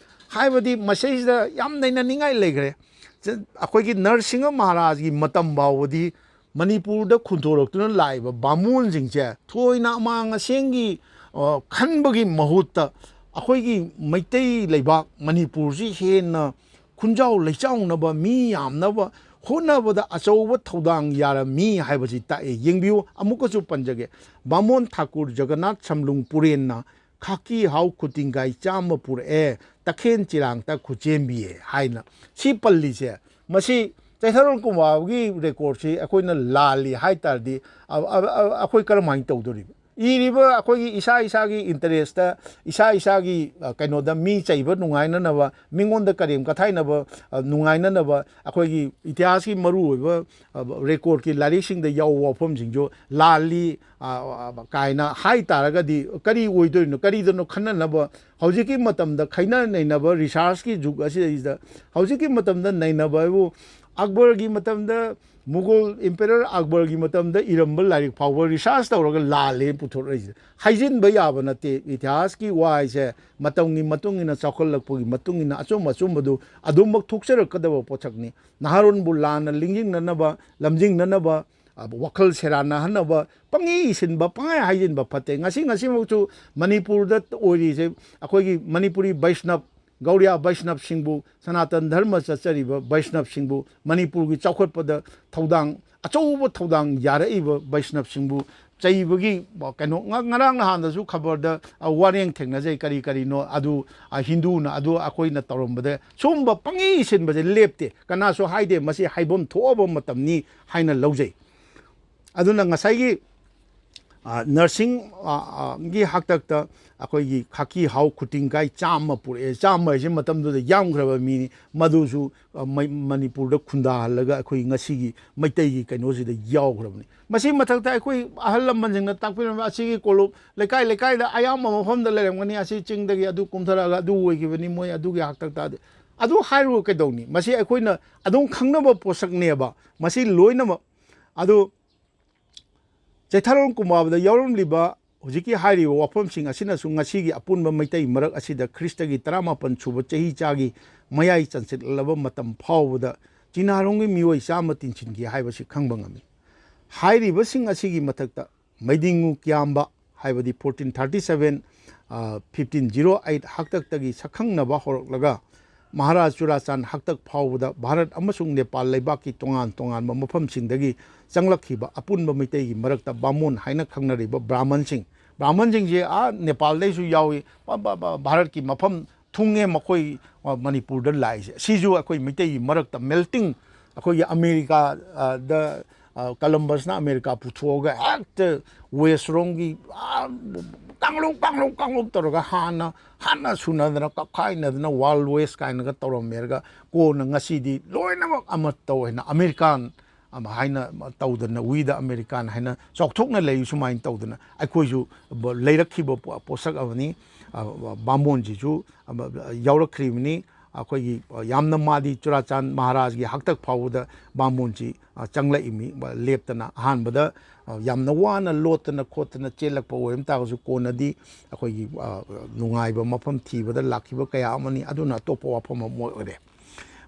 ꯍꯥꯏꯕꯗꯤ ꯃꯁꯤꯗꯩꯁꯤꯗ ꯌꯥꯝ ꯅꯩꯅꯅꯤꯡꯉꯥꯏ ꯂꯩꯈ꯭ꯔꯦ꯫ ꯆ-, ꯑꯩꯈꯣꯏꯒꯤ ꯅꯔꯁꯤꯡꯍ ꯃꯍꯥꯔꯥꯖꯒꯤ ꯃꯇꯝ ꯐꯥꯎꯕꯗꯤ ꯃꯅꯤꯄꯨꯔꯗ ꯈꯨꯟꯗꯣꯔꯛꯇꯨꯅ ꯂꯥꯛꯏꯕ ꯕꯥꯃꯣꯟꯁꯤꯡꯁꯦ ꯊꯣꯏꯅ ꯑꯃꯥꯡ ꯑꯁꯦꯡꯒꯤ, ꯑ, ꯈꯟꯕꯒꯤ ꯃꯍꯨꯠꯇ ꯑꯩꯈꯣꯏꯒꯤ ꯃꯩꯇꯩ ꯂꯩꯕꯥꯛ ꯃꯅꯤꯄꯨꯔꯁꯤ ꯍꯦꯟꯅ ꯈꯨꯟꯖꯥꯎ ꯂꯩꯆꯥꯎꯅꯕ, ꯃꯤ ꯌꯥꯝꯅꯕ ꯍꯣꯠꯅꯕꯗ ꯑꯆꯧꯕ ꯊꯧꯗꯥꯡ ꯌꯥꯔꯝꯃꯤ ꯍꯥꯏꯕꯁꯤ ꯇꯥꯛꯑꯦ꯫ ꯌꯦꯡꯕꯤꯌꯨ, ꯑꯃꯨꯛꯀꯁꯨ ꯄꯟꯖꯒꯦ꯫ ꯕꯥꯃꯣꯟ ꯊꯥꯀꯨꯔ ꯖꯒꯟꯅꯥꯊ ꯁꯝꯂꯨꯡ ꯄꯨꯔꯦꯟꯅ ꯈꯥꯀꯤ ꯍꯥꯎ ꯈꯨꯇꯤꯡꯒꯥꯏ ꯆꯥꯝꯃ ꯄꯨꯔꯛꯑꯦ, ꯇꯈꯦꯟ ꯆꯤꯔꯥꯡꯇ ꯈꯨꯠꯆꯦꯝꯕꯤꯌꯦ ꯍꯥꯏꯅ ꯁꯤ ꯄꯜꯂꯤꯁꯦ, ꯃꯁꯤ ꯆꯩꯊꯥꯔꯣꯜ ꯀꯨꯝꯕꯥꯕꯒꯤ recordꯁꯤ ꯑꯩꯈꯣꯏꯅ ꯂꯥꯜꯂꯤ ꯍꯥꯏ ꯇꯥꯔꯗꯤ, ꯑ-, ꯑ-, ꯑ-, ꯑꯩꯈꯣꯏ ꯀꯔꯝꯍꯥꯏꯅ ꯇꯧꯗꯣꯔꯤꯕ? ꯏꯔꯤꯕ ꯑꯩꯈꯣꯏꯒꯤ ꯏꯁꯥ ꯏꯁꯥꯒꯤ interestꯇ, ꯏꯁꯥ ꯏꯁꯥꯒꯤ, ꯑ, ꯀꯩꯅꯣꯗ ꯃꯤ ꯆꯩꯕ ꯅꯨꯡꯉꯥꯏꯅꯅꯕ, ꯃꯤꯉꯣꯟꯗ ꯀꯔꯦꯝ ꯀꯊꯥꯏꯅꯕ, ꯑ, ꯅꯨꯡꯉꯥꯏꯅꯅꯕ ꯑꯩꯈꯣꯏꯒꯤ ꯏꯇꯤꯍꯥꯁꯀꯤ ꯃꯔꯨꯑꯣꯏꯕ, ꯑ, recordꯀꯤ ꯂꯥꯏꯔꯤꯛꯁꯤꯡꯗ ꯌꯥꯎꯕ ꯋꯥꯐꯝꯁꯤꯡꯁꯨ ꯂꯥꯜꯂꯤ, ꯑ, ꯑ, ꯀꯥꯏꯅ ꯍꯥꯏ ꯇꯥꯔꯒꯗꯤ ꯀꯔꯤ ꯑꯣꯏꯗꯣꯏꯅꯣ? ꯀꯔꯤꯗꯅꯣ ꯈꯟꯅꯅꯕ? ꯍꯧꯖꯤꯛꯀꯤ ꯃꯇꯝꯗ ꯈꯩꯅ ꯅꯩꯅꯕ researchꯀꯤ ꯖꯨꯒ ꯑꯁꯤꯗꯩꯁꯤꯗ ꯍꯧꯖꯤꯛꯀꯤ ꯃꯇꯝꯗ ꯅꯩꯅꯕ ꯍꯥꯏꯕꯨ ꯑꯛꯕꯔꯒꯤ ꯃꯇꯝꯗ ꯃꯨꯒꯜ emperor ꯑꯛꯕꯔꯒꯤ ꯃꯇꯝꯗ ꯏꯔꯝꯕ ꯂꯥꯏꯔꯤꯛ ꯐꯥꯎꯕ research ꯇꯧꯔꯒ ꯂꯥꯜꯂꯦ ꯄꯨꯊꯣꯔꯛꯏꯁꯦ꯫ ꯍꯥꯏꯖꯤꯟꯕ ꯌꯥꯕ ꯅꯠꯇꯦ꯫ ꯏꯇꯤꯍꯥꯁꯀꯤ ꯋꯥ ꯍꯥꯏꯁꯦ ꯃꯇꯝꯒꯤ ꯃꯇꯨꯡ ꯏꯟꯅ, ꯆꯥꯎꯈꯠꯂꯛꯄꯒꯤ ꯃꯇꯨꯡ ꯏꯟꯅ ꯑꯆꯨꯝ ꯑꯆꯨꯝꯕꯗꯨ ꯑꯗꯨꯃꯛ ꯊꯣꯛꯆꯔꯛꯀꯗꯕ ꯄꯣꯠꯁꯛꯅꯤ꯫ ꯅꯍꯥꯔꯣꯟꯕꯨ ꯂꯥꯟꯅ ꯂꯤꯡꯖꯤꯡꯅꯅꯕ, ꯂꯝꯖꯤꯡꯅꯅꯕ, ꯋꯥꯈꯜ ꯁꯦꯔꯥꯟꯅꯍꯟꯅꯕ, ꯄꯪꯏ ꯏꯁꯤꯟꯕ, ꯄꯪꯍꯥꯏ ꯍꯥꯏꯖꯤꯟꯕ ꯐꯠꯇꯦ꯫ ꯉꯁꯤ ꯉꯁꯤꯃꯛꯁꯨ ꯃꯅꯤꯄꯨꯔꯗ ꯑꯣꯏꯔꯤꯁꯦ, ꯑꯩꯈꯣꯏꯒꯤ ꯃꯅꯤꯄꯨꯔꯤ ꯕꯩꯁꯅꯕ, ꯒꯧꯔꯤꯌꯥ ꯕꯩꯁꯅꯕꯁꯤꯡꯕꯨ, ꯁꯅꯥꯇꯟ ꯙꯔꯃ ꯆꯠꯆꯔꯤꯕ ꯕꯩꯁꯅꯕꯁꯤꯡꯕꯨ, ꯃꯅꯤꯄꯨꯔꯒꯤ ꯆꯥꯎꯈꯠꯄꯗ ꯊꯧꯗꯥꯡ, ꯑꯆꯧꯕ ꯊꯧꯗꯥꯡ ꯌꯥꯔꯛꯏꯕ ꯕꯩꯁꯅꯕꯁꯤꯡꯕꯨ ꯆꯩꯕꯒꯤ ꯀꯩꯅꯣ, ꯉ-, ꯉꯔꯥꯡ ꯅꯍꯥꯟꯗꯁꯨ ꯈꯕꯔꯗ, ꯑ, ꯋꯥꯔꯦꯡ ꯊꯦꯡꯅꯖꯩ, ꯀꯔꯤ ꯀꯔꯤꯅꯣ ꯑꯗꯨ, ꯑ, ꯍꯤꯟꯗꯨꯅ ꯑꯗꯨ ꯑꯩꯈꯣꯏꯅ ꯇꯧꯔꯝꯕꯗ꯫ ꯁꯨꯝꯕ ꯄꯪꯏ ꯏꯁꯤꯟꯕꯁꯦ ꯂꯦꯞꯇꯦ꯫ ꯀꯅꯥꯁꯨ ꯍꯥꯏꯗꯦ ꯃꯁꯤ ꯍꯥꯏꯐꯝ ꯊꯣꯛꯑꯕ ꯃꯇꯝꯅꯤ ꯍꯥꯏꯅ ꯂꯧꯖꯩ꯫ ꯑꯗꯨꯅ ꯉꯁꯥꯏꯒꯤ, ꯑ, ꯅꯔꯁꯤꯡ, ꯑ, ꯑ, ꯒꯤ ꯍꯥꯛꯇꯛꯇ ꯑꯩꯈꯣꯏꯒꯤ ꯈꯥꯀꯤ ꯍꯥꯎ ꯈꯨꯇꯤꯡ ꯀꯥꯏ ꯆꯥꯝꯃ ꯄꯨꯔꯛꯑꯦ꯫ ꯆꯥꯝꯃ ꯍꯥꯏꯁꯦ ꯃꯇꯝꯗꯨꯗ ꯌꯥꯝꯈ꯭ꯔꯕ ꯃꯤꯅꯤ꯫ ꯃꯗꯨꯁꯨ, ꯑ, ꯃꯩ-, ꯃꯅꯤꯄꯨꯔꯗ ꯈꯨꯟꯗꯥꯍꯜꯂꯒ ꯑꯩꯈꯣꯏ ꯉꯁꯤꯒꯤ ꯃꯩꯇꯩꯒꯤ ꯀꯩꯅꯣꯁꯤꯗ ꯌꯥꯎꯈ꯭ꯔꯕꯅꯤ꯫ ꯃꯁꯤ ꯃꯊꯛꯇ ꯑꯩꯈꯣꯏ ꯑꯍꯜ ꯂꯃꯟꯁꯤꯡꯅ ꯇꯥꯛꯄꯤꯔꯝꯕ ꯑꯁꯤꯒꯤ ꯀꯣꯂꯨꯞ ꯂꯩꯀꯥꯏ ꯂꯩꯀꯥꯏꯗ ꯑꯌꯥꯝꯕ ꯃꯐꯝꯗ ꯂꯩꯔꯝꯒꯅꯤ꯫ ꯑꯁꯤ ꯆꯤꯡꯗꯒꯤ ꯑꯗꯨ ꯀꯨꯝꯊꯔꯛꯑꯒ ꯑꯗꯨ ꯑꯣꯏꯈꯤꯕꯅꯤ, ꯃꯣꯏ ꯑꯗꯨꯒꯤ ꯍꯥꯛꯇꯛꯇ ꯑꯗꯨ, ꯑꯗꯨ ꯍꯥꯏꯔꯨ ꯀꯩꯗꯧꯅꯤ? ꯃꯁꯤ ꯑꯩꯈꯣꯏꯅ ꯑꯗꯨꯝ ꯈꯪꯅꯕ ꯄꯣꯠꯁꯛꯅꯦꯕ꯫ ꯃꯁꯤ ꯂꯣꯏꯅꯃꯛ ꯑꯗꯨ ꯆꯩꯊꯥꯔꯣꯜ ꯀꯨꯝꯕꯥꯕꯗ ꯌꯥꯎꯔꯝꯂꯤꯕ ꯍꯧꯖꯤꯛꯀꯤ ꯍꯥꯏꯔꯤꯕ ꯋꯥꯐꯝꯁꯤꯡ ꯑꯁꯤꯅꯁꯨ ꯉꯁꯤꯒꯤ ꯑꯄꯨꯟꯕ ꯃꯩꯇꯩ ꯃꯔꯛ ꯑꯁꯤꯗ ꯈ꯭ꯔꯤꯁꯇꯒꯤ ꯇꯔꯥꯃꯥꯄꯟ ꯁꯨꯕ ꯆꯍꯤ ꯆꯥꯒꯤ ꯃꯌꯥꯏ ꯆꯟꯁꯤꯜꯂꯕ ꯃꯇꯝ ꯐꯥꯎꯕꯗ ꯆꯤꯅꯥꯔꯣꯝꯒꯤ ꯃꯤꯑꯣꯏ ꯆꯥꯝꯃ ꯇꯤꯟꯁꯤꯟꯈꯤ ꯍꯥꯏꯕꯁꯤ ꯈꯪꯕ ꯉꯝꯃꯤ꯫ ꯍꯥꯏꯔꯤꯕꯁꯤꯡ ꯑꯁꯤꯒꯤ ꯃꯊꯛꯇ ꯃꯩꯗꯤꯡꯉꯨ ꯀ꯭ꯌꯥꯝꯕ, ꯍꯥꯏꯕꯗꯤ fourteen thirty seven, fifteen zero eight ꯍꯥꯛꯇꯛꯇꯒꯤ ꯁꯛꯈꯪꯅꯕ ꯍꯧꯔꯛꯂꯒ ꯃꯍꯥꯔꯥꯖ ꯆꯨꯔꯥꯆꯥꯟ ꯍꯥꯛꯇꯛ ꯐꯥꯎꯕꯗ ꯚꯥꯔꯠ ꯑꯃꯁꯨꯡ ꯅꯦꯄꯥꯜ ꯂꯩꯕꯥꯛꯀꯤ ꯇꯣꯉꯥꯟ ꯇꯣꯉꯥꯟꯕ ꯃꯐꯝꯁꯤꯡꯗꯒꯤ ꯆꯪꯂꯛꯈꯤꯕ ꯑꯄꯨꯟꯕ ꯃꯩꯇꯩꯒꯤ ꯃꯔꯛꯇ ꯕꯥꯃꯣꯟ ꯍꯥꯏꯅ ꯈꯪꯅꯔꯤꯕ ꯕ꯭ꯔꯥꯍꯃꯟꯁꯤꯡ, ꯕ꯭ꯔꯥꯍꯃꯟꯁꯤꯡꯁꯦ ꯑꯥ ꯅꯦꯄꯥꯜꯗꯩꯁꯨ ꯌꯥꯎꯏ, ꯚꯥ-, ꯚꯥ-, ꯚꯥ-, ꯚꯥꯔꯠꯀꯤ ꯃꯐꯝ ꯊꯨꯡꯉꯦ ꯃꯈꯣꯏ, ꯑ, ꯃꯅꯤꯄꯨꯔꯗ ꯂꯥꯛꯏꯁꯦ꯫ ꯁꯤꯁꯨ ꯑꯩꯈꯣꯏ ꯃꯩꯇꯩꯒꯤ ꯃꯔꯛꯇ ꯃꯦꯜꯇꯤꯡ, ꯑꯩꯈꯣꯏꯒꯤ ꯑꯃꯦꯔꯤꯀꯥꯗ, ꯑ, ꯀꯂꯝꯕꯁꯅ ꯑꯃꯦꯔꯤꯀꯥ ꯄꯨꯊꯣꯛꯑꯒ ꯍꯦꯛꯇ ꯋꯦꯁꯔꯣꯝꯒꯤ, ꯑ, ꯀꯥꯡꯂꯨꯞ, ꯀꯥꯡꯂꯨꯞ, ꯀꯥꯡꯂꯨꯞ ꯇꯧꯔꯒ ꯍꯥꯟꯅ, ꯍꯥꯟꯅ ꯁꯨꯅꯗꯅ ꯀꯞꯈꯥꯏꯅꯗꯅ ꯋꯥꯔꯜ ꯋꯦꯁ ꯀꯥꯏꯅꯒ ꯇꯧꯔꯝꯃꯦꯔꯒ ꯀꯣꯟꯅ ꯉꯁꯤꯗꯤ ꯂꯣꯏꯅꯃꯛ ꯑꯃ ꯇꯧ ꯍꯥꯏꯅ ꯑꯃꯦꯔꯤꯀꯥꯟ ꯑꯃ ꯍꯥꯏꯅ ꯇꯧꯗꯅ, We the American ꯍꯥꯏꯅ ꯆꯥꯎꯊꯣꯛꯅ ꯂꯩ꯫ ꯁꯨꯃꯥꯏꯅ ꯇꯧꯗꯅ ꯑꯩꯈꯣꯏꯁꯨ ꯕ-, ꯂꯩꯔꯛꯈꯤꯕ ꯄꯣ-, ꯄꯣꯠꯁꯛ ꯑꯃꯅꯤ꯫ ꯑ, ꯕꯥꯃꯣꯟꯁꯤꯁꯨ, ꯑ, ꯌꯥꯎꯔꯛꯈ꯭ꯔꯤꯕꯅꯤ꯫ ꯑꯩꯈꯣꯏꯒꯤ, ꯑ, ꯌꯥꯝꯅ ꯃꯥꯗꯤ ꯆꯨꯔꯥꯆꯥꯟ ꯃꯍꯥꯔꯥꯖꯒꯤ ꯍꯥꯛꯇꯛ ꯐꯥꯎꯕꯗ ꯕꯥꯃꯣꯟꯁꯤ, ꯑ, ꯆꯪꯂꯛꯏꯃꯤ, ꯕ-, ꯂꯦꯞꯇꯅ꯫ ꯑꯍꯥꯟꯕꯗ, ꯑ, ꯌꯥꯝꯅ ꯋꯥꯅ ꯂꯣꯠꯇꯅ ꯈꯣꯠꯇꯅ ꯆꯦꯜꯂꯛꯄ ꯑꯣꯏꯔꯝ ꯇꯥꯔꯒꯁꯨ ꯀꯣꯟꯅꯗꯤ ꯑꯩꯈꯣꯏꯒꯤ, ꯑ, ꯅꯨꯡꯉꯥꯏꯕ ꯃꯐꯝ ꯊꯤꯕꯗ ꯂꯥꯛꯈꯤꯕ ꯀꯌꯥ ꯑꯃꯅꯤ꯫ ꯑꯗꯨꯅ ꯑꯇꯣꯞꯄ ꯋꯥꯐꯝ ꯑꯃ ꯑꯣꯏꯔꯦ꯫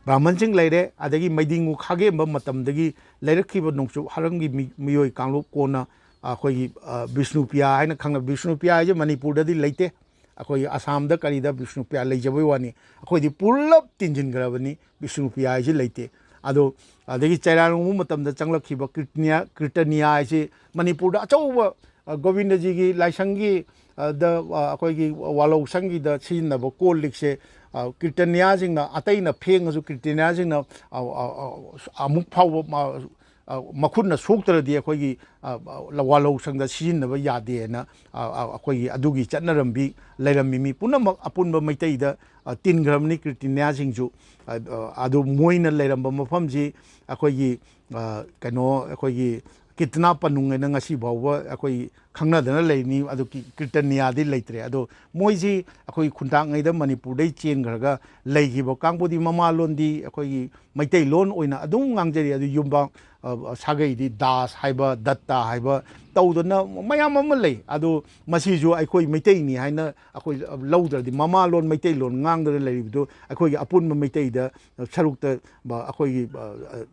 ꯕ꯭ꯔꯥꯍꯃꯟꯁꯤꯡ ꯂꯩꯔꯦ, ꯑꯗꯒꯤ ꯃꯩꯗꯤꯡꯉꯨ ꯈꯥꯒꯦꯝꯕ ꯃꯇꯝꯗꯒꯤ ꯂꯩꯔꯛꯈꯤꯕ ꯅꯣꯡꯆꯨꯞ ꯍꯥꯔꯪꯒꯤ ꯃꯤ-, ꯃꯤꯑꯣꯏ ꯀꯥꯡꯂꯨꯞ, ꯀꯣꯟꯅ ꯑꯩꯈꯣꯏꯒꯤ, ꯑ, ꯕꯤꯁꯅꯨꯄ꯭ꯔꯤꯌꯥ ꯍꯥꯏꯅ ꯈꯪꯅꯕ, ꯕꯤꯁꯅꯨꯄ꯭ꯔꯤꯌꯥ ꯍꯥꯏꯁꯦ ꯃꯅꯤꯄꯨꯔꯗꯗꯤ ꯂꯩꯇꯦ꯫ ꯑꯩꯈꯣꯏꯒꯤ ꯑꯁꯥꯝꯗ ꯀꯔꯤꯗ ꯕꯤꯁꯅꯨꯄ꯭ꯔꯤꯌꯥ ꯂꯩꯖꯕꯩ ꯋꯥꯅꯤ, ꯑꯩꯈꯣꯏꯗꯤ ꯄꯨꯂꯞ ꯇꯤꯟꯁꯤꯟꯈ꯭ꯔꯕꯅꯤ, ꯕꯤꯁꯅꯨꯄ꯭ꯔꯤꯌꯥ ꯍꯥꯏꯁꯦ ꯂꯩꯇꯦ꯫ ꯑꯗꯣ ꯑꯗꯒꯤ ꯆꯩꯔꯥꯅꯨꯡꯕ ꯃꯇꯝꯗ ꯆꯪꯂꯛꯈꯤꯕ ꯀ꯭ꯔꯤꯇꯅꯤꯌꯥ, ꯀ꯭ꯔꯤꯇꯅꯤꯌꯥ ꯍꯥꯏꯁꯤ ꯃꯅꯤꯄꯨꯔꯗ ꯑꯆꯧꯕ, ꯑ, ꯒꯣꯕꯤꯟꯗꯖꯤꯒꯤ ꯂꯥꯏꯁꯪꯒꯤ, ꯑ, ꯗ, ꯑ, ꯑꯩꯈꯣꯏꯒꯤ ꯋꯥꯂꯧꯁꯪꯒꯤꯗ ꯁꯤꯖꯤꯟꯅꯕ ꯀꯣꯜ ꯂꯤꯛꯁꯦ, ꯑ, ꯀ꯭ꯔꯤꯇꯅꯤꯌꯥꯁꯤꯡꯅ, ꯑꯇꯩꯅ ꯐꯦꯡꯉꯁꯨ ꯀ꯭ꯔꯤꯇꯅꯤꯌꯥꯁꯤꯡꯅ, ꯑ, ꯑ, ꯑ, ꯑꯃꯨꯛ ꯐꯥꯎꯕ ꯃ-, ꯑ, ꯃꯈꯨꯠꯅ ꯁꯣꯛꯇ꯭ꯔꯗꯤ ꯑꯩꯈꯣꯏꯒꯤ, ꯑ, ꯑ, ꯋꯥꯂꯧꯁꯪꯗ ꯁꯤꯖꯤꯟꯅꯕ ꯌꯥꯗꯦꯅ, ꯑ, ꯑ, ꯑꯩꯈꯣꯏꯒꯤ ꯑꯗꯨꯒꯤ ꯆꯠꯅꯔꯝꯕꯤ ꯂꯩꯔꯝꯃꯤ꯫ ꯃꯤ ꯄꯨꯝꯅꯃꯛ ꯑꯄꯨꯟꯕ ꯃꯩꯇꯩꯗ, ꯑ, ꯇꯤꯟꯈ꯭ꯔꯕꯅꯤ ꯀ꯭ꯔꯤꯇꯅꯤꯌꯥꯁꯤꯡꯁꯨ꯫ ꯑ, ꯑ, ꯑꯗꯨ ꯃꯣꯏꯅ ꯂꯩꯔꯝꯕ ꯃꯐꯝꯁꯤ ꯑꯩꯈꯣꯏꯒꯤ, ꯑ, ꯀꯩꯅꯣ, ꯑꯩꯈꯣꯏꯒꯤ ꯀꯤꯇꯅꯥ ꯄꯅꯨꯡ ꯍꯥꯏꯅ ꯉꯁꯤ ꯐꯥꯎꯕ ꯑꯩꯈꯣꯏ ꯈꯪꯅꯗꯅ ꯂꯩꯔꯤꯅꯤ꯫ ꯑꯗꯨ ꯀꯤ-, ꯀ꯭ꯔꯤꯇꯅꯤꯌꯥꯗꯤ ꯂꯩꯇ꯭ꯔꯦ꯫ ꯑꯗꯣ ꯃꯣꯏꯁꯤ ꯑꯩꯈꯣꯏ ꯈꯨꯟꯇꯥꯛꯉꯩꯗ ꯃꯅꯤꯄꯨꯔꯗꯩ ꯆꯦꯟꯈ꯭ꯔꯒ ꯂꯩꯈꯤꯕ ꯀꯥꯡꯕꯨꯗꯤ ꯃꯃꯥꯂꯣꯟꯗꯤ ꯑꯩꯈꯣꯏꯒꯤ ꯃꯩꯇꯩꯂꯣꯟ ꯑꯣꯏꯅ ꯑꯗꯨꯝ ꯉꯥꯡꯖꯔꯤ꯫ ꯑꯗꯨ ꯌꯨꯝꯕꯥꯡ, ꯑ, ꯁꯥꯒꯩꯗꯤ ꯗꯥꯁ ꯍꯥꯏꯕ, ꯗꯠꯇꯥ ꯍꯥꯏꯕ ꯇꯧꯗꯅ ꯃꯌꯥꯝ ꯑꯃ ꯂꯩ꯫ ꯑꯗꯣ ꯃꯁꯤꯁꯨ ꯑꯩꯈꯣꯏ ꯃꯩꯇꯩꯅꯤ ꯍꯥꯏꯅ ꯑꯩꯈꯣꯏ ꯂꯧꯗ꯭ꯔꯗꯤ, ꯃꯃꯥꯂꯣꯟ ꯃꯩꯇꯩꯂꯣꯟ ꯉꯥꯡꯗꯅ ꯂꯩꯔꯤꯕꯗꯨ ꯑꯩꯈꯣꯏꯒꯤ ꯑꯄꯨꯟꯕ ꯃꯩꯇꯩꯗ ꯁꯔꯨꯛꯇ, ꯑ, ꯑꯩꯈꯣꯏꯒꯤ, ꯑ, ꯑ,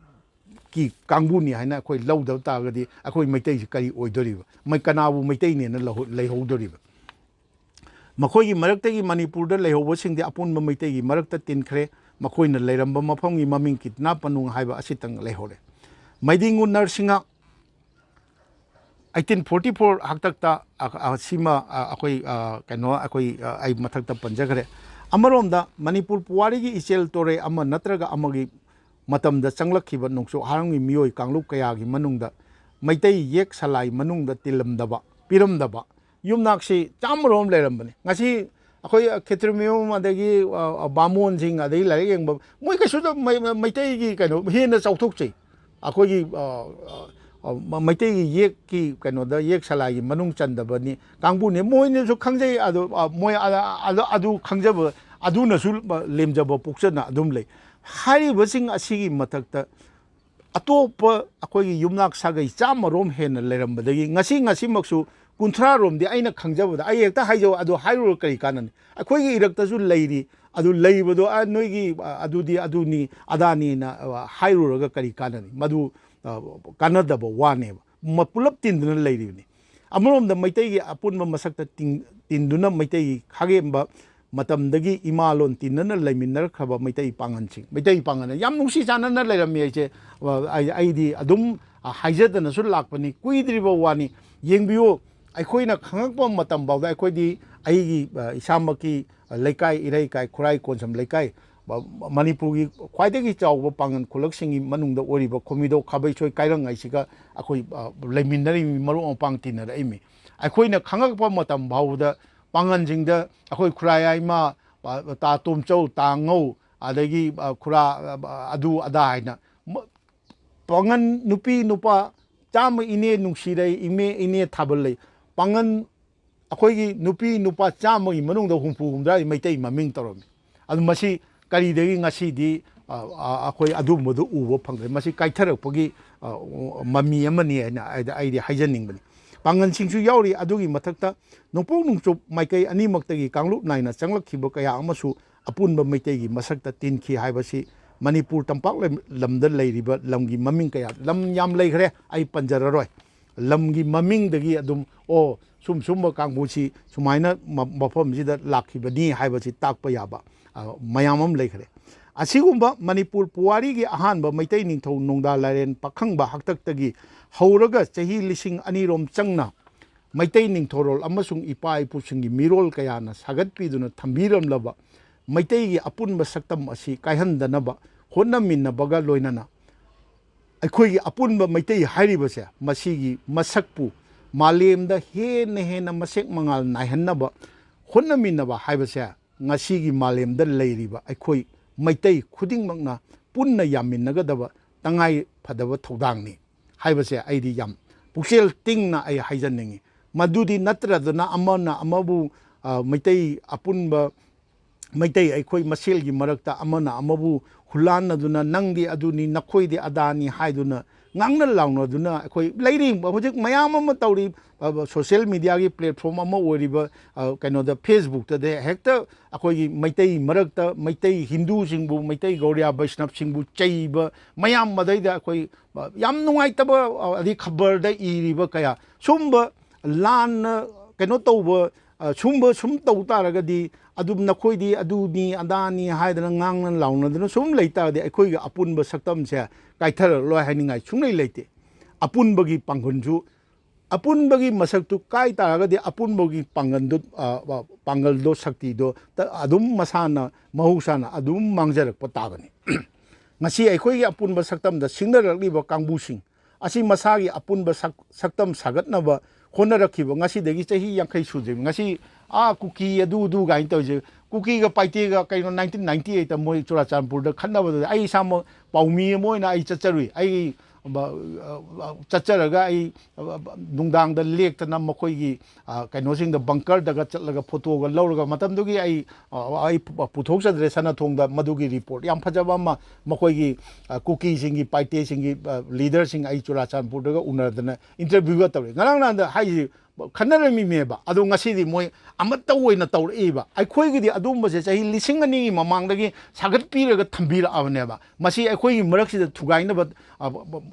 ꯀꯤ ꯀꯥꯡꯕꯨꯅꯤ ꯍꯥꯏꯅ ꯑꯩꯈꯣꯏ ꯂꯧꯗꯕ ꯇꯥꯔꯒꯗꯤ ꯑꯩꯈꯣꯏ ꯃꯩꯇꯩꯁꯤ ꯀꯔꯤ ꯑꯣꯏꯗꯣꯔꯤꯕ? ꯃꯩ-, ꯀꯅꯥꯕꯨ ꯃꯩꯇꯩꯅꯦꯅ ꯂꯧꯍꯧ-, ꯂꯩꯍꯧꯗꯣꯔꯤꯕ? ꯃꯈꯣꯏꯒꯤ ꯃꯔꯛꯇꯒꯤ ꯃꯅꯤꯄꯨꯔꯗ ꯂꯩꯍꯧꯕꯁꯤꯡꯗꯤ ꯑꯄꯨꯟꯕ ꯃꯩꯇꯩꯒꯤ ꯃꯔꯛꯇ ꯇꯤꯟꯈ꯭ꯔꯦ꯫ ꯃꯈꯣꯏꯅ ꯂꯩꯔꯝꯕ ꯃꯐꯝꯒꯤ ꯃꯃꯤꯡ ꯀꯤꯇꯅꯥ ꯄꯅꯨꯡ ꯍꯥꯏꯕ ꯑꯁꯤꯇꯪ ꯂꯩꯍꯧꯔꯦ꯫ ꯃꯩꯗꯤꯡꯉꯨ ꯅꯔꯁꯤꯡꯍ, eighteen forty four ꯍꯥꯛꯇꯛꯇ, ꯑ, ꯑ, ꯁꯤꯃ, ꯑ, ꯑꯩꯈꯣꯏ, ꯑ, ꯀꯩꯅꯣ, ꯑꯩꯈꯣꯏ, ꯑ, ꯑꯩ ꯃꯊꯛꯇ ꯄꯟꯖꯈ꯭ꯔꯦ꯫ ꯑꯃꯔꯣꯝꯗ ꯃꯅꯤꯄꯨꯔ ꯄꯨꯋꯥꯔꯤꯒꯤ ꯏꯆꯦꯜ ꯇꯣꯔꯦ ꯑꯃ ꯅꯠꯇ꯭ꯔꯒ ꯑꯃꯒꯤ ꯃꯇꯝꯗ ꯆꯪꯂꯛꯈꯤꯕ ꯅꯣꯡꯆꯨꯞ ꯍꯥꯔꯝꯒꯤ ꯃꯤꯑꯣꯏ ꯀꯥꯡꯂꯨꯞ ꯀꯌꯥꯒꯤ ꯃꯅꯨꯡꯗ ꯃꯩꯇꯩ ꯌꯦꯛ ꯁꯂꯥꯏ ꯃꯅꯨꯡꯗ ꯇꯤꯜꯂꯝꯗꯕ, ꯄꯤꯔꯝꯗꯕ ꯌꯨꯝꯅꯥꯛꯁꯤ ꯆꯥꯝꯃꯔꯣꯝ ꯂꯩꯔꯝꯕꯅꯤ꯫ ꯉꯁꯤ ꯑꯩꯈꯣꯏ ꯈꯦꯇ꯭ꯔꯤꯃꯌꯨꯝ ꯑꯗꯒꯤ, ꯑ, ꯑ, ꯕꯥꯃꯣꯟꯁꯤꯡ ꯑꯗꯒꯤ ꯂꯥꯏꯔꯤꯛ ꯌꯦꯡꯕ, ꯃꯣꯏ ꯀꯩꯁꯨ ꯃꯩ-, ꯃꯩ-, ꯃꯩꯇꯩꯒꯤ ꯀꯩꯅꯣ ꯍꯦꯟꯅ ꯆꯥꯎꯊꯣꯛꯆꯩ꯫ ꯑꯩꯈꯣꯏꯒꯤ, ꯑ, ꯑ, ꯑ, ꯃ-, ꯃꯩꯇꯩꯒꯤ ꯌꯦꯛꯀꯤ ꯀꯩꯅꯣꯗ, ꯌꯦꯛ ꯁꯂꯥꯏꯒꯤ ꯃꯅꯨꯡ ꯆꯟꯗꯕꯅꯤ ꯀꯥꯡꯕꯨꯅꯤ꯫ ꯃꯣꯏꯅꯁꯨ ꯈꯪꯖꯩ꯫ ꯑꯗꯨ, ꯑ, ꯃꯣꯏ ꯑ-, ꯑ-, ꯑꯗꯨ, ꯑꯗꯨ ꯈꯪꯖꯕ, ꯑꯗꯨꯅꯁꯨ ꯂꯦꯝꯖꯕ ꯄꯣꯛꯆꯅ ꯑꯗꯨꯝ ꯂꯩ꯫ ꯍꯥꯏꯔꯤꯕꯁꯤꯡ ꯑꯁꯤꯒꯤ ꯃꯊꯛꯇ ꯑꯇꯣꯞꯄ ꯑꯩꯈꯣꯏꯒꯤ ꯌꯨꯝꯅꯥꯛ ꯁꯥꯒꯩ ꯆꯥꯝꯃꯔꯣꯝ ꯍꯦꯟꯅ ꯂꯩꯔꯝꯕꯗꯒꯤ ꯉꯁꯤ, ꯉꯁꯤꯃꯛꯁꯨ ꯀꯨꯟꯊ꯭ꯔꯥꯔꯣꯝꯗꯤ ꯑꯩꯅ ꯈꯪꯖꯕꯗ, ꯑꯩ ꯍꯦꯛꯇ ꯍꯥꯏꯖꯧ, ꯑꯗꯨ ꯍꯥꯏꯔꯨꯔ ꯀꯔꯤ ꯀꯥꯟꯅꯅꯤ? ꯑꯩꯈꯣꯏꯒꯤ ꯏꯔꯛꯇꯁꯨ ꯂꯩꯔꯤ꯫ ꯑꯗꯨ ꯂꯩꯕꯗꯣ, "ꯑ, ꯅꯣꯏꯒꯤ, ꯑ, ꯑꯗꯨꯗꯤ ꯑꯗꯨꯅꯤ ꯑꯗꯥꯅꯤꯅ, ꯑ, ꯍꯥꯏꯔꯨꯔꯒ ꯀꯔꯤ ꯀꯥꯟꯅꯅꯤ?" ꯃꯗꯨ, ꯑ, ꯀꯥꯟꯅꯗꯕ ꯋꯥꯅꯦꯕ꯫ ꯃ-, ꯄꯨꯂꯞ ꯇꯤꯟꯗꯨꯅ ꯂꯩꯔꯤꯕꯅꯤ꯫ ꯑꯃꯔꯣꯝꯗ ꯃꯩꯇꯩꯒꯤ ꯑꯄꯨꯟꯕ ꯃꯁꯛꯇ ꯇꯤꯡ-, ꯇꯤꯟꯗꯨꯅ ꯃꯩꯇꯩꯒꯤ ꯈꯥꯒꯦꯝꯕ ꯃꯇꯝꯗꯒꯤ ꯏꯃꯥ ꯂꯣꯟ ꯇꯤꯟꯅꯅ ꯂꯩꯃꯤꯟꯅꯔꯛꯈ꯭ꯔꯕ ꯃꯩꯇꯩ ꯄꯥꯉꯜꯁꯤꯡ, ꯃꯩꯇꯩ ꯄꯥꯉꯜꯅ ꯌꯥꯝ ꯅꯨꯡꯁꯤ ꯆꯥꯟꯅꯅ ꯂꯩꯔꯝꯃꯤ ꯍꯥꯏꯁꯦ, ꯑ, ꯑꯩ-, ꯑꯩꯗꯤ ꯑꯗꯨꯝ, ꯑ, ꯍꯥꯏꯖꯗꯅꯁꯨ ꯂꯥꯛꯄꯅꯤ꯫ ꯀꯨꯏꯗ꯭ꯔꯤꯕ ꯋꯥꯅꯤ꯫ ꯌꯦꯡꯕꯤꯌꯨ, ꯑꯩꯈꯣꯏꯅ ꯈꯪꯉꯛꯄ ꯃꯇꯝ ꯐꯥꯎꯗ ꯑꯩꯈꯣꯏꯗꯤ ꯑꯩꯒꯤ, ꯑ, ꯏꯁꯥꯃꯛꯀꯤ, ꯑ, ꯂꯩꯀꯥꯏ, ꯏꯔꯩꯀꯥꯏ, ꯈꯨꯔꯥꯏ ꯀꯣꯟꯁꯝ ꯂꯩꯀꯥꯏ, ꯃ-, ꯃꯅꯤꯄꯨꯔꯒꯤ ꯈ꯭ꯋꯥꯏꯗꯒꯤ ꯆꯥꯎꯕ ꯄꯥꯉꯜ ꯈꯨꯜꯂꯛꯁꯤꯡꯒꯤ ꯃꯅꯨꯡꯗ ꯑꯣꯏꯔꯤꯕ ꯈꯣꯃꯤꯗꯣ ꯈꯥꯕꯩꯁꯣꯏ ꯀꯥꯏꯔꯪ ꯍꯥꯏꯁꯤꯒ ꯑꯩꯈꯣꯏ, ꯑ, ꯂꯩꯃꯤꯟꯅꯔꯤꯃꯤ, ꯃꯔꯨꯞ ꯃꯄꯥꯡ ꯇꯤꯟꯅꯔꯛꯏꯃꯤ꯫ ꯑꯩꯈꯣꯏꯅ ꯈꯪꯉꯛꯄ ꯃꯇꯝ ꯐꯥꯎꯕꯗ ꯄꯥꯉꯜꯁꯤꯡꯗ ꯑꯩꯈꯣꯏ ꯈꯨꯔꯥꯏ ꯌꯥꯏꯃ, ꯑ, ꯇꯥ ꯇꯣꯝꯆꯧ, ꯇꯥ ꯉꯧ, ꯑꯗꯒꯤ, ꯑ, ꯈꯨꯔꯥ, ꯑ, ꯑꯗꯨ ꯑꯗꯥ ꯍꯥꯏꯅ ꯃ-, ꯄꯥꯉꯜ ꯅꯨꯄꯤ ꯅꯨꯄꯥ ꯆꯥꯝꯃ ꯏꯅꯦ ꯅꯨꯡꯁꯤꯔꯩ, ꯏꯃꯦ-, ꯏꯅꯦ ꯊꯥꯕꯜꯂꯩ꯫ ꯄꯥꯉꯜ ꯑꯩꯈꯣꯏꯒꯤ ꯅꯨꯄꯤ ꯅꯨꯄꯥ ꯆꯥꯝꯃꯒꯤ ꯃꯅꯨꯡꯗ ꯍꯨꯝꯐꯨ ꯍꯨꯝꯗ꯭ꯔꯥꯗꯤ ꯃꯩꯇꯩ ꯃꯃꯤꯡ ꯇꯧꯔꯝꯃꯤ꯫ ꯑꯗꯨ ꯃꯁꯤ ꯀꯔꯤꯗꯒꯤ ꯉꯁꯤꯗꯤ, ꯑ, ꯑ, ꯑꯩꯈꯣꯏ ꯑꯗꯨꯒꯨꯝꯕꯗꯨ ꯎꯕ ꯐꯪꯗ꯭ꯔꯦ? ꯃꯁꯤ ꯀꯥꯏꯊꯔꯛꯄꯒꯤ, ꯑ, ꯃꯃꯤ ꯑꯃꯅꯤ ꯍꯥꯏꯅ ꯑꯩꯗ-, ꯑꯩꯗꯤ ꯍꯥꯏꯖꯅꯤꯡꯕꯅꯤ꯫ ꯄꯥꯉꯜꯁꯤꯡꯁꯨ ꯌꯥꯎꯔꯤ꯫ ꯑꯗꯨꯒꯤ ꯃꯊꯛꯇ ꯅꯣꯡꯄꯣꯛ ꯅꯣꯡꯆꯨꯞ ꯃꯥꯏꯀꯩ ꯑꯅꯤꯃꯛꯇꯒꯤ ꯀꯥꯡꯂꯨꯞ ꯅꯥꯏꯅ ꯆꯪꯂꯛꯈꯤꯕ ꯀꯌꯥ ꯑꯃꯁꯨ ꯑꯄꯨꯟꯕ ꯃꯩꯇꯩꯒꯤ ꯃꯁꯛꯇ ꯇꯤꯟꯈꯤ ꯍꯥꯏꯕꯁꯤ ꯃꯅꯤꯄꯨꯔ ꯇꯝꯄꯥꯛ ꯂꯝ-, ꯂꯝꯗ ꯂꯩꯔꯤꯕ ꯂꯝꯒꯤ ꯃꯃꯤꯡ ꯀꯌꯥ, ꯂꯝ ꯌꯥꯝ ꯂꯩꯈ꯭ꯔꯦ, ꯑꯩ ꯄꯟꯖꯔꯔꯣꯏ꯫ ꯂꯝꯒꯤ ꯃꯃꯤꯡꯗꯒꯤ ꯑꯗꯨꯝ, ꯑꯣ, ꯁꯨꯝ ꯁꯨꯝꯕ ꯀꯥꯡꯕꯨꯁꯤ ꯁꯨꯃꯥꯏꯅ ꯃ-, ꯃꯐꯝꯁꯤꯗ ꯂꯥꯛꯈꯤꯕꯅꯤ ꯍꯥꯏꯕꯁꯤ ꯇꯥꯛꯄ ꯌꯥꯕ, ꯑ, ꯃꯌꯥꯝ ꯑꯃ ꯂꯩꯈ꯭ꯔꯦ꯫ ꯑꯁꯤꯒꯨꯝꯕ ꯃꯅꯤꯄꯨꯔ ꯄꯨꯋꯥꯔꯤꯒꯤ ꯑꯍꯥꯟꯕ ꯃꯩꯇꯩ ꯅꯤꯡꯊꯧ ꯅꯣꯡꯗꯥ ꯂꯥꯏꯔꯦꯟ ꯄꯥꯈꯪꯕ ꯍꯥꯛꯇꯛꯇꯒꯤ ꯍꯧꯔꯒ ꯆꯍꯤ ꯂꯤꯁꯤꯡ ꯑꯅꯤꯔꯣꯝ ꯆꯪꯅ ꯃꯩꯇꯩ ꯅꯤꯡꯊꯧꯔꯣꯜ ꯑꯃꯁꯨꯡ ꯏꯄꯥ ꯏꯄꯨꯁꯤꯡꯒꯤ ꯃꯤꯔꯣꯜ ꯀꯌꯥꯅ ꯁꯥꯒꯠꯄꯤꯗꯨꯅ ꯊꯝꯕꯤꯔꯝꯂꯕ ꯃꯩꯇꯩꯒꯤ ꯑꯄꯨꯟꯕ ꯁꯛꯇꯝ ꯑꯁꯤ ꯀꯥꯏꯍꯟꯗꯅꯕ ꯍꯣꯠꯅꯃꯤꯟꯅꯕꯒ ꯂꯣꯏꯅꯅ ꯑꯩꯈꯣꯏꯒꯤ ꯑꯄꯨꯟꯕ ꯃꯩꯇꯩ ꯍꯥꯏꯔꯤꯕꯁꯦ, ꯃꯁꯤꯒꯤ ꯃꯁꯛꯄꯨ ꯃꯥꯂꯦꯝꯗ ꯍꯦꯟꯅ ꯍꯦꯟꯅ ꯃꯁꯦꯛ ꯃꯉꯥꯜ ꯅꯥꯏꯍꯟꯅꯕ ꯍꯣꯠꯅꯃꯤꯟꯅꯕ ꯍꯥꯏꯕꯁꯦ ꯉꯁꯤꯒꯤ ꯃꯥꯂꯦꯝꯗ ꯂꯩꯔꯤꯕ ꯑꯩꯈꯣꯏ ꯃꯩꯇꯩ ꯈꯨꯗꯤꯡꯃꯛꯅ ꯄꯨꯟꯅ ꯌꯥꯃꯤꯟꯅꯒꯗꯕ ꯇꯉꯥꯏ ꯐꯗꯕ ꯊꯧꯗꯥꯡꯅꯤ ꯍꯥꯏꯕꯁꯦ ꯑꯩꯗꯤ ꯌꯥꯝ ꯄꯨꯛꯆꯦꯜ ꯇꯤꯡꯅ ꯑꯩ ꯍꯥꯏꯖꯅꯤꯡꯉꯤ꯫ ꯃꯗꯨꯗꯤ ꯅꯠꯇ꯭ꯔꯗꯅ ꯑꯃꯅ ꯑꯃꯕꯨ, ꯑ, ꯃꯩꯇꯩ ꯑꯄꯨꯟꯕ ꯃꯩꯇꯩ ꯑꯩꯈꯣꯏ ꯃꯁꯦꯜꯒꯤ ꯃꯔꯛꯇ ꯑꯃꯅ ꯑꯃꯕꯨ ꯍꯨꯜꯂꯥꯟꯅꯗꯨꯅ "ꯅꯪꯗꯤ ꯑꯗꯨꯅꯤ, ꯅꯈꯣꯏꯗꯤ ꯑꯗꯥꯅꯤ" ꯍꯥꯏꯗꯨꯅ ꯉꯥꯡꯅ ꯂꯥꯎꯅꯗꯨꯅ ꯑꯩꯈꯣꯏ ꯂꯩꯔꯤ꯫ ꯍꯧꯖꯤꯛ ꯃꯌꯥꯝ ꯑꯃ ꯇꯧꯔꯤ꯫ ꯁꯣꯁꯤꯌꯦꯜ ꯃꯤꯗꯤꯌꯥꯒꯤ ꯄ꯭ꯂꯦꯠꯐꯣꯔꯝ ꯑꯃ ꯑꯣꯏꯔꯤꯕ, ꯑ, ꯀꯩꯅꯣꯗ, ꯐꯦꯁꯕꯨꯛꯇꯗ ꯍꯦꯛꯇ ꯑꯩꯈꯣꯏꯒꯤ ꯃꯩꯇꯩ ꯃꯔꯛꯇ ꯃꯩꯇꯩ ꯍꯤꯟꯗꯨꯁꯤꯡꯕꯨ, ꯃꯩꯇꯩ ꯒꯧꯔꯤꯌꯥ ꯕꯩꯁꯅꯞꯁꯤꯡꯕꯨ ꯆꯩꯕ ꯃꯌꯥꯝ, ꯃꯗꯩꯗ ꯑꯩꯈꯣꯏ, ꯑ, ꯌꯥꯝ ꯅꯨꯡꯉꯥꯏꯇꯕ, ꯑ, ꯑꯗꯩ ꯈꯕꯔꯗ ꯏꯔꯤꯕ ꯀꯌꯥ, ꯁꯨꯝꯕ ꯂꯥꯟꯅ ꯀꯩꯅꯣ ꯇꯧꯕ, ꯑ, ꯁꯨꯝꯕ ꯁꯨꯝ ꯇꯧ ꯇꯥꯔꯒꯗꯤ, ꯑꯗꯨꯝ ꯅꯈꯣꯏꯗꯤ ꯑꯗꯨꯅꯤ ꯑꯗꯥꯅꯤ ꯍꯥꯏꯗꯅ ꯉꯥꯡꯅ ꯂꯥꯎꯅꯗꯅ ꯁꯨꯝ ꯂꯩ ꯇꯥꯔꯗꯤ, ꯑꯩꯈꯣꯏꯒꯤ ꯑꯄꯨꯟꯕ ꯁꯛꯇꯝꯁꯦ ꯀꯥꯏꯊꯔꯛꯂꯣꯏ ꯍꯥꯏꯅꯤꯡꯉꯥꯏ ꯁꯨꯡꯂꯩ ꯂꯩꯇꯦ꯫ ꯑꯄꯨꯟꯕꯒꯤ ꯄꯥꯡꯒꯜꯁꯨ, ꯑꯄꯨꯟꯕꯒꯤ ꯃꯁꯛꯇꯨ ꯀꯥꯏ ꯇꯥꯔꯒꯗꯤ, ꯑꯄꯨꯟꯕꯒꯤ ꯄꯥꯡꯒꯜꯗꯨ, ꯑ, ꯑ, ꯄꯥꯡꯒꯜꯗꯣ, ꯁꯛꯇꯤꯗꯣ ꯇ-, ꯑꯗꯨꯝ ꯃꯁꯥꯅ, ꯃꯍꯧꯁꯥꯅ ꯑꯗꯨꯝ ꯃꯥꯡꯖꯔꯛꯄ ꯇꯥꯕꯅꯤ꯫ ꯉꯁꯤ ꯑꯩꯈꯣꯏꯒꯤ ꯑꯄꯨꯟꯕ ꯁꯛꯇꯝꯗ ꯁꯤꯡꯅꯔꯛꯂꯤꯕ ꯀꯥꯡꯕꯨꯁꯤꯡ ꯑꯁꯤ ꯃꯁꯥꯒꯤ ꯑꯄꯨꯟꯕ ꯁꯛ-, ꯁꯛꯇꯝ ꯁꯥꯒꯠꯅꯕ ꯍꯣꯠꯅꯔꯛꯈꯤꯕ, ꯉꯁꯤꯗꯒꯤ ꯆꯍꯤ ꯌꯥꯡꯈꯩ ꯁꯨꯗ꯭ꯔꯤꯕ, ꯉꯁꯤ, ꯑꯥ, ꯀꯨꯀꯤ ꯑꯗꯨ ꯑꯗꯨ ꯀꯥꯏꯅ ꯇꯧꯔꯤꯁꯦ, ꯀꯨꯀꯤꯒ ꯄꯥꯏꯇꯦꯒ ꯀꯩꯅꯣ, ꯅꯥꯏꯟꯇꯤꯟ ꯅꯥꯏꯟꯇꯤ ꯑꯩꯠꯇ ꯃꯣꯏ ꯆꯨꯔꯥꯆꯥꯟꯄꯨꯔꯗ ꯈꯠꯅꯕꯗꯨꯗ ꯑꯩ ꯏꯁꯥꯃꯛ ꯄꯥꯎꯃꯤ ꯑꯃ ꯑꯣꯏꯅ ꯑꯩ ꯆꯠꯆꯔꯨꯏ꯫ ꯑꯩ, ꯑ, ꯑ, ꯆꯠꯆꯔꯒ ꯑꯩ, ꯑ, ꯅꯨꯡꯗꯥꯡꯗ ꯂꯦꯛꯇꯅ ꯃꯈꯣꯏꯒꯤ, ꯑ, ꯀꯩꯅꯣꯁꯤꯡꯗ, ꯕꯪꯀꯔꯗꯒ ꯆꯠꯂꯒ ꯐꯣꯇꯣꯒ ꯂꯧꯔꯒ, ꯃꯇꯝꯗꯨꯒꯤ ꯑꯩ, ꯑ, ꯑꯩ ꯄꯨ-, ꯄꯨꯊꯣꯛꯆꯗ꯭ꯔꯦ ꯁꯅꯥꯊꯣꯡꯗ, ꯃꯗꯨꯒꯤ ꯔꯤꯄꯣꯔꯠ ꯌꯥꯝ ꯐꯖꯕ ꯑꯃ, ꯃꯈꯣꯏꯒꯤ, ꯑ, ꯀꯨꯀꯤꯁꯤꯡꯒꯤ, ꯄꯥꯏꯇꯦꯁꯤꯡꯒꯤ, ꯑ, ꯂꯤꯗꯔꯁꯤꯡ ꯑꯩ ꯆꯨꯔꯥꯆꯥꯟꯄꯨꯔꯗꯒ ꯎꯅꯗꯅ ꯏꯟꯇꯔꯚ꯭ꯌꯨꯒ ꯇꯧꯔꯦ꯫ ꯉꯔꯥꯡ ꯅꯍꯥꯟꯗ ꯍꯥꯏꯁꯤ ꯈꯟꯅꯔꯝꯃꯤꯅꯦꯕ꯫ ꯑꯗꯣ ꯉꯁꯤꯗꯤ ꯃꯣꯏ ꯑꯃꯠꯇ ꯑꯣꯏꯅ ꯇꯧꯔꯛꯏꯕ꯫ ꯑꯩꯈꯣꯏꯒꯤꯗꯤ ꯑꯗꯨꯝꯕꯁꯦ ꯆꯍꯤ ꯂꯤꯁꯤꯡ ꯑꯅꯤꯒꯤ ꯃꯃꯥꯡꯗꯒꯤ ꯁꯥꯒꯠꯄꯤꯔꯒ ꯊꯝꯕꯤꯔꯛꯑꯕꯅꯦꯕ꯫ ꯃꯁꯤ ꯑꯩꯈꯣꯏꯒꯤ ꯃꯔꯛꯁꯤꯗ ꯊꯨꯒꯥꯏꯅꯕ, ꯑ,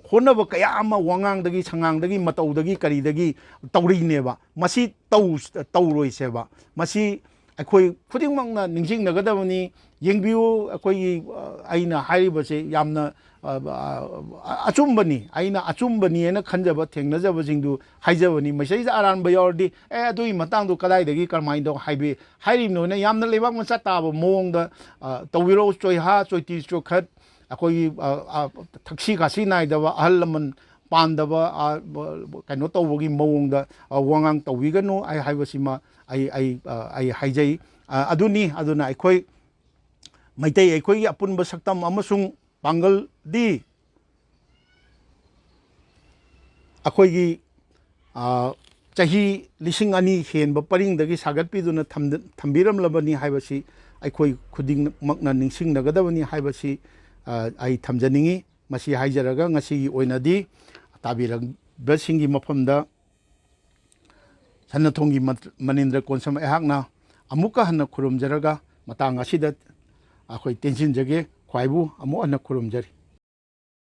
ꯍꯣꯠꯅꯕ ꯀꯌꯥ ꯑꯃ ꯋꯥꯉꯥꯡꯗꯒꯤ, ꯁꯉꯥꯡꯗꯒꯤ, ꯃꯇꯧꯗꯒꯤ, ꯀꯔꯤꯗꯒꯤ ꯇꯧꯔꯤꯅꯦꯕ꯫ ꯃꯁꯤ ꯇꯧ-, ꯇꯧꯔꯣꯏꯁꯦꯕ꯫ ꯃꯁꯤ ꯑꯩꯈꯣꯏ ꯈꯨꯗꯤꯡꯃꯛꯅ ꯅꯤꯡꯁꯤꯡꯅꯒꯗꯕꯅꯤ꯫ ꯌꯦꯡꯕꯤꯌꯨ, ꯑꯩꯈꯣꯏꯒꯤ, ꯑ, ꯑꯩꯅ ꯍꯥꯏꯔꯤꯕꯁꯦ ꯌꯥꯝꯅ, ꯑ, ꯑ, ꯑꯆꯨꯝꯕꯅꯤ꯫ ꯑꯩꯅ ꯑꯆꯨꯝꯕꯅꯤ ꯍꯥꯏꯅ ꯈꯟꯖꯕ, ꯊꯦꯡꯅꯖꯕꯁꯤꯡꯗꯨ ꯍꯥꯏꯖꯕꯅꯤ꯫ ꯃꯁꯤꯗꯩꯁꯤꯗ ꯑꯔꯥꯟꯕ ꯌꯥꯎꯔꯗꯤ, "ꯑꯦ, ꯑꯗꯨꯒꯤ ꯃꯇꯥꯡꯗꯣ ꯀꯗꯥꯏꯗꯒꯤ ꯀꯔꯝꯍꯥꯏꯅ ꯇꯧ ꯍꯥꯏꯕꯤ-, ꯍꯥꯏꯔꯤꯕꯅꯣ?" ꯍꯥꯏꯅ ꯌꯥꯝꯅ ꯂꯩꯕꯥꯛ ꯃꯆꯥ ꯇꯥꯕ ꯃꯑꯣꯡꯗ, ꯑ, ꯇꯧꯕꯤꯔꯛꯑꯣ꯫ ꯆꯣꯏꯍꯥ, ꯆꯣꯏꯇꯤ, ꯆꯣꯈꯠ, ꯑꯩꯈꯣꯏꯒꯤ, ꯑ, ꯑ, ꯊꯛꯁꯤ ꯈꯥꯁꯤ ꯅꯥꯏꯗꯕ, ꯑꯍꯜ ꯂꯃꯟ ꯄꯥꯟꯗꯕ, ꯑ, ꯀꯩꯅꯣ ꯇꯧꯕꯒꯤ ꯃꯑꯣꯡꯗ, ꯑ, ꯋꯥꯉꯥꯡ ꯇꯧꯕꯤꯒꯅꯨ ꯑꯩ ꯍꯥꯏꯕꯁꯤꯃ ꯑꯩ, ꯑꯩ, ꯑ, ꯑꯩ ꯍꯥꯏꯖꯩ꯫ ꯑ, ꯑꯗꯨꯅꯤ, ꯑꯗꯨꯅ ꯑꯩꯈꯣꯏ ꯃꯩꯇꯩ ꯑꯩꯈꯣꯏꯒꯤ ꯑꯄꯨꯟꯕ ꯁꯛꯇꯝ ꯑꯃꯁꯨꯡ ꯄꯥꯡꯒꯜꯗꯤ ꯑꯩꯈꯣꯏꯒꯤ, ꯑ, ꯆꯍꯤ ꯂꯤꯁꯤꯡ ꯑꯅꯤ ꯍꯦꯟꯕ ꯄꯔꯤꯡꯗꯒꯤ ꯁꯥꯒꯠꯄꯤꯗꯨꯅ ꯊꯝꯗ-, ꯊꯝꯕꯤꯔꯝꯂꯕꯅꯤ ꯍꯥꯏꯕꯁꯤ ꯑꯩꯈꯣꯏ ꯈꯨꯗꯤꯡꯃꯛꯅ ꯅꯤꯡꯁꯤꯡꯅꯒꯗꯕꯅꯤ ꯍꯥꯏꯕꯁꯤ, ꯑ, ꯑꯩ ꯊꯝꯖꯅꯤꯡꯏ꯫ ꯃꯁꯤ ꯍꯥꯏꯖꯔꯒ ꯉꯁꯤꯒꯤ ꯑꯣꯏꯅꯗꯤ ꯇꯥꯕꯤꯔꯛꯄꯁꯤꯡꯒꯤ ꯃꯐꯝꯗ ꯁꯅꯥꯊꯣꯡꯒꯤ ꯃ-, ꯃꯅꯤꯟꯗ꯭ꯔ ꯀꯣꯟꯁꯝ ꯑꯩꯍꯥꯛꯅ ꯑꯃꯨꯛꯀ ꯍꯟꯅ ꯈꯨꯔꯨꯝꯖꯔꯒ ꯃꯇꯥꯡ ꯑꯁꯤꯗ ꯑꯩꯈꯣꯏ ꯇꯦꯟꯁꯤꯟꯖꯒꯦ꯫ ꯈ꯭ꯋꯥꯏꯕꯨ ꯑꯃꯨꯛ ꯍꯟꯅ ꯈꯨꯔꯨꯝꯖꯔꯤ꯫